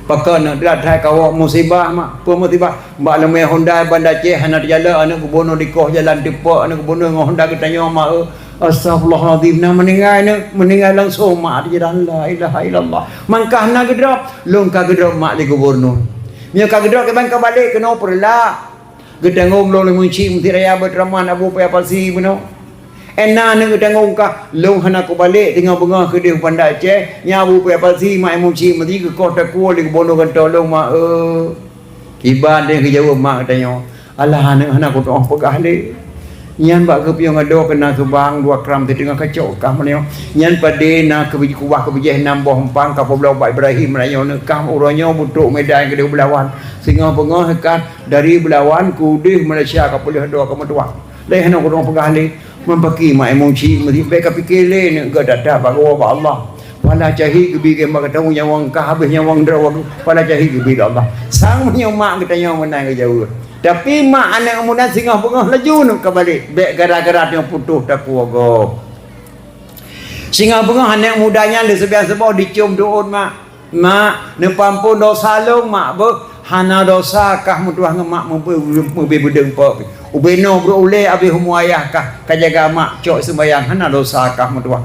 Pakon neuk teulat that kawoe, musibah mak. Peue musibah? Bak leumé honda Banda Aceh hana teujalok, aneuk gubunur dikoh jalan teupok, aneuk gubunur ngon honda geutanyoe mak, eh. Astaghfirullahalazim, na meuninggai neuk, meuninggai langsong mak di jalan, la ilaha illallah. Man kah na geudrob, lôn ka geudrob mak lé gubunur. Meunyoe ka geudrob kiban kabalek keunoe peureulak. Geutanggong lôn lé Imum Syik meuseujid raya Baiturrahman Abu Paya Palsi bunoe. Ena neuk geutanggong kah, lôn hana kubalek teungoh beungoh keudeh u Banda Aceh, nyan Abu Paya Palsi mak Imum Syik meuseujid geukoh takue lé gubunur gantoe lôn mak, eh. Kiban deh geujaweueb mak geutanyoe, "Alah aneuk hana kutu'oh peugah lé. Nyan bak keupiôh ngon doe keunan subang dua kram siteungoh kacok kah meunyoe. Nyan padé na keubij-, kubah keubijéh nam boh umpang ka peubloe bak Ibrahim rayeuk nyoe kah uroe nyoe beutrok Medan keudeh Belawan. Singoh beungoh kah dari Belawan keudeh Malaysia ka peuleueh doe ka meutuah. Lé hana ureuëng peugah lé, meupaki mak emosi meusi bék ka pike lé neuk gata bak geuwoe bak Allah. Pala cahé geubi geuh mak geutanyoe nyawöng ka habéh nyawöng droe, pala cahé geubi lé Allah. Sang meunyoe mak geutanyoe meunan geujaweueb. Tapi mak aneuëk muda singoh beungoh laju neuk ka balek, bék gara-gara nyoe putôh takue gob. Singoh beungoh aneuëk muda nyan lé seubiang saboh dicium deuot mak. Mak, neupeuampon dosa lôn mak beuh. Hana dosa kah meutuah ngon mak meubé, meubé beudeueng pok. Ubé noe brok ulée abéh umu ayah kah ka jaga mak cok seumbayang hana dosa kah meutuah.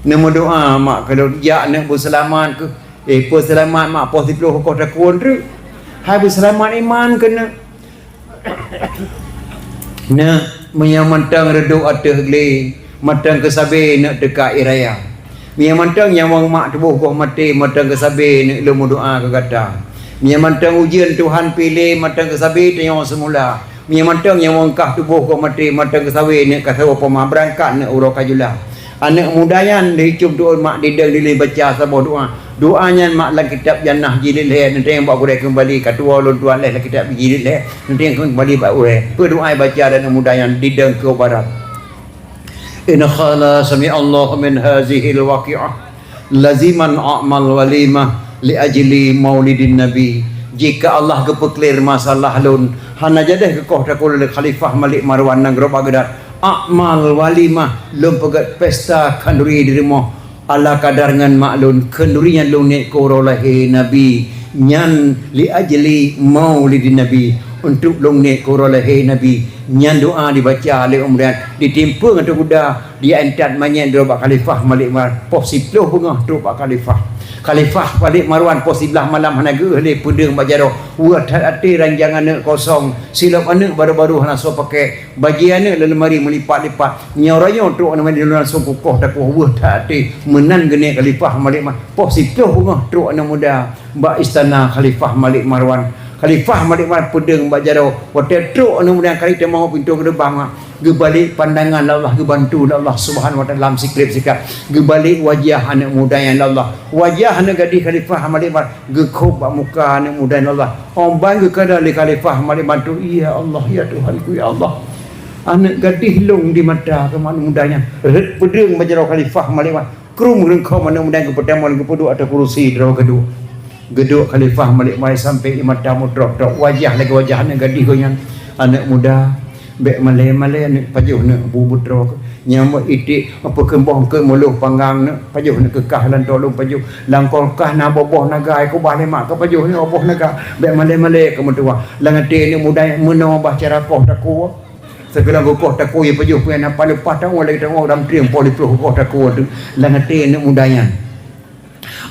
Neumeudoa mak keu lôn jak neuk beuseulamat keuh. Eh, peuseulamat mak poh siploh koh takue treuk. Hai beuseulamat iman keuneuk. Neuk, meunyoe mantong reudok ateueh glé, mantong keusabe neuk teuka ie raya. Meunyoe mantong nyawöng mak tuboh goh maté, mantong keusabe neuk lôn meudoa keu gata. Meunyoe mantong ujeuen Tuhan piléh, mantong keusabe tanyoe seumula. Meunyoe mantong nyawöng kah tuboh goh maté, mantong keusabe neuk ka saboh poma beurangkat neuk uroe ka jula. Aneuëk muda nyan lheueh cum tuôt mak didong dilée baca saboh doa. Doa nyan mak lam kitab Jannah jilid lhée, neunteng bak gurée keumbali, ka tuwoe lôn tuan lhée lam kitab jilid lhée, neunteng keumbali bak gurée. Peue doa baca dan muda nyan didong keu barat. In khala sami Allahu min hazihil waqi'ah laziman a'mal walimah li ajli maulidin nabi. Jika Allah geupeuklir masalah lôn, hana jadeh geukoh takue lé Khalifah Malik Marwan nanggroe Baghdad, a'mal walimah, lôn peugét pesta khanduri di rumoh. Ala kadar ngon mak lôn, khanduri nyan lôn niet keu uroe lahé Nabi, nyan li ajli maulidin Nabi, untuk lôn niet keu uroe lahé Nabi. Nyan doa dibaca lé Umran, ditimpeue ngon teukuda, diantat manyét droe bak Khalifah Malik Marwan, poh siploh beungoh trok bak Khalifah. Khalifah Malik Marwan poh siblaih malam hana geuh lé peudeueng bak jaroe, weueh that até ranjang aneuëk kosong, silop aneuëk baru-baru hana soe pakai, bajée aneuëk lam leumari meulipat-lipat. Nyoe rayeuk trok aneuk muda langsung kukoh takue weueh that até meunan geuneuk Khalifah Malik Marwan. Poh siploh beungoh trok aneuk muda bak istana Khalifah Malik Marwan. Khalifah Malik Marwan peudeueng bak jaroe. Watée trok aneuk muda kali teuma pintoe geubang, geubalek pandangan lé Allah, geubantu lé Allah Subhanahu Wa Taala lam sikrep sikap. Geubalek wajah aneuk muda nyan lé Allah. Wajah aneuk gadih Khalifah Malik Marwan geukhôb bak muka aneuk muda nyan lé Allah. Óh ban geukada lé Khalifah Malik Marwan tu, "Ya Allah, ya Tuhanku, ya Allah." Aneuk gadih lôn di mata keu aneuk muda nyan. Rhët peudeueng bak jaroe Khalifah Malik Marwan. Krueng reungkhom aneuk muda geupeutamong geupeuduek ateueh kurusi droe geuduek. Geuduek Khalifah Malik Marwan sampoe ie mata meutrok-trok. Wajah lagée wajah aneuk gadih geuh nyan. Aneuk muda, bék malée-malée aneuk, pajoh neuk bu beutroe. Nyang meuiték meupeukeumbong keu muloh panggang neuk, pajoh neuk keu kah lam tolong pajoh. Lam kol kah na boh-boh naga, kubah lé mak keu pajoh neuk boh naga. Bék malée-malée keu meutuwah. Lam até aneuk muda meunoe bah cara koh takue. Sigohlom geukoh takue, ie pajoh peue na pat leupah tangoe lagée tangoe dam trieng poh liploh geukoh takue tu lam até aneuk muda nyan.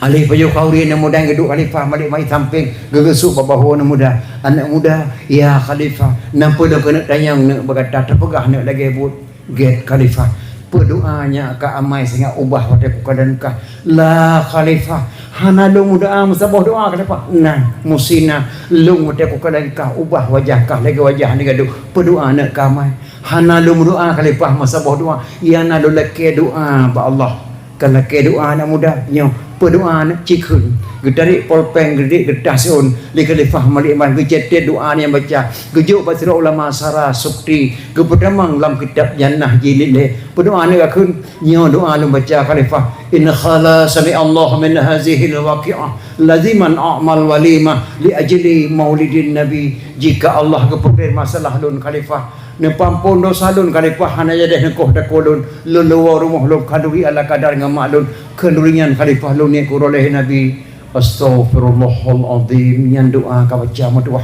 Aleh pajoh khanduri aneuk muda geuduek Khalifah Malik Marwan sampéng geugeusuek bak bahô aneuk muda. Aneuk muda, ya Khalifah, na peue lôn keuneuk tanyong neuk bak gata, tapeugah neuk lagée buet. Gét Khalifah, peue doa nyang ka amai singoh ubah watée kukalon kah. La Khalifah, hana lôn meudoa meusaboh doa Khalifah. Nah, musina lôn watée kukalon kah ubah wajah kah lagée wajah aneuk gadôh. Peue doa neuk ka amai. Hana lôn meudoa Khalifah meusaboh doa. Iyana lôn lakée doa bak Allah. Ka lakée doa aneuk muda nyoe. Peue doa aneuk cikheun. Geutarek polpeng geutarek geureutah siôn lé Khalifah Malik Marwan geucatet doa nyang baca. Geujok bak sidroe ulama sara sukti geupeutamong lam kitab Jannah jilid lhée. Peue doa aneuk kakheun. Nyoe doa lôn baca Khalifah, "In khala sami Allah min hazihil waqi'ah laziman a'mal walimah li ajli maulidin Nabi." Jika Allah geupeugét masalah lôn Khalifah, neupeuampon dosa lôn Khalifah, hana jadeh neukoh takue lôn, lôn luwoe rumoh lôn khanduri ala kadar ngon mak lôn, khanduri nyan Khalifah lôn niet keu uroe lahé Nabi. Astaghfirullahalazim, nyan doa ka baca meutuwah.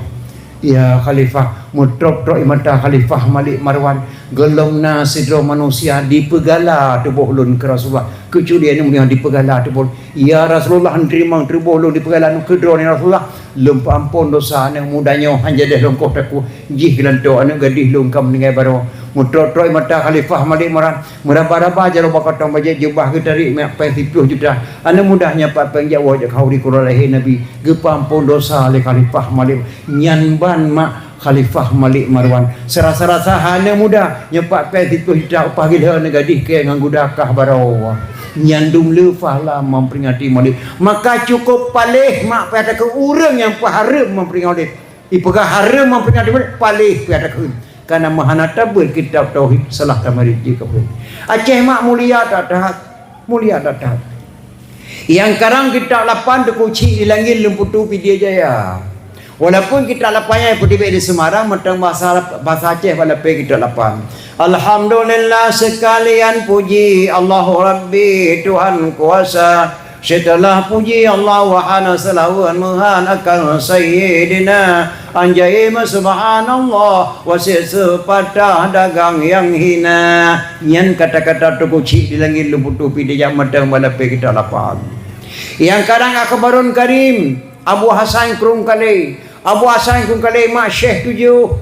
Ya Khalifah, meutrok-trok ie mata Khalifah Malik Marwan, gohlom na sidroe manusia dipeugala tuboh lôn keu Rasulullah. Keucuali aneuk muda dipeugala tuboh. Ya Rasulullah, teurimong tuboh lôn dipeugala keu droeneuh ya Rasulullah. Lôn peuampon dosa aneuk muda nyoe, hana jadeh lôn koh takue. Jih geulantoe aneuk gadih lôn ka meuninggai baroe. Meutrok-trok ie mata Khalifah Malik Marwan. Meuraba-raba jaroe bak kantong bajée, jubah geutarek minyeuk péng siploh juta. Aneuk muda nyan pat péng jak woe jak khanduri keu uroe lahé Nabi. Geupeuampon dosa lé Khalifah Malik. Nyan ban mak Khalifah Malik Marwan. Serasa-rasa hana mudah, nyoe pat pèng siplôh juta upah gila, neugadih kèe ngon guda kah baroe. Nyan dum le fahla memperingati Malik. Maka cukup paléh mak payah takheun ureueng nyang peuhareuem memperingati Malik. Ipeugah hareuem memperingati Malik, paléh payah takheun. Karena meuhana tabeuet kitab tauhid, salah tamarit jih kafé. Aceh mak mulia that-that, mulia that-that. Nyang karang kitab lapan Teungku Chik di Langit Lôn Putu Pidie Jaya. Walaupun kitab lapan nyan peutibek di Semarang, mantong bahasa, bahasa Aceh bak lapéh kitab lapan. Alhamdulillah sekalian puji Allahu Rabbi Tuhan kuasa. Seuteulah puji Allah, wahana seulaweuet meuhan akan Sayyidina. Anjaim subhanallah, wasit seupatah dagang nyang hina. Nyan kata-kata Teungku Chik di Langit Lôn Putu Pidie Jaya mantong bak lapéh kitab lapan. Nyang karang Akhbarun Karim, Abu Hasan Krueng Kalé. Abu Hasan Krueng Kalé mak Syekh tujoh.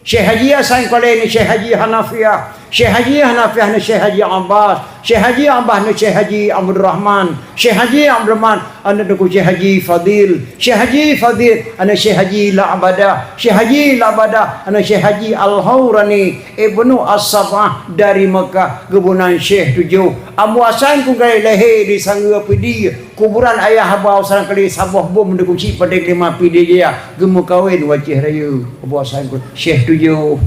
Syekh Haji Hasan Krueng Kalé ni Syekh Haji Hanafiah. Syekh Haji Hanafiah ni Syekh Haji Abbas. Syekh Haji Abbas ni Syekh Haji Abdul Rahman. Syekh Haji Abdul Rahman aneuk Teungku Syekh Haji Fadil. Syekh Haji Fadil aneuk Syekh Haji La'badah. Syekh Haji La'badah aneuk Syekh Haji Al-Haurani Ibnu As-Sab'ah dari Mekah, geuboh nan Syekh tujoh. Abu Hasan Krueng Kalé lahé di Sanggeue Pidie. Kuburan ayah Abu Hasan Krueng Kalé saboh bom Teungku Chik Panté Keulima Pidie Jaya geumeukawen u Aceh Rayeuk. Abu Hasan Krueng Syekh tujoh.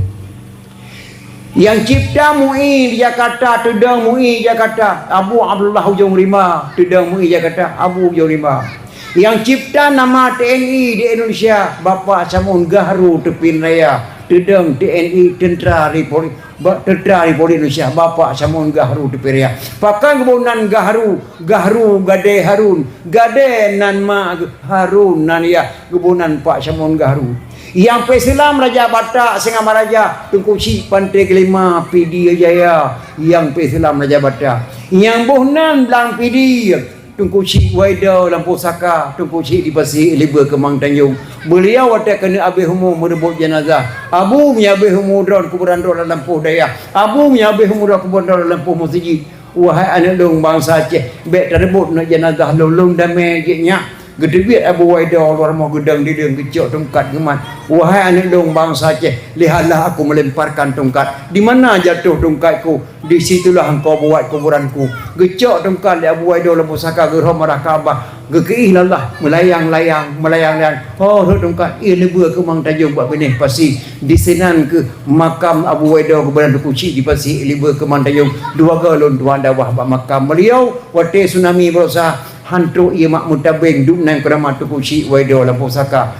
Nyang cipta MUI di Jakarta, teudong MUI Jakarta, Abu Abdullah Ujong Rimba, teudong MUI Jakarta, Abu Ujong Rimba. Nyang cipta nama TNI di Indonesia, Bapak Samun Gahru Teupin Raya, teudong TNI, Tentera Republik Ba-, Tentera Republik Indonesia, Bapak Samun Gahru Teupin Raya. Pakon geuboh nan Gahru, Gahru Gadée Harun, Gadée nan ma geuh, Harun nan yah, geuboh nan Pak Samun Gahru. Nyang peuseulamat Raja Batak Singamaraja, Teungku Chik Panté Keulima Pidie Jaya, nyang peuseulamat Raja Batak. Nyang boh nan Blang Pidie, Teungku Chik Waido Lampôh Saka, Teungku Chik di Pasi Leubeh Keumang Tanjong. Beuliau watée keuneuk abéh umu meureubot jeunazah. Abu, meunyoe abéh umu droe kuburan droe lam lampôh dayah. Abu, meunyoe abéh umu droe kuburan droe lam lampôh meuseujid. Wahai aneuk lôn bansa Aceh, bék tareubot neuk jeunazah lôn, lôn damé jih nyak. Geuteubiet Abu Waido luwa rumoh geudong didong geucok tungkat geumat. Wahai aneuk lôn bansa Aceh, lihatlah aku melemparkan tungkat. Di mana jatuh tungkatku? Di situlah engkau buat kuburanku. Geucok tungkat lé Abu Waido lam pusaka, geurhom arah Ka'bah. Geukeuih lé Allah, meulayang-layang, meulayang-layang. Ho rhot tungkat, ie leubeh keumang tajong bak binéh pasi. Di sinan keuh makam Abu Waido kuburan Teungku Chik di Pasi, ie leubeh keumang tajong. Dua goe lôn tuan dakwah bak makam beliau. Watée tsunami barosa, han trok ie mak meutabeng, dum nan keuramat Teungku Chik Waido lam pusaka.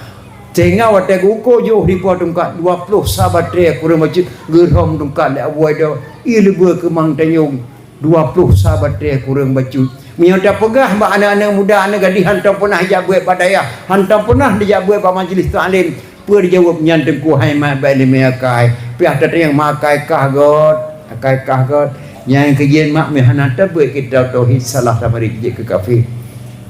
Sehingga watée geuko jôh dipo tungkat dua ploh sa batée kureueng bacut, geurhom tungkat lé Abu Waido, ie leubeh keumang tajong dua ploh sa batée kureueng bacut. Meunyoe tapeugah bak aneuk-aneuk muda, aneuk gadih hantom peunah jak beuet bak dayah, hantom peunah dijak beuet bak majlis taklim, peue dijaweueb nyan Teungku hai mat bak iéleumé akai. Piah tateueng mak akai kah göt, akai kah göt. Nyang keujeuet mak meuhana tabeuet kitab tauhid salah tamarit jeuet keu kafé.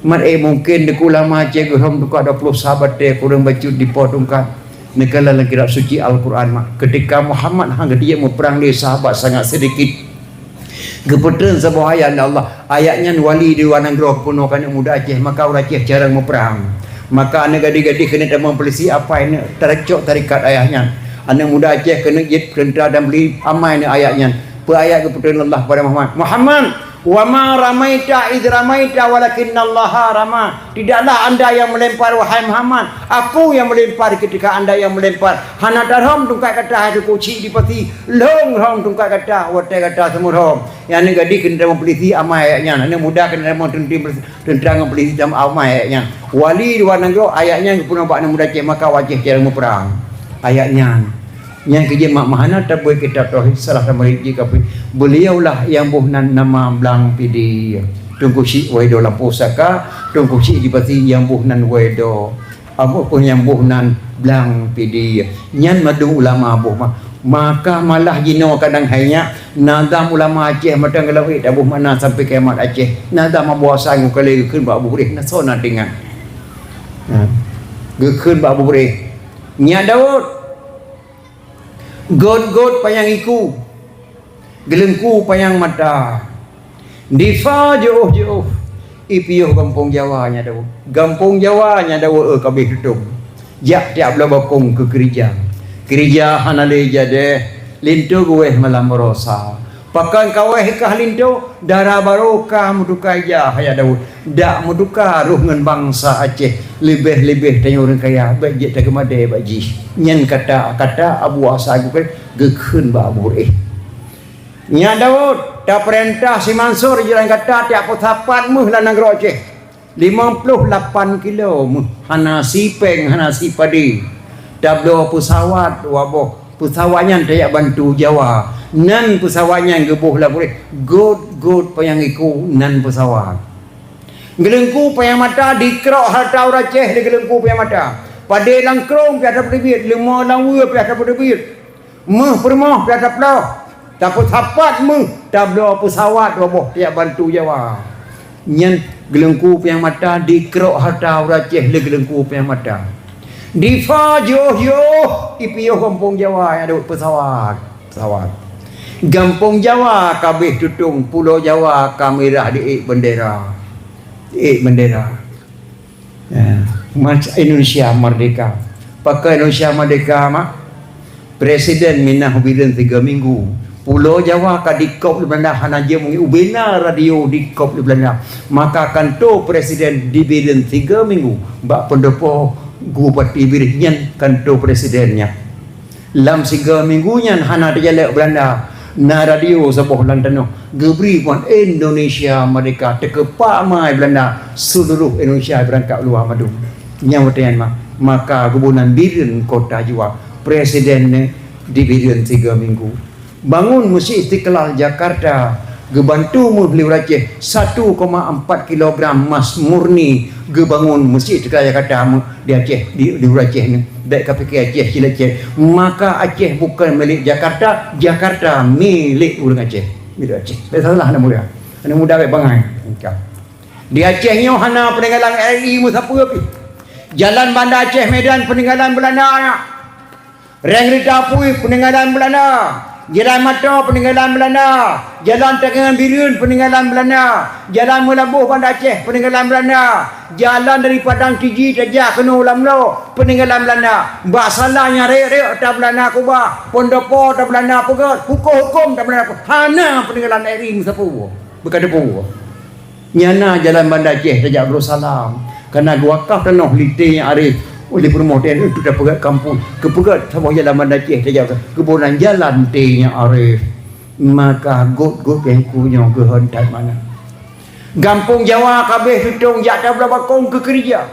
Mat éh mungken Teungku lama Aceh geurhom tungkat dua ploh sa batée kureueng bacut dipo tungkat. Neukalon lam kitab suci Al-Quran mak. Ketika Muhammad han geutijak muprang lé sahabat sangat seudikit. Geupeutreun saboh ayat lé Allah. Ayat nyan wali di luwa nanggroe peunoh keu aneuk muda Aceh, maka ureueng Aceh carông muprang. Maka aneuk gadih-gadih keuneuk tamong peulisi apai neuk tarecok tarekat ayat nyan. Aneuk muda Aceh keuneuk jeuet peurintah dan beli amai neuk ayat nyan. Peue ayat geupeutreun Allah kepada Muhammad? Muhammad, "Wa ma ramaita idh ramaita walakinnallaha rama." Tidaklah anda yang melempar, wahai Muhammad. Aku yang melempar ketika anda yang melempar. Hana tarhom tungkat gata hai Teungku Chik di Pasi. Lôn rhom tungkat gata watée gata seumeurhom. Nyang aneuk gadih keuneuk tamong peulisi amai ayat nyan. Aneuk muda keuneuk tamong teuntri-, teuntra ngon peulisi tamong amai ayat nyan. Wali di luwa nanggroe ayat nyan geupeunoh bak aneuk muda Aceh maka wajéh carông muprang. Ayat nyan. Nyang keujeuet mak meuhana tabeuet kitab tauhid salah tamarit jeuet kafé. Beliaulah nyang boh nan nama Blang Pidie. Teungku Chik Waido lam pusaka, Teungku Chik di Pasi nyang boh nan Waido. Abu pun nyang boh nan Blang Pidie. Nyan mandum ulama boh mah. Maka malah jinoe kadang hai nyak, nazam ulama Aceh mantong geulawét taboh makna sampai kiamat Aceh. Nazam Abu Hasan Krueng Kalé geukheun bak Abu Gureh, na soe na teuingat. Ha. Geukheun bak Abu Gureh. Nyak Daud. Göt-göt panyang iku, geuleungku panyang mata. Difa jiôh-jiôh, i piôh gampông Jawa nyan Daud. Gampông Jawa nyan Daud, eh, ka abéh tutong. Jak tiep bloe bakong keu keurija. Keurija hana lé jadeh, linto geuwéh malam baroesa. Pakon ka wéh kah linto, dara barô ka meutuka ija Ayah Daud. Dak meutuka roh ngon bansa Aceh, leubeh-leubeh tanyoe ureuëng kaya, bék jeuet takeumadée bak jih. Nyan kata-kata Abu Hasan Kukre geukheun bak Abu Reeh. Nyak Daud, tapeurintah si Mansur jalan gata tiep peusapat méuh lam nanggroe Aceh. Limong ploh lapan kilo méuh, hana sipéng, hana sipadé. Tabloe peusawat dua boh. Peusawat nyan tajak bantu Jawa. Nan peusawat nyan geuboh lam Abu Reeh, gôt-gôt panyang iku nan peusawat. Geuleungku panyang mata dikrok hareuta ureuëng Aceh lé geuleungku panyang mata. Padé lam krông piah tapeuteubiet, leumo lam weue piah tapeuteubiet. Méuh peurumoh piah taploh, tapeusapat méuh, tabloe peusawat dua boh tiep bantu Jawa. Nyan geuleungku panyang mata dikrok hareuta ureuëng Aceh lé geuleungku panyang mata. Difa jiôh-jiôh, ipiôh gampông Jawa nyang duek peusawat, peusawat. Gampông Jawa ka abéh tutong, pulo Jawa ka mirah diék bendera. Diék bendera. Ya, mac-, Indonesia merdeka. Pakon Indonesia merdeka, mak? Presiden minah bireuen tiga minggu. Pulo Jawa ka dikop lé Belanda, hana jeuet meungieng ubena radio dikop lé Belanda. Maka kanto presiden dibireuen tiga minggu bak pendopo Bupati Bireuen nyan kanto presiden nyan. Lam siga minggu nyan hana teujalek Belanda. Na radio saboh lam tanoh geubri phon Indonesia Merdeka, teukeupak mai Belanda seuluruh Indonesia beurangkat luwa mandum. Nyang watée nyan ma-, maka gubunang Bireuen kota Jawa, presiden di Bireuen siga minggu. Bangun Meuseujid Istiqlal Jakarta, geubantu méuh lé ureuëng Aceh satu koma empat kilogram mas murni geubangun Meuseujid Istiqlal Jakarta méuh di Aceh, di, di ureuëng Aceh nyoe. Bék kapike Aceh cit lé Aceh. Maka Aceh bukon milék Jakarta, Jakarta milék ureuëng Aceh. Milék Aceh. Bék salah aneuk muda. Aneuk muda bék bangai. Di Aceh nyoe hana peuninggalan R I meusapeue pih. Jalan Banda Aceh Medan peuninggalan Belanda nyan. Reng rita apui peuninggalan Belanda, jalan Mato peuninggalan Belanda, jalan Tangiang Bireuen peuninggalan Belanda, jalan Meulaboh Banda Aceh peuninggalan Belanda, jalan dari Padang Tiji tajak keunoe Lamlo peuninggalan Belanda. Bak salah nyang rayek-rayek ta Belanda keubah, pondopo ta Belanda peugét, huköm-huköm ta Belanda peugét. Hana peuninggalan R I meusapeue, beukata peue. Nyang na jalan Banda Aceh tajak Darussalam. Kana geuwakaf tanoh lé T Nyang Arif, oleh peurumoh T Nyang Arif, untuk tapeugét kampung. Geupeugét saboh jalan Banda Aceh tajak, geuboh nan jalan T Nyang Arif. Maka gôt-gôt nyang ku nyoe geuhon that mana. Gampông Jawa ka abéh tutong jak tabloe bakong keu keurija.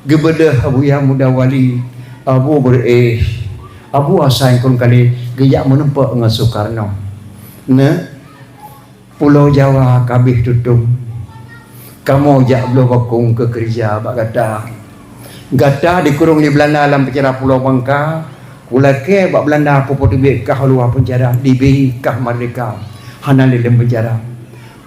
Geubeudôh Abu Yahya Muda Wali, Abu Beureueh, Abu Hasan Krueng Kalé geujak meunumpok ngon Soekarno. Neu, Pulo Jawa ka abéh tutong. Kamoe jak bloe bakong keu keurija bak gata. Gata dikurong lé Beulanda lam penjara Pulo Bangka. Kulakée bak Beulanda, kupeuteubiet kah u luwa penjara, dibi kah merdeka, hana lé lam penjara.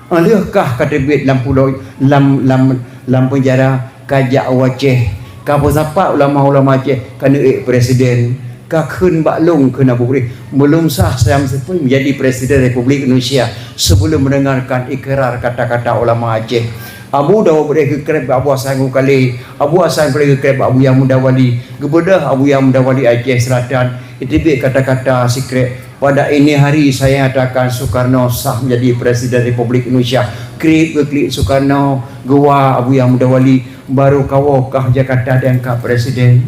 Óh lheueh kah ka teubiet lam pulo, lam, lam, lam penjara, ka jak u Aceh, ka peusapat ulama-ulama Aceh, ka neuék presiden, ka kheun bak lôn kheun Abu Beureueh, meulôn sah Syam Seupôt menjadi Presiden Republik Indonesia sebelum mendengarkan ikrar kata-kata ulama Aceh. Abu Daud Beureueh geukreb bak Abu Hasan Krueng Kalé, Abu Hasan Krueng Kalé geukreb bak Abu Yahya Muda Wali, geubeudôh Abu Yahya Muda Wali Aceh Selatan, iteubiet kata-kata sikrek. Pada ini hari saya nyatakan Soekarno sah menjadi Presiden Republik Indonesia. Krib geuklik Soekarno, geuwa Abu Yahya Muda Wali, baru kawoe kah Jakarta diangkat presiden.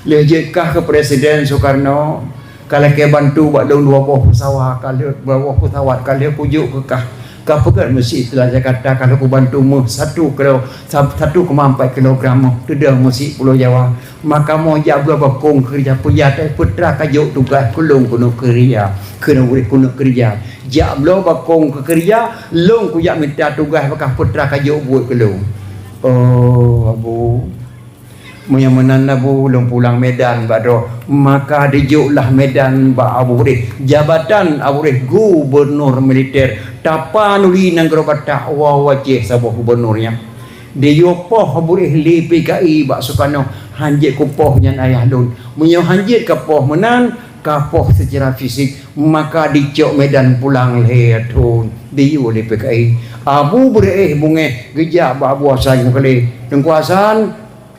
Lheueh jeuet kah keu presiden Soekarno, ka lakée bantu bak lôn dua boh pesawat, ka lheueh dua boh pesawat, ka lheueh kujok keu kah. Ka peugét Meuseujid Istiqlal Jakarta ka lheueh kubantu méuh satu kilo, sa-, satu koma empat kilogram méuh teudong Meuseujid Pulo Jawa. Maka kamoe jak bloe bakong keu keurija, peujah teuh peutra ka jok tugaih keu lôn keuneuk keurija, keuneuk ureuëng keuneuk keurija. Jak bloe bakong keu keurija, lôn kujak mita tugaih bak kah peutra ka jok buet keu lôn. Oh, Abu. Meunyoe meunan Abu, lôn pulang Medan bak droe. Maka dijoklah Medan bak Abu Beureueh. Jabatan Abu Beureueh gubernur militer. Tapanuli nanggroe Batak, woe Aceh saboh gubernur nyan. Diyue poh Abu Beureueh lé P K I bak Soekarno, hanjeuet kupoh nyan ayah lôn. Meunyoe hanjeuet kapoh meunan, kapoh seucara fisik, maka dicok Medan pulang lhée thon diyue lé P K I. Abu Beureueh beungéh geujak bak Abu Hasan Krueng Kalé. Teungku Hasan,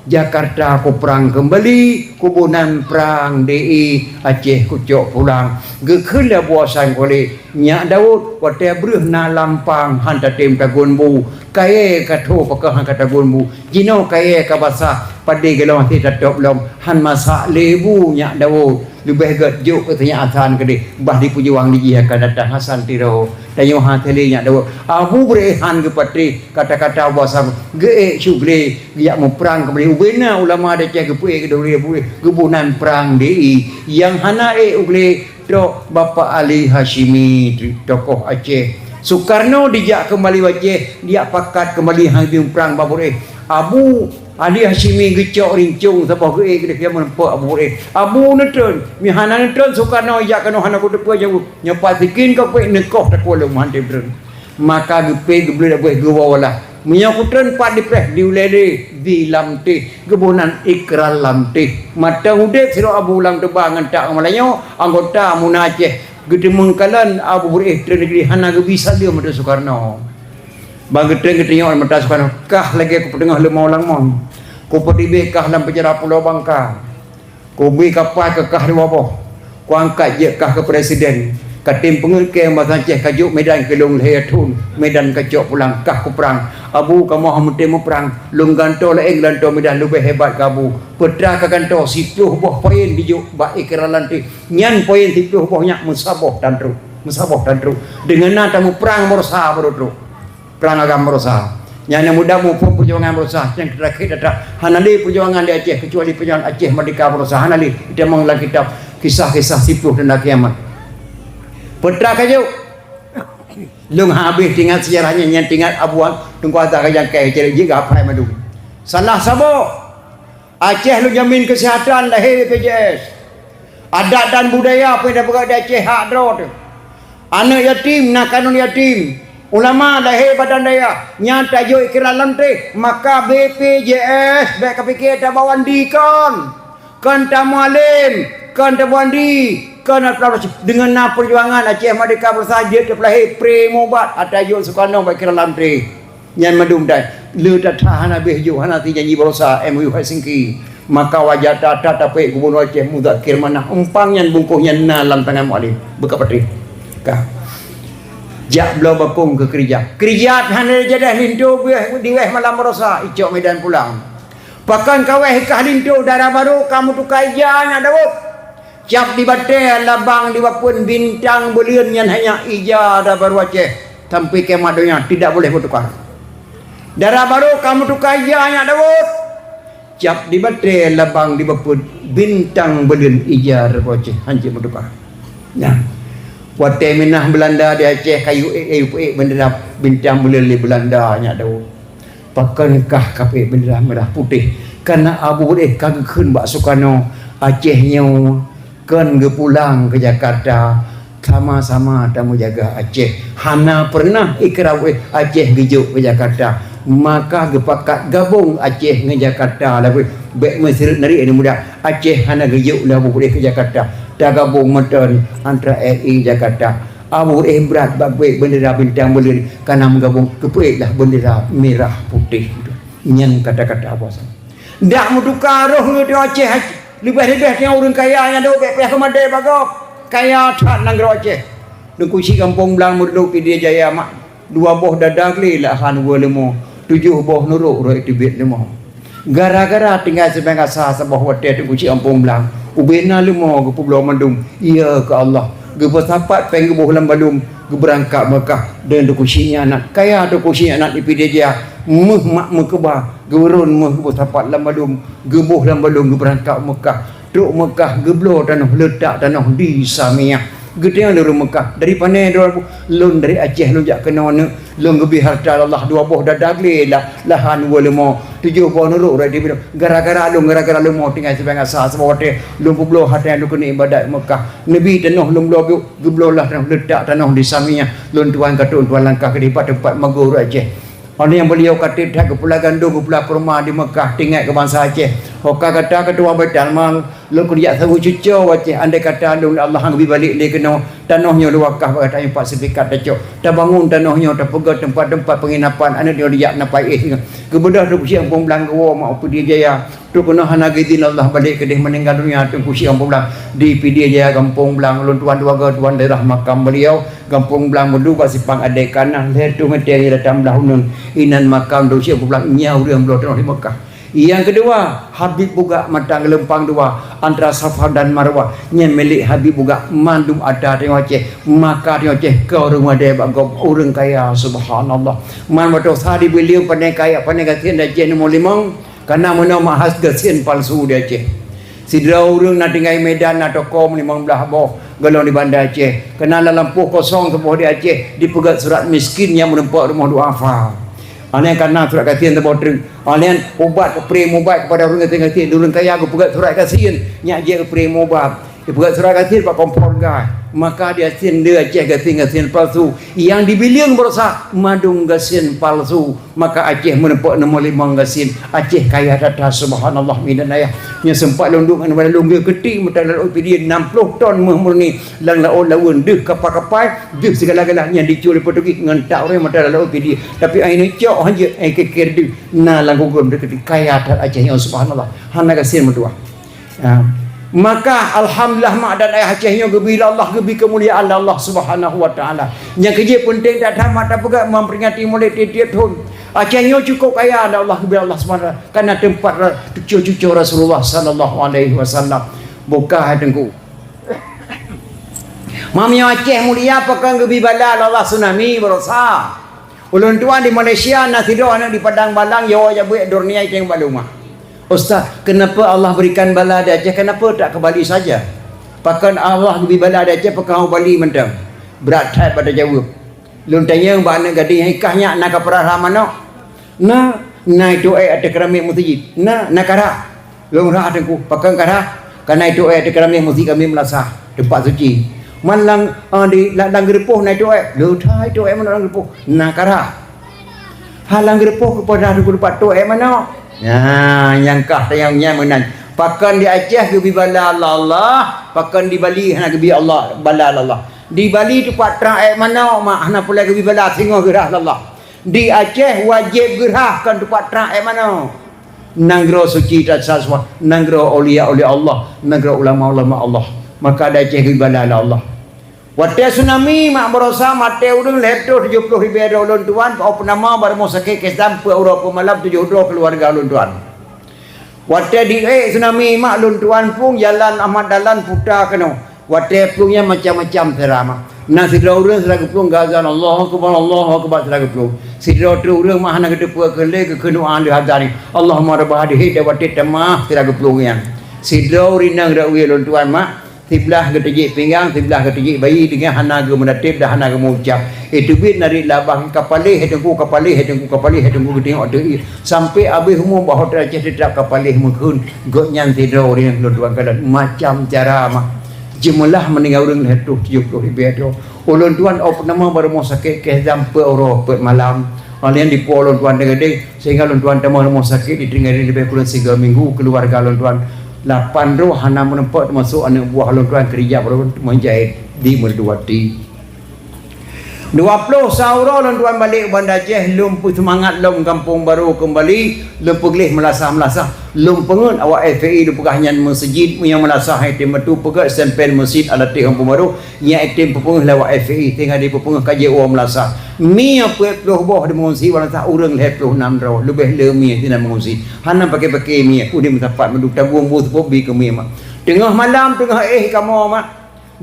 Jakarta kuprang keumbali, kubunan prang di i, Aceh kucok pulang. Geukheun lé Abu Hasan Khaulil, "Nyak Daud, watée breuh na lampang han tatem tagun bu, kayée ka tho pakon han ka tagun bu. Jinoe kayée ka basah, padé geulong hase tatôb lom, han masak lé bu, Nyak Daud. Leubeh gét jok keu si Nyak Hasan keudeh, bah jipeujuang di jih akan datang Hasan Tiro." Tanyoe hase lé Nyak Daud. Abu Beureueh han geupatéh kata-kata Abu Hasan, geuék syuk glé, geujak muprang keumbali. Ubena ulama di Aceh geupeuék keu Abu Beureueh, geubunan prang di i. Nyang hana ék u glé trok Bapak Ali Hasyimi, tokoh Aceh. Sukarno dijak keumbali u Aceh, dijak pakat keumbali han geuyue prang bak Abu Beureueh. Abu Ali Hasyimi geucok rincong saboh geuék keudeh nyang meureumpok Abu Beureueh. Abu neutreun, meuhana neutreun Sukarno jak keunoe hana kuteupeue nyang nyoe pat sikin ka kuék neukoh takue lom han tem treun. Maka geupék geubleuet abéh geuwoe lah. Meunyoe kutreun pat dipreh di ulée lé di lam teh, geuboh nan ikrar lam teh. Mantong udeb sidroe Abu Lam Teuba ngon tak Malayo, anggota muna Aceh. Geuteumeung kalon Abu Beureueh treun negeri hana geubi saleuem ateueh Sukarno. Ban geutreun geutunyok mata Sukarno, kah lagée kupeuteungoh leumo lam mon. Kupeutibée kah lam peujara Pulo Bangka. Kubi kapai keu kah dua boh. Kuangkat jeuet kah keu presiden. Katem peungeuet kée masa Aceh kajok Medan keu lôn lhée thon. Medan kacok pulang kah kuprang. Abu kamoe han meutem muprang. Lôn gantoe laén gantoe Medan leubeh hebat keu Abu. Peue teuma kagantoe siploh boh poin dijok bak ikrar lam teh. Nyan poin siploh boh nyan meusaboh tan trok. Meusaboh tan trok. Deungon na tamuprang Baroesa baru trok. Prang agam Baroesa. Nyang na muda muphom peujuangan Baroesa, nyang terakhir data hana lé peujuangan di Aceh, keucuali peujuangan Aceh Merdeka Baroesa, hana lé. Itamong lam kitab kisah-kisah siploh tanda kiamat. Peue teuma kajok. Lôn habéh teuingat sejarah nyan, nyan teuingat Abu Teungku Hasan Kajangkai, cari jih geuhafai mandum. Salah saboh. Aceh lôn jamin keuseuhatan lahé B P J S. Adat dan budaya pih tapeugah di Aceh hak droe teuh. Aneuk yatim na kanun yatim. Ulama lahé badan dayah nyang tajok ikrar lam teh, maka B P J S bék kapike tabawan di kon. Kon tamualem, kon tabuandi, kon deungon na peujuangan Aceh Merdeka Baroesa jeuet teupeulahé pré mubat ata jok Sukarno bak ikrar lam teh. Nyan mandum dai. Le that hana béh jok, hana si janji Baroesa, M O U Helsinki. Maka wajah that-that tapeuék Gubunur Aceh Muzakir Manaf. Umpang nyan bungkôh nyan na lam tangan Mualem. Beuka patéh. Ka. Jak bloe bakong keu keurija. Keurija hana jadah linto beuh diwéh malam Baroesa, icok Medan pulang. Pakon kawéh kah linto dara barô ka meutuka ija nyak Daud. Cap di batée labang di bapeuen bintang buleuen nyan hanya ija dara barô Aceh sampai kiamat donya tidak boleh bertukar. Dara barô ka meutuka ija nyak Daud. Cap di batée labang di bapeuen bintang buleuen ija dara barô Aceh hanjeuet meutuka. Nah, watée minah Beulanda di Aceh kayu ék kayu peuék bendera bintang buleuen lé Beulanda nyak Daud. Pakon kah kapék bendera merah putih? Kana Abu Beureueh ka geukheun bak Sukarno, Aceh nyoe kon geupulang keu Jakarta, sama-sama tameujaga Aceh. Hana peureunah ikra Abu Beureueh Aceh geujok keu Jakarta. Maka geupakat gabong Aceh ngon Jakarta lagée bék meusireuk nari aneuk muda. Aceh hana geujok lé Abu Beureueh keu Jakarta. Tagabong mantong antara R I Jakarta. Abu Beureueh brat bak bék bendera bintang buleuen kana meugabong keupeuék lah bendera merah putih. Nyan kata-kata Abu Hasan. Dak meutuka roh nyoe di Aceh, leubeh-leubeh nyang ureuëng kaya nyang dok bék payah keumadé bak gob. Kaya that nanggroe Aceh. Teungku Chik Gampông Blang meureudok Pidie Jaya mak. Dua boh dada glé lahan weu leumo, tujoh boh nurok rot teubiet leumo. Gara-gara tinggai sibagoe asa saboh watée Teungku Chik Gampông Blang, ubena leumo geupeubloe mandum, iya keu Allah. Geupeusapat péng geuboh lam balum, geubeurangkat Meukah deungon Teungku Chik Nyak Nat. Kaya Teungku Chik Nyak Nat di Pidie Jaya, méuh mak meukeubah, geuron méuh geupeusapat lam balum, geuboh lam balum geubeurangkat Meukah. Trok Meukah geubloe tanoh, leutak tanoh di Samiah. Geutanyoe lôn Meukah, dari pané droe lôn dari Aceh lôn jak keunoe neuk, lôn geubri hareuta Allah dua boh dada glé lah, lahan weu leumo, tujoh boh nurok rot teubiet. Gara-gara lôn, gara-gara leumo tinggai sibagoe asa saboh watée lôn peubloe hareuta lôn keuneuk iébadat Meukah. Neubi tanoh lôn bloe buet, geubloe lah tanoh, leutak tanoh di Samiah. Lôn tuan ka trok tuan langkah keudeh bak teumpat magor Aceh. Óh lheueh nyan beuliau ka treb that geupeula gandom, geupeula peureuma di Meukah, teuingat keu bansa Aceh. Ho ka gata keutuha Baitul Mal, lôn keuneuk jak saweue cucoe u Aceh, andai kata lôn Allah han geubi balek lé keunoe, tanoh nyoe lôn wakaf bak gata nyoe pat seudeukah tacok. Tabangun tanoh nyoe, tapeugöt teumpat-teumpat peunginapan, aneuk nyoe dijak na paih. Geubeudôh Teungku Syèh Gampông Blang geuwoe mak u Pidie Jaya. Trok keunoe hana geuidhin Allah balek keudeh meuninggai donya Teungku Syèh Gampông Blang di Pidie Jaya Gampông Blang. Lôn tuan dua goe tuan daerah makam beliau, Gampông Blang Meulu bak Simpang Adek Kanah, lhèe reutôh mètè di dataran blah uneuen. Inan makam Teungku Syèh Gampông Blang, nyan ureueng bloe tanoh di Mekah. Nyang keudua, Habib Bugak Mata Geulumpang Dua, antara Safa dan Marwah, nyan milék Habib Bugak, mandum ata tanyoe Aceh, maka tanyoe Aceh keu ureueng meudèe bak gob, ureueng kaya, subhanallah. Man watèe sa di Beuleung, pandai kaya, pandai gasien di Aceh nomor limong, kana meunoe meuhas gasien palsu di Aceh. Sidroe ureueng na tinggai Medan, na toko meulimong blaih boh, golom di Banda Aceh. Kana lam lampôh kosong saboh di Aceh, dipeugöt surat miskin nyang meureumpok rumoh duafa. Aneuk kana surat gasien saboh treuk. Aneuk ubat, peuré mubat keupada ureueng gasien-gasien, ureueng kaya geupeugöt surat gasien, nyak jeuet geupeuré mubat. Dipeugöt surat gasien bak kompor gas. Maka di gasien di Aceh gasien-gasien palsu. Nyang di Beuleung baroesa mandum gasien palsu. Maka Aceh meureumpok nomor limong gasien. Aceh kaya that-that, subhanallah, midan ayah. Nyoe seumpat lôn duek ngon badan lôn geukeutik meuta lalok Pidie, nam ploh ton méuh murni, lam laôt laweuen, deuh kapai-kapai, deuh sigala-gala nyang dicue lé Portugis ngon tak ureueng meuta lalok Pidie. Tapi ai neucok hanjeuet, ai keker deuh na lam gugom deuh keutik. Kaya that Aceh nyoe, subhanallah. Hana gasien meutuah. Ha. Maka alhamdulillah mak dan ayah Aceh nyoe geubi lé Allah, geubi keumuliaan lé Allah Subhanahu wa Taala. Nyang keujeuet peunteng that-that mak tapeugah memperingati Maulid tiep-tiep thon. Aceh nyoe cukup kaya lé Allah, geubi lé Allah Subhanahu wa Taala. Kana teumpat ra-, cucu-cucu Rasulullah sallallahu alaihi wasallam. Buka hai Teungku. Mamio Aceh mulia pakon geubi bala lé Allah tsunami baroesa. Ulôn tuan di Malaysia na sidroe aneuk di Padang Balang, yo ya buet durnia iteng bak lumah. Ustaz, kenapa Allah berikan bala di Aceh, kenapa tak ke Bali saja? Pakon Allah geubi bala di Aceh, pakon u Bali mantong? Brat that bak tajaweueb. Lôn tanyong bak aneuk gadeng nyang ikah nyak, na kapeurah manok? Na, na itôk ék ateueh keramik meuseujid. Na, na karhah. Lôn rhah Teungku, pakon karhah? Kana itôk ék ateueh keramik meuseujid kami meulasah, teumpat suci. Man lam, ah, di, lam, lam geureupoh na itôk ék. Lôn rhah itôk ék manok lam geureupoh. Na karhah. Ha lam geureupoh keupada Teungku teumpat tôk ék manok. Nyan, nyang kah tanyong nyan meunan. Pakon di Aceh geubi bala lé Allah, pakon di Bali hana geubi Allah, bala lé Allah. Di Bali teumpat trang ék manok mak, hana peureulèe geubi bala, singoh geurhah lé Allah. Di Aceh wajéb geurhah kon teumpat trang ék manok. Nanggroe suci that saswa, nanggroe aulia-aulia Allah, nanggroe ulama-ulama Allah. Maka di Aceh geubi bala lé Allah. Watèe tsunami mak baroesa maté ureueng lhèe reutôh tujoh ploh ribèe droe lôn tuan, bak peunama bak rumoh sakét K S D A M peuet uroe peuet malam tujoh droe keuluwarga lôn tuan. Watèe di ék tsunami mak lôn tuan plueng jalan Ahmad Dahlan puta keunoe. Watèe plueng nyan macam-macam cara mak. Na sidroe ureueng sira geuplueng geuazan Allahu Akbar, Allahu Akbar sira geuplueng. Sidroe treuk ureueng mak hana geuteupeue keu lé geukheun doa lheueh azan nyan. Allahumma rabba hadhihi da'watit tammah sira geuplueng nyan. Sidroe ureueng inong dak wie lôn tuan mak. Siblah geuteujek pinggang, siblah geuteujek bayi, deungon hana geumeudateb dan hana geumeuucap. Iteubiet narit labah, ka paléh hai Teungku, ka paléh hai Teungku, ka paléh hai Teungku, geuteungoh ateueh ié. Sampoe abéh umu bak hotel Aceh teutab ka paléh meukeun. Gobnyan sidroe ureueng lôn tuan kalon macam cara mah. Jeumeulah meuninggai ureueng lhèe reutôh tujoh ploh ribèe droe. Ulôn tuan ôb nama bak rumoh sakét K S D A M peuet uroe peuet malam. Óh lheueh nyan dipuwoe lôn tuan deungon deh, sehingga lôn tuan tamong rumoh sakét di Teunggoreng leubeh kurang sigoe minggu, keuluwarga lôn tuan lapan droe hana meurumpok, teumasok aneuk buah lôn tuan keurija lôn tuan meujahét di Meureuduwati. Dua ploh sa uroe lôn tuan balek u Banda Aceh, lôn peuseumangat lom Gampông Barô keumbali, lôn peugleh meulasah-meulasah, lôn peungeuet awak F P I lôn peugah nyan meuseujid nyang meulasah, hai teumeuteupeue stempel Meuseujid Al-Latif Gampông Barô, nyang item peupeungeuh lé awak F P I, teungoh dipeupeungeuh ka jiwoe meulasah. Mie peuet ploh boh di meungungsi, bak meulasah ureueng lhèe ploh nam droe, leubeh le mie sinan meungungsi. Hana paké-paké mie, udeb meusapat mandum, tagueng bu seupôt bi keu mie mak. Teungoh malam, teungoh éh kamoe mak.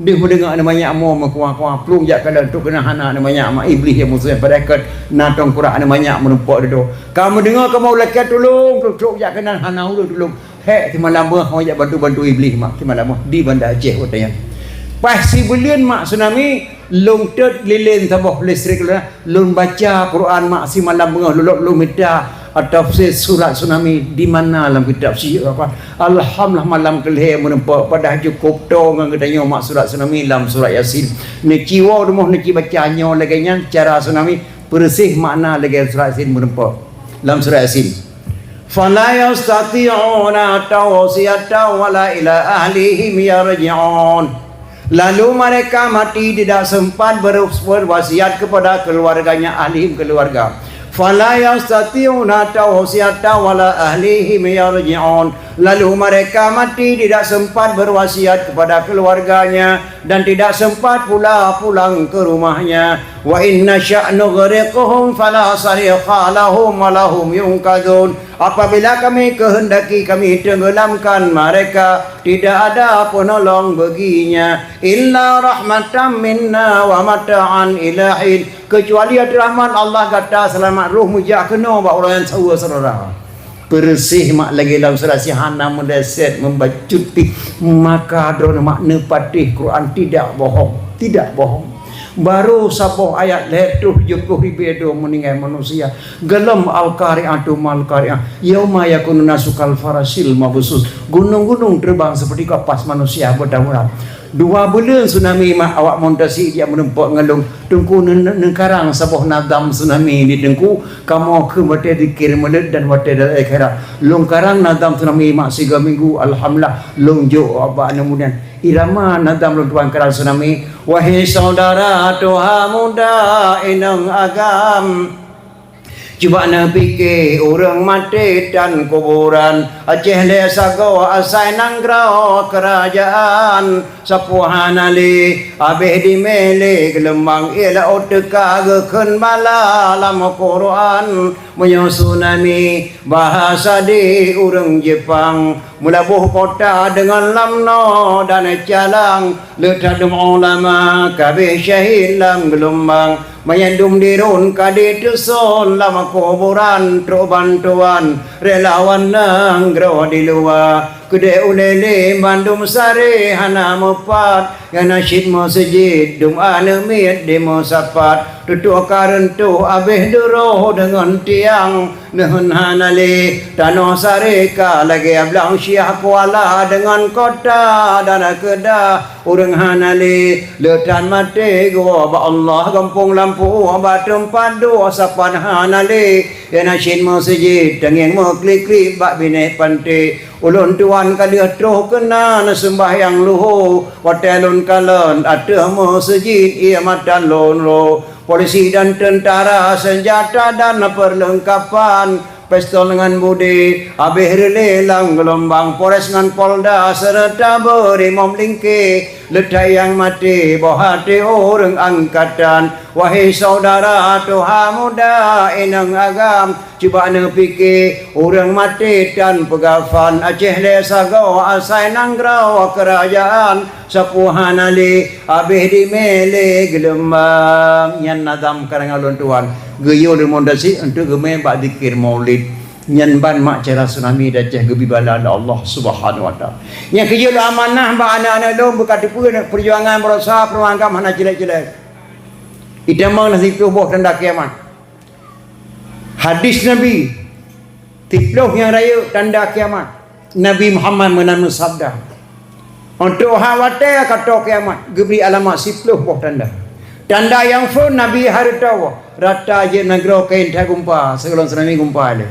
Deuh meudeungoe aneuk manyak mo meukuah-kuah, plueng jak keunan trok keunan hana aneuk manyak mak, Iblih nyang musoh, padahai kon na tongkurak aneuk manyak meurumpok dudoe. Ka meudeungoe kamoe lakèe tulông, trok-trok jak keunan hana ureueng tulông. Hék, simalam beuh, ho jak bantu-bantu Iblih mak, simalam beuh di Banda Aceh watèe nyan. Paih sibuleuen mak tsunami, lôn teuet lilin saboh listrik lôn, lôn baca Quran mak simalam beungoh lôn lôn mita tafsir surat tsunami di mana lam kitab suci Al-Quran. Alhamdulillah malam keulhèe meurumpok, padahai cukôp toe ngon geutanyoe mak surat tsunami lam surat Yasin. Neuci woe rumoh neuci baca nyoe lagèe nyan cara tsunami, peureuséh makna lagèe surat Yasin meurumpok lam surat Yasin. Fala yastati'una tawsiyatan wala ila ahlihim yarji'un. Lalu mereka mati tidak sempat ber-, berwasiat kepada keluarganya, ahlihim, keluarga. Fala yastati'una tawsiyatan wala ahlihim yarji'un. Lalu mereka mati tidak sempat berwasiat kepada keluarganya dan tidak sempat pula pulang ke rumahnya. Wa in nasya' nughriqhum fala sarikha lahum wa lahum yunqadzun. Apabila Kami kehendaki, Kami tenggelamkan mereka, tidak ada penolong baginya, illa rahmatan minna wa mata'an ila hin, kecuali atra rahmat Allah gata seulamat roh meujak keunoe bak uroe nyang saweue syedara. Peureuseh mak lagée lam seurasi hana meudeset meubacut pih, maka droeneuh mak neupatéh Quran tidak bohong, tidak bohong. Barô saboh ayat lhée reutôh tujoh ploh ribée droe meuninggai manusia. Geulom Al-Qari'atu mal Qari'ah, yauma yakunu nasu kal farasil mabsus. Gunong-gunong teubang seperti kapas manusia beutamuran. Dua buleuen tsunami mak awak Muntasi jak meurumpok ngon lôn. Teungku neu-, neu-, neukarang saboh nazam tsunami di teungku, kamoe kheun watée zikir meuleut dan watée dalam akhirat. Lôn karang nazam tsunami mak sigoe minggu, alhamdulillah, lôn jok bak neumudian. Irama nazam lôn tuan karang tsunami, wahai saudara tuha muda inong agam. Cuba neupike ureuëng maté tan kuburan, Aceh lé sagoe asai nanggroe keurajaan, sapeue hana lé, abéh dimé lé geuleumang, ie laôt teuka geukheun bala lam Quran. Meunyoe tsunami, bahasa di ureuëng Jepang, meulaboh kota deungon lamno dan calang, le tadum ulama kabéh syahid lam geuleumang. Manyét dum dirun ka diteuson lam kuburan, trok bantuan relawan nanggroe di luwa. Keudeh ulée lé mandum saré hana meupat, nyang na cit meuseujid dum aneuëk miet dimeusapat. Tutoe ka reuntoh abéh duroh deungon tiang, neuheun hana lé tanoh saré ka lagée blang syah kuala deungon kota dan keuda. Ureuëng hana lé, le tan maté geuwoe bak Allah, gampông lampôh bak teumpat duek sapat hana lé, nyang na cit meuseujid teungieng meuklik-klik bak binéh panté. Ulôn tuan ka lheueh troh keunan seumbahyang luho, watée lôn kalon ateueh meuseujid ie mata lôn ro. Polisi dan teuntara, seunjata dan peurleungkapan, pistol ngon budi, abéh reulée lam geulombang, Polres ngon Polda seureuta beurimong lingké, le that nyang maté boh até ureuëng angkatan. Wahai saudara tuha muda inong agam, cuba neupike, ureuëng maté tan peugafan, Aceh lé sagoe asai nanggroe keurajaan, sapeue hana lé, abéh dimé lé geuleumang. Nyan nazam karangan ulôn tuan, geuyue lôn mundasi untuk geumé bak zikir Maulid. Nyan ban mak cara tsunami di Aceh geubi bala lé Allah Subhanahu Wa Taala. Nyang keujeuet lôn amanah bak aneuk-aneuk lôn, beuka teupeu peujuangan baroesa peuruang agam hana cilék-cilék. Itamong na siplôh boh tanda kiamat. Hadis Nabi, siplôh nyang rayeuk tanda kiamat. Nabi Muhammad meunan meusabda, untuk hak watée ka tô kiamat, geubri alamat siplôh boh tanda. Tanda nyang phon Nabi hareuta, rata jeuet nanggroe kayém that gumpa, sigohlom tsunami gumpa lé.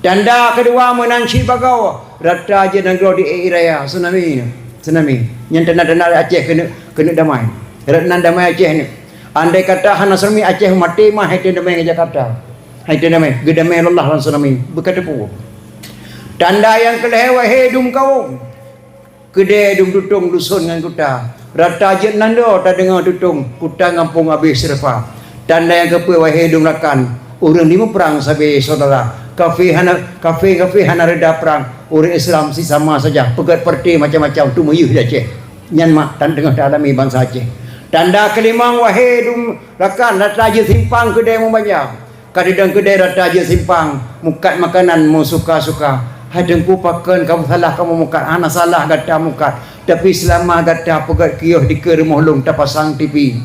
Tanda keudua meunan cit bagoe, rata jeuet nanggroe di ék raya, tsunami. Tsunami. Nyan tanda-tanda Aceh keuneuk, keuneuk damai. Rot nan damai Aceh nyoe. Andai kata hana tsunami, Aceh maté mah hai teuh damai ngon Jakarta. Hai teuh damai, geudamai lé Allah lam tsunami. Beuka teupeu. Tanda nyang keulhée, wahé dum kawöm. Keudée dum tutong duson ngon kuta. Rata jeuet nanggroe tadeungoe tutong, kuta gampông abéh seureupa. Tanda nyang keupeu, wahé dum rakan, ureuëng di muprang sabe syedara. Kafé hana, kafé-kafé hana reda prang, ureuëng Islam sisama saja. Peugét partai macam-macam, tu meuyeuh di Aceh. Nyan mak tan teungoh taalami bansa Aceh. Tanda keulimong, wahé dum rakan, rata jeuet simpang keudée meubanja. Kadang keudée rata jeuet simpang, mukat makanan meusuka-suka. Hai Teungku, pakon kamoe salah kamoe mukat? Hana salah gata mukat. Tapi seulama gata peugét kios dikeue rumoh lôn, tapasang T V,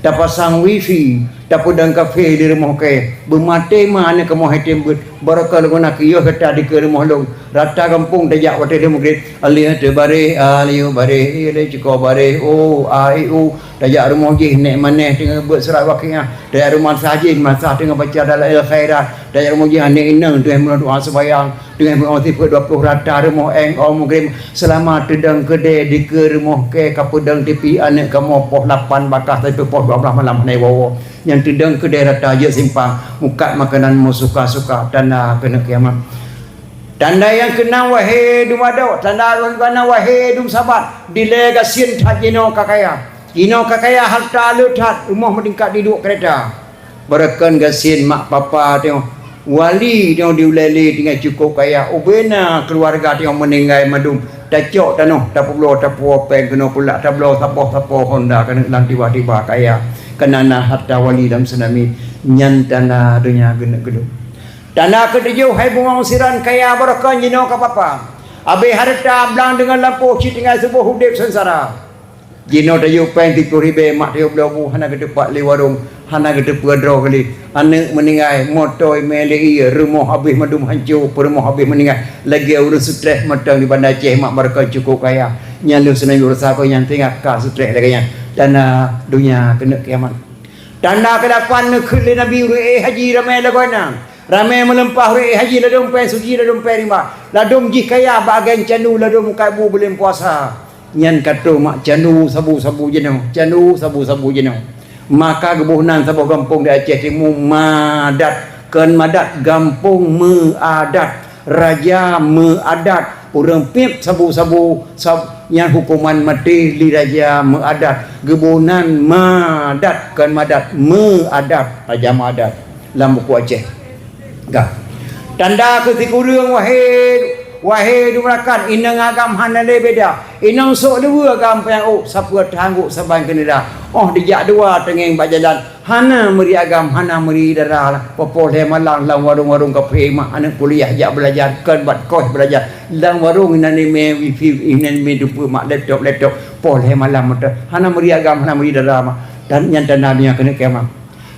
tapasang wifi, tapeudong kafé di rumoh kée, beumaté ma aneuk kamoe hai tem beuet, Barokon lôn guna keu yoh gata dikeue rumoh lôn. Rata gampông tajak watèe lheueh meugreb. Alif teubaréh, a lheueh baréh, i lheueh cukôp baréh, u, a, i, u. Tajak rumoh jih nèk manèh teungoh beuet surat Waqiah. Tajak rumoh sah jih masak teungoh baca Dalail Khairat. Tajak rumoh jih aneuk inong teungoh meudoa seumayang. Teungoh meudoa sifeuet dua ploh rata rumoh éng, o meugreb. Seulama teudong keudè dikeue rumoh kèe ka peudong tipi aneuk kamoe poh lapan bak ka sampoe poh dua blah malam hana woe-woe. Nyang teudong keudè rata jeuet simpang, mukat makanan meusuka-suka, tanda keuneuk kiamat. Tanda nyang keunam, wahé dum adoe, tanda nyang keunam, wahé dum sabat, dilèe gasien that jinoe ka kaya. Jinoe ka kaya, hareuta le that, rumoh meutingkat diduek keureta. Barokon gasien mak papa tanyoe, wali tanyoe di ulèe lé tinggai cukôp kaya, ubena keuluwarga tanyoe meuninggai mandum. Tacok tanoh, tapeubloe, tapuwoe péng keunoe pulak, tabloe sapoh-sapoh honda keuneuk lam tiba-tiba kaya. Keunan na hareuta wali lam tsunami, nyan tanda donya geuneuk geuleuh. Tanda keutujoh, hai bumoe siran kaya barokon jinoe ka papa. Abéh hareuta blang deungon lampôh cit tinggai suboh udép seungsara. Jinoe tayue péng siploh ribèe, mak tayue bloe bu, hana geuteupat lé warông, hana geuteupeue droe kali. Aneuk meuninggai, moto imè lé ie, rumoh abéh mandum hanco, peurumoh abéh meuninggai. Lagèe ureueng strès mantong di Banda Aceh, mak barokon cukôp kaya. Nyan lôn seunang jurasa keu nyang teuingat ka strès lagèe nyan. Tanda donya keuneuk kiamat. Tanda keulapan, neukheun lé Nabi, ureueng ék haji ramè lagoena. Ramè meulimpah ureueng ék haji, ladôm péng suci, ladôm péng rimba. Ladôm jih kaya bak agen candu, ladôm mukat bu buleuen puasa. Nyan ka troh mak candu sabu-sabu jinoe, candu sabu-sabu jinoe. Maka geuboh nan saboh gampông di Aceh Timu, Madat. Kon Madat, gampông meuadat. Raja meuadat, ureueng piep sabu-sabu, sab-, nyan huköman maté lé raja meuadat. Geuboh nan Madat, kon Madat, meuadat, raja meuadat lam buku Aceh. Ka. Tanda keu sikureueng, wahé, wahé dum rakan, inong agam hana lé beda. Inong sôk luweue agam panyang ôk, sapeue tanggôk saban keuneula. Óh dijak dua teungéng bak jalan, hana meuri agam, hana meuri dara. Poh-poh lhèe malam lam warông-warông kafé, mak aneuk kuliah jak beulajar, kon bak kos beulajar. Lam warông inan imè wifi, inan imè dupeue mak laptop, laptop. Poh lhèe malam meuteuk. Hana meuri agam, hana meuri dara mak. Dan nyan tanda donya keuneuk kiamat.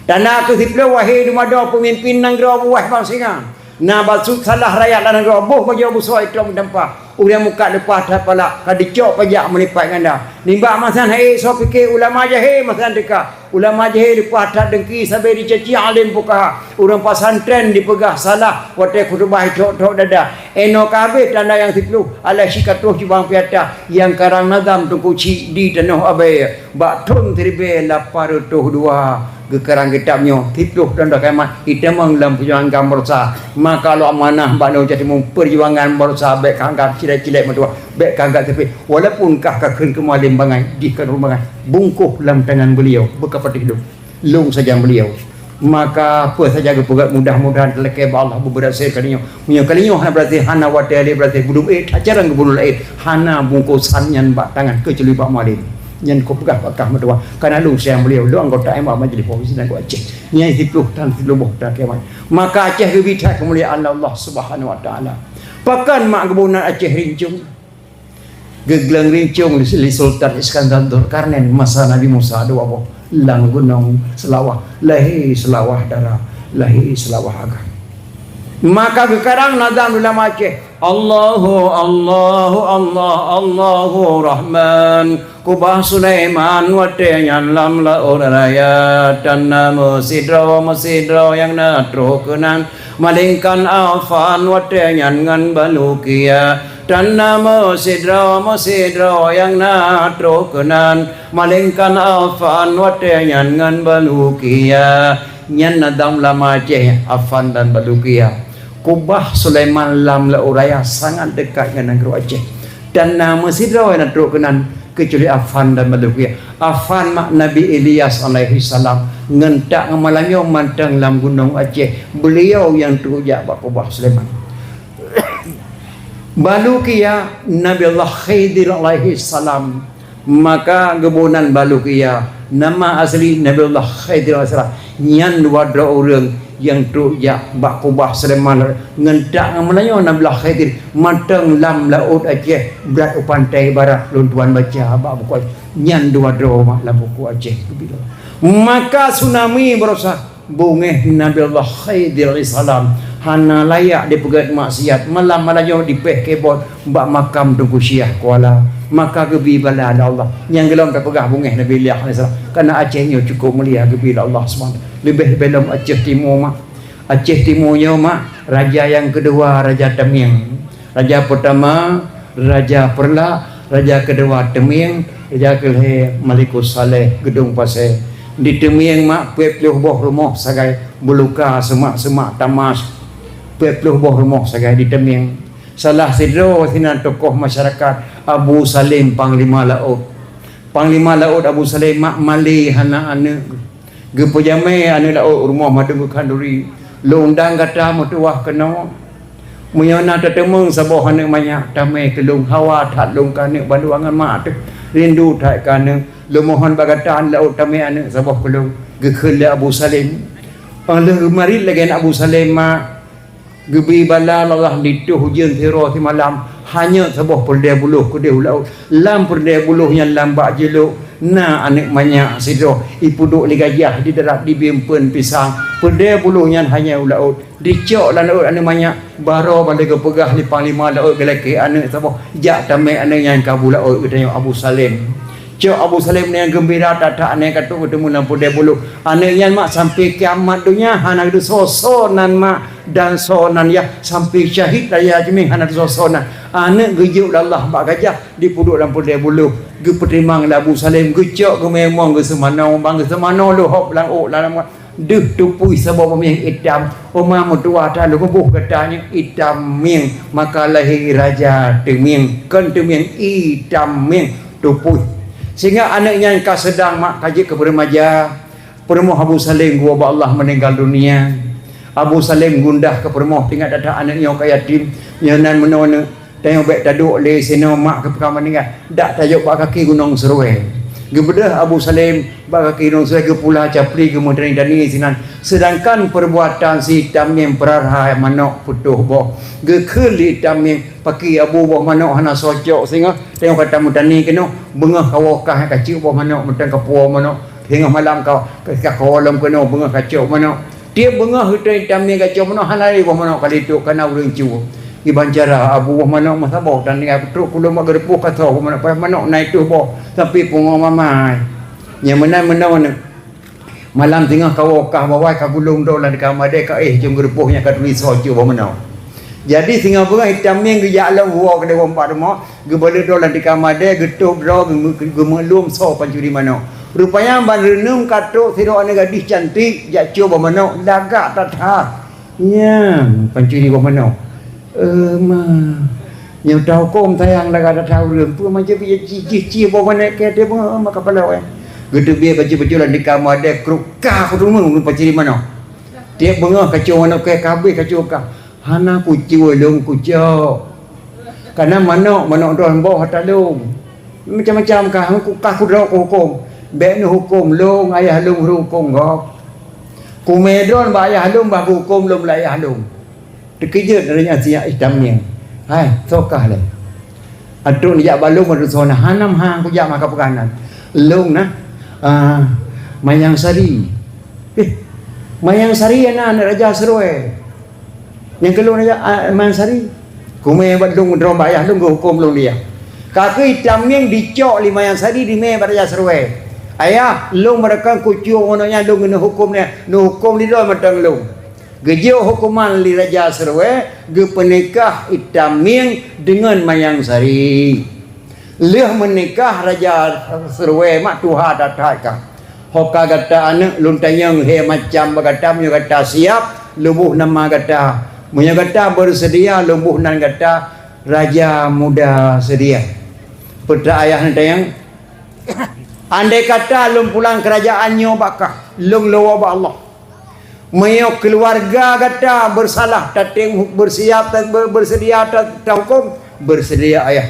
Tanda keu siploh, wahé dum adoe peumimpin nanggroe, buwah bansa. Na bacut salah rakyat lam nanggroe, boh bajoe busoe itong meutampa. Ureueng mukat leupah that palak, ka dicok pajak meulipat ganda. Nibak masa nyan hai soe pike ulama jahé masa nyan teuka. Ulama jahé leupah that deungki sabé dicaci alim fukaha. Ureueng pesantren dipeugah salah watèe khutubah ithok-thok dada. Inoe ka habéh tanda nyang siploh, alah si ka troh jubang piata nyang karang nazam Teungku Chik di Tanoh Abee. Bak thon siribèe lapan reutôh dua geukarang kitab nyoe, siploh thon dah kiamat, itamong lam peujuangan agam baroesa. Maka lôn amanah bak droeneuh cit, peujuangan baroesa bèk ka anggab cilet-cilet meutuah, bèk ka anggab sipit. Walaupun kah ka kheun keu mualem bangai, jih ka lôn bangai, bungkôh lam tangan beuliau, beukapatéh lôn, lôn sajan beuliau. Maka peue saja geupeugah, mudah-mudahan talakèe bak Allah beubeurasé kali nyoe. Meunyoe kali nyoe hana beurasé, hana watèe lé beurasé, budum ék that carông geubunoe laén, hana bungkôsan nyan bak tangan keucuali bak mualem. Nyan kupeugah bak kah meutuah, kana lôn sayang beuliau, lôn anggota M A Majelis Profesi Nanggroe Aceh. Nyan siploh tan siploh boh tan kiamat. Maka Aceh geubi that keumuliaan Allah Subhanahu Wa Taala. Pakon mak geuboh nan Aceh rincong? Geugleueng rincong lé Sultan Iskandar Dzulkarnain masa Nabi Musa dua boh lam gunong Seulawah, lahé Seulawah Dara, lahé Seulawah Agam. Maka geukarang nazam ulama Aceh, Allahu, Allahu, Allah, Allahu Rahman. Kubah Sulaiman watèe nyan lam laôt raya, tan na meusidroe-meusidroe nyang na troh keunan, malingkan Afan watèe nyan ngon Balukia. Tan na meusidroe-meusidroe nyang na troh keunan, malingkan Afan watèe nyan ngon Balukia. Nyan nazam ulama Aceh, Afan dan Balukia. Kubah Sulaiman lam laôt raya sangat dekat ngon nanggroe Aceh. Tan na meusidroe nyang na troh keunan keucuali Afan dan Balukia. Afan mak Nabi Ilyas alaihissalam, ngon tak ngon malam nyoe mantong lam gunong Aceh. Beuliau nyang troh jak bak kubah Sulaiman. Balukia Nabi Allah Khidir alaihissalam. Maka geuboh nan Balukia, nama asli Nabiullah Khidir alaihissalam. Nyan dua droe ureueng nyang trok jak bak kubah Sulaiman ngon tak ngon meunanyoe Nabiullah Khidir mantong lam laôt Aceh, brat u pantai barat lôn tuan baca bak buku. Nyan dua droe mak lam buku Aceh. Maka tsunami baroesa. Beungéh Nabiullah Khidir alaihissalam, Hana layak dipeugét maksiat, malam-malam nyoe dipéh kebon bak makam Teungku Syiah Kuala, maka geubi bala lé Allah. Nyang geulom tapeugah beungéh Nabi Ilyas alaihissalam, karena Aceh nyoe cukup mulia geubi lé Allah subhanahu. Leubeh-leubeh lom Aceh Timu, mak. Aceh Timu nyoe, mak, raja nyang keudua, Raja Tamiang. Raja peurtama, Raja Peureulak, raja keudua Teumieng, raja keulhée Malikus Saleh Geudong Pasé. Di Teumieng, mak, peuet ploh boh rumoh sagai, beuluka, seumak-seumak tamas, peuet ploh boh rumoh sagai di Teumieng. Salah sidroe sinan tokoh masyarakat, Abu Salim Panglima Laôt. Panglima Laôt Abu Salim, mak, malée hana aneuëk. Geupeujamé aneuëk laôt rumoh mandum geukhanduri. Lôn undang gata meutuwah keunoe. Meunyoe na tateumeung saboh aneuëk manyak, tamé keu lôn, hawa that lôn keu aneuëk bandua ngon mak teuh. Rindu that keu aneuëk. Lôn mohon bak gata aneuëk laôt, tamé aneuëk saboh keu lôn, geukheun lé Abu Salim. Óh lheueh geumarit lagée nyan Abu Salim, mak, geubi bala lé Allah linto ujeuen siuroe simalam, hanyot saboh peureudée buloh keudeh u laôt. Lam peureudée buloh nyan lam bak jeuet na aneuëk manyak sidroe, ipeuduek lé gajah di darat, dibri eumpeuen pisang. Peureudée buloh nyan hanyot u laôt. Dicok lam laôt aneuëk manyak, baroe ban lé geupeugah lé panglima laôt, geulakée aneuëk saboh, jak tamé aneuëk nyan keu Abu Laôt, geutanyoe Abu Salim. Cok Abu Salim nyan geumbira that-that, aneuëk ka trok geuteumeung lam peureudée buloh. Aneuëk nyan, mak, sampai kiamat donya hana geuteusoe-soe nan, mak, dan soe nan yah, sampai syahid raya Teumieng hana geuteusoe-soe nan. Aneuëk geujok lé Allah bak gajah, dipeuduek lam peureudée buloh, geupeutimang lé Abu Salim, geucok geumeuémong, geuseumanoe, ban geuseumanoe leuhop lam ôk lam Deuh tupui saboh beumieng itam, uma meutuwah that lôn muboh gata nyoe itam mieng, maka lahé Raja Teumieng, kon Teumieng, itam mieng tupui. Sehingga aneuëk nyan ka seudang, mak, ka jeuet keu beureumaja, peurumoh Abu Salim geuwoe bak Allah, meuninggal dunia. Abu Salim gundah keu peurumoh, teuingat that-that aneuëk nyoe ka yatim, nyoe nan meunoe nyoe. Tanyoe bék taduek lé sinoe, mak, keu peue ka meuninggai, dak tajok bak kaki Gunong Seurue. Geubeudôh Abu Salim bak kaki Gunong Seurue, geupula capli, geumeutani-tani sinan. Seudangkan peurbuatan si itam mieng peurara manok putôh boh, geukheun lé itam mieng, "Pakri Abu, boh manok hana soe cok singoh, tanyoe ka tameutani keunoe, beungoh kawoe kah ka cok boh manok, mantong kapuwoe manok, singoh malam ka, ka, ka kawoe lom keunoe, beungoh ka cok manok." Tieb beungoh itam mieng ka cok manok, hana lé boh manok ka lé trok, ka na ureuëng cue. Kiban cara Abu, boh manok meusaboh, dan tinggai peutrok kulom bak geureupôh ka soe boh manok, paih manok na tujoh boh, sampai pungoh mamai. Nyang meunan meunoe nyoe. Malam singoh kawoe kah bawai ka gulong droe lam dika madé, ka éh jeuem geureupôh nyang ka turi soe cok boh manok. Jadi singoh beungoh itam mieng geujak lom woe keudeh woe bak rumoh, geubalek droe lam dika madé, geutôb droe, geumeu-, geumeuklum soe pancuri manok. Rupanya ban reuneueng ka trok sidroe aneuëk gadih cantik jak cok boh manok, lagak that-that. Nyan pancuri boh manok. "Eh, ma, nyoe tahukôm sayang lagak that-that ureuëng, peue macam jih cih boh manok keu dia, ma, ma kapala, eh?" Geuteubiet bacut-bacut lam dika madé, kruk kah kuteumeung ureuëng pancuri manok. Tieb beungoh ka cok manok keu, ka habéh ka cok kah. Hana kucue lôn kucok. Kana manok, manok droe boh ata lôn. Macam-macam kah, ku kah kudroe kuhukôm. Bék neuhukôm lôn, ayah lôn hukôm gob. Kumé droe bak ayah lôn, bah geuhukôm lôn lé ayah lôn. Teukeujot ureuëng nyan si itam mieng. "Hai, soe kah lé?" Ateueh neujak bak lôn, ateueh soe na, hana meuhang kujak maka peugah nan. Lôn na, ah, Mayang Sari. Eh, Mayang Sari na aneuëk Raja Seurue. Nyang keu lôn Raja, ah, Mayang Sari. Kumé bak lôn droe bak ayah lôn geuhukôm lôn dia. Ka keuh itam mieng dicok lé Mayang Sari dimé bak Raja Seurue. "Ayah, lôn meurakan kucue manok nyan lôn keuneuk hukôm nyan, neuhukôm lé droe mantong lôn." Geujok huköman lé Raja Seurue, geupeunikah itam mieng deungon Mayang Sari. Lheueh meunikah Raja Seurue mak tuha that-that kah. Ho ka gata aneuëk lôn tanyong lhée macam bak gata, meunyoe gata siab, lôn boh nama gata. Meunyoe gata beuseudia, lôn boh nan gata Raja Muda Seudia. Peue treuk ayah neutanyong? Andai kata lôn pulang keurajaan nyoe bak kah, lôn lôn woe bak Allah. Meunyoe keuluwarga gata beusalah, tatem beursiap, ta-, ber-, beuseudia ta-, tahukôm, beuseudia ayah.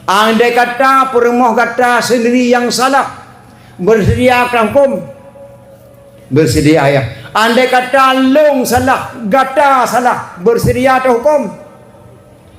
Andai kata peurumoh gata seundiri nyang salah, beuseudia tahukôm, beuseudia ayah. Andai kata lôn salah, gata salah, beuseudia tahukôm.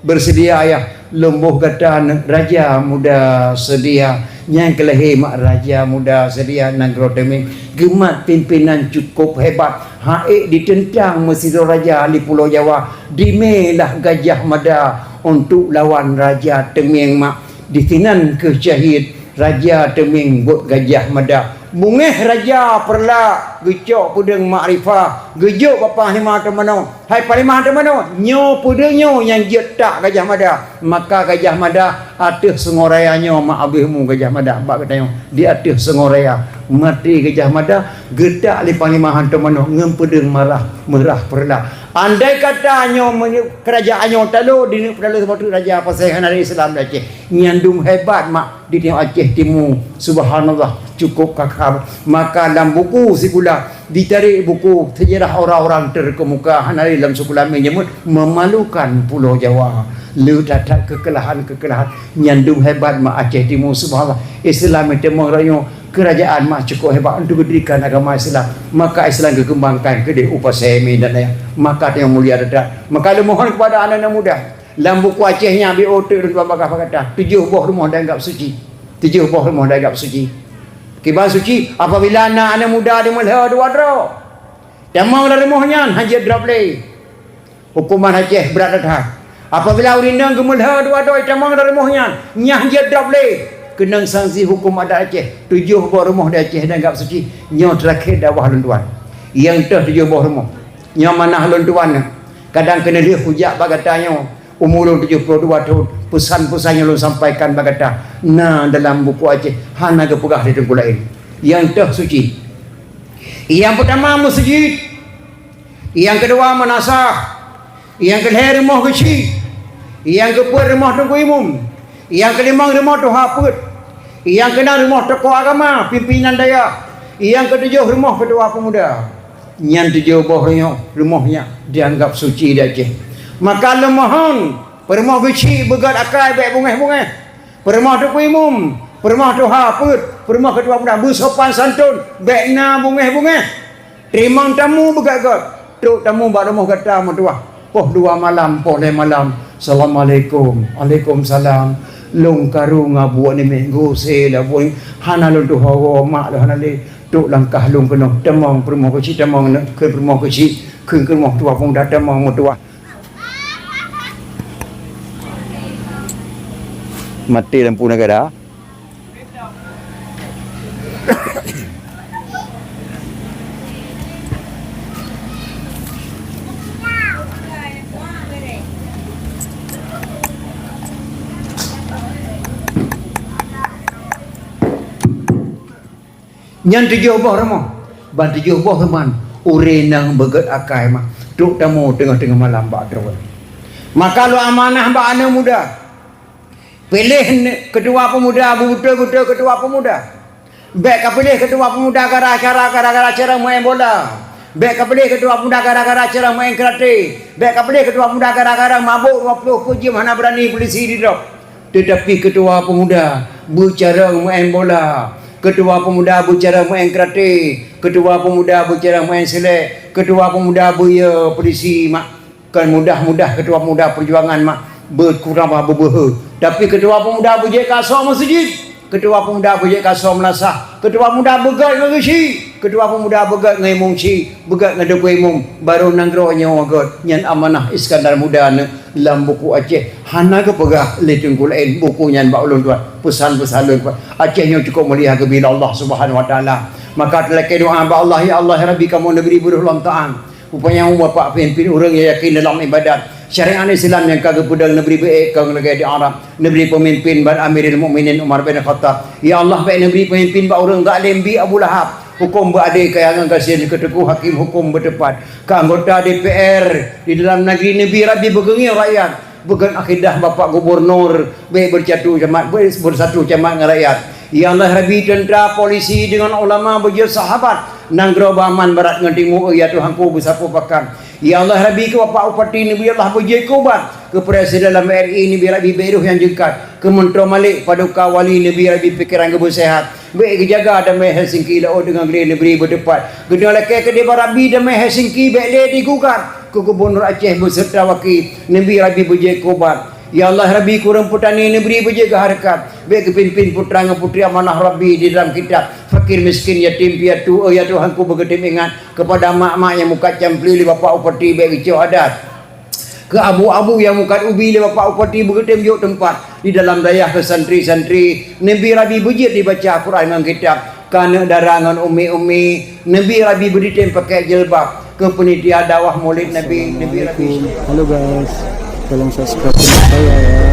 Beuseudia ayah, lôn boh gata aneuk raja muda seudia. Nyang keulahé mak raja muda seudia nanggroe Teumieng. Geumat pimpénan cukôp hebat. Ha'ék diteuntang meusidroe raja di Pulo Jawa. Dimé lah Gajah Mada untuk lawan raja Teumieng mak. Disinan keuh syahid raja Teumieng buet Gajah Mada. Beungéh raja Peureulak geucok peudeueng makrifah, geujok bak Panglima Teumanoe. Hai Panglima Teumanoe, nyoe peudeueng nyoe nyang jeuet tak Gajah Mada. Maka Gajah Mada ateueh sungai raya nyoe mak abéh mu Gajah Mada bak geutanyoe di ateueh sungai raya. Maté Gajah Mada geutak lé Panglima Teumanoe ngon peudeueng marah meurah Peureulak. Andai kata nyoe meunyoe keurajeuen nyoe talo di Peureulak seumeuteuk raja pasai hana Islam di Aceh. Nyan dum hebat mak di Aceh Timu. Subhanallah, cukôp kakab. Maka lam buku sikula ditarék buku sejarah orang-orang terkemuka hana lé lam sikula meunyeumut memalukan Pulo Jawa. Le that-that kekalahan-kekalahan nyan dum hebat mak Aceh Timu. Subhanallah, Islam itu meurayong kerajaan mak cukôp hebat untuk mendirikan agama Islam. Maka Islam dikembangkan ke di Upasemi dan lain. Maka yang mulia dekat. Maka lôn mohon kepada anak-anak muda. Lam buku Aceh nyan B O T dua bagah bagata. Tujoh boh rumoh dianggap suci. Tujoh boh rumoh dianggap suci. Kiban suci, apabila na aneuk muda di meulhö dua droe, tamong lam rumoh nyan hana jeuet drob lé. Hukuman Aceh brat that. Apabila ureueng inong geumeulhö dua droe tamong lam rumoh nyan, nyan hana jeuet drob lé. Keunong sanksi hukum adat Aceh. Tujoh boh rumoh di Aceh dianggap suci. Nyoe terakhir dakwah lôn tuan. Nyang teuh tujoh boh rumoh. Nyoe manah lôn tuan. Kadang keuneulheueh kujak bak gata nyoe. Umu lôn tujoh puluh dua thon, peusan-peusan nyang lôn sampaikan bak gata na dalam buku Aceh, hana geupeugah di teungku laén. Nyang teuh suci. Nyang peutama meuseujid, nyang keudua meunasah, nyang keulhèe rumoh geuchik, nyang keupeuet rumoh teungku imum, nyang keulimong rumoh tuha peuet, nyang keunam rumoh tokoh agama, pimpinan dayah, nyang keutujoh rumoh keutua peumuda. Nyan tujoh boh rumoh, rumoh nyan dianggap suci di Aceh. Maka lôn mohon, peurumoh geuchik beugöt akai bèk beungèh-beungèh. Peurumoh teungku imum, peurumoh tuha peuet, peurumoh keutua peumuda beusopan santôn, bèk na beungèh-beungèh. Teurimong tamu beugöt-göt, trok tamu bak rumoh gata meutuwah. Poh dua malam, poh lhèe malam. Assalamualaikum. Waalaikumsalam. Lôn karu ngon buet nibak gosé lah buet. Hana lôn tuho woe, mak lôn hana lé. Trok langkah lôn keunoe, tamong peurumoh geuchik, tamong keu peurumoh geuchik, keu peurumoh tuha peumuda, tamong meutuwah. Maté lampu negara. Nyan tujoh boh rumoh. Ban tujoh boh rumoh, ureueng nyang beugöt akai mah trok tamu teungoh-teungoh malam bak droe. Maka lôn amanah bak aneuk muda. Piléh ne-, keutua peumuda, beubeutôi-beutôi keutua peumuda. Bèk kapiléh keutua peumuda gara-gara, gara-gara cara main bola. Bèk kapiléh keutua peumuda gara-gara cara main karate. Bèk kapiléh keutua peumuda gara-gara mabök dua ploh peuet jeuem hana beurani polisi didrop. Teutapi keutua peumuda beucarông main bola, keutua peumuda beucarông main karate, keutua peumuda beucarông main silet, keutua peumuda beuyue polisi mak. Kon mudah-mudah keutua peumuda peujuangan mak beukurang bah beubeuhe. Tapi keutua peumuda beujeuet keu asoe meuseujid, keutua peumuda beujeuet keu asoe meulasah, keutua peumuda beugöt ngon geuchik, keutua peumuda beugöt ngon imum chik, beugöt ngon teungku imum, barô nanggroe nyoe göt. Nyan amanah Iskandar Muda nyoe. Lam buku Aceh hana geupeugah lé teungku laén buku nyan bak ulôn tuan. Peusan-peusan lôn tuan. Aceh nyoe cukup mulia geubri lé Allah Subhanahu Wa Taala. Maka talakée doa bak Allah, "Ya Allah, ya Rabbi, kamoe neubri beureuh lom taát. Rupanya bapak peumimpin ureuëng nyang yakin dalam ibadat. Syariat Islam nyang ka geupeudong neubri beuék kong lagée di Arab. Neubri peumimpin ban Amirul Mukminin Umar bin Khattab. Ya Allah, bèk neubri peumimpin bak ureuëng zalim bi Abu Lahab. Huköm beuadé kaya ngon gasien keu teuku hakim huköm beuteupat. Keu anggota D P R di dalam negeri neubri Rabbi beugeungieng rakyat." Beugon akidah Bapak Gubernur, bèk bersatu camat, bèk bersatu camat ngon rakyat. Ya Allah Rabbi, teuntra, polisi deungon ulama beujeuet sahabat, nanggroe beuaman barat ngon timu, ya Tuhanku beusapeue pakat. Ya Allah Rabbi, keu Bapak Bupati neubri Allah beujeuet keu ubat, keu Presiden dalam R I neubri Rabbi bèk roh nyang jeukat, keu Meuntroe Malik Paduka Wali neubri Rabbi pikeran geuh beuseuhat, bèk geujaga damé Helsinki laôt deungon glé neubri beuteupat. Geutanyoe lakèe keudéh bak Rabbi damé Helsinki bèk lé digugat, keu Gubunur Aceh beuseureuta waki neubri Rabbi beujeuet keu ubat. Ya Allah Rabbi, keu ureueng peutani neubri beujeuet keu hareukat, bèk geupimpin putra ngon putri amanah Rabbi di dalam kitab. Fakir miskin yatim piatu, oh ya Tuhanku, beugeutem ingat keupada mak-mak nyang mukat campli lé Bapak Bupati bèk geucok adat. Keu abu-abu nyang mukat ubi lé Bapak Bupati beugeutem jok teumpat di dalam dayah keu santri-santri neubri Rabbi beujeuet dibaca Quran ngon kitab. Keu aneuk dara ngon umi-umi neubri Rabbi beuditém pakèk jilbab, keu panitia dakwah Maulid Nabi neubri Rabbi. Assalamualaikum. Halo guys, tolong subscribe channel saya ya.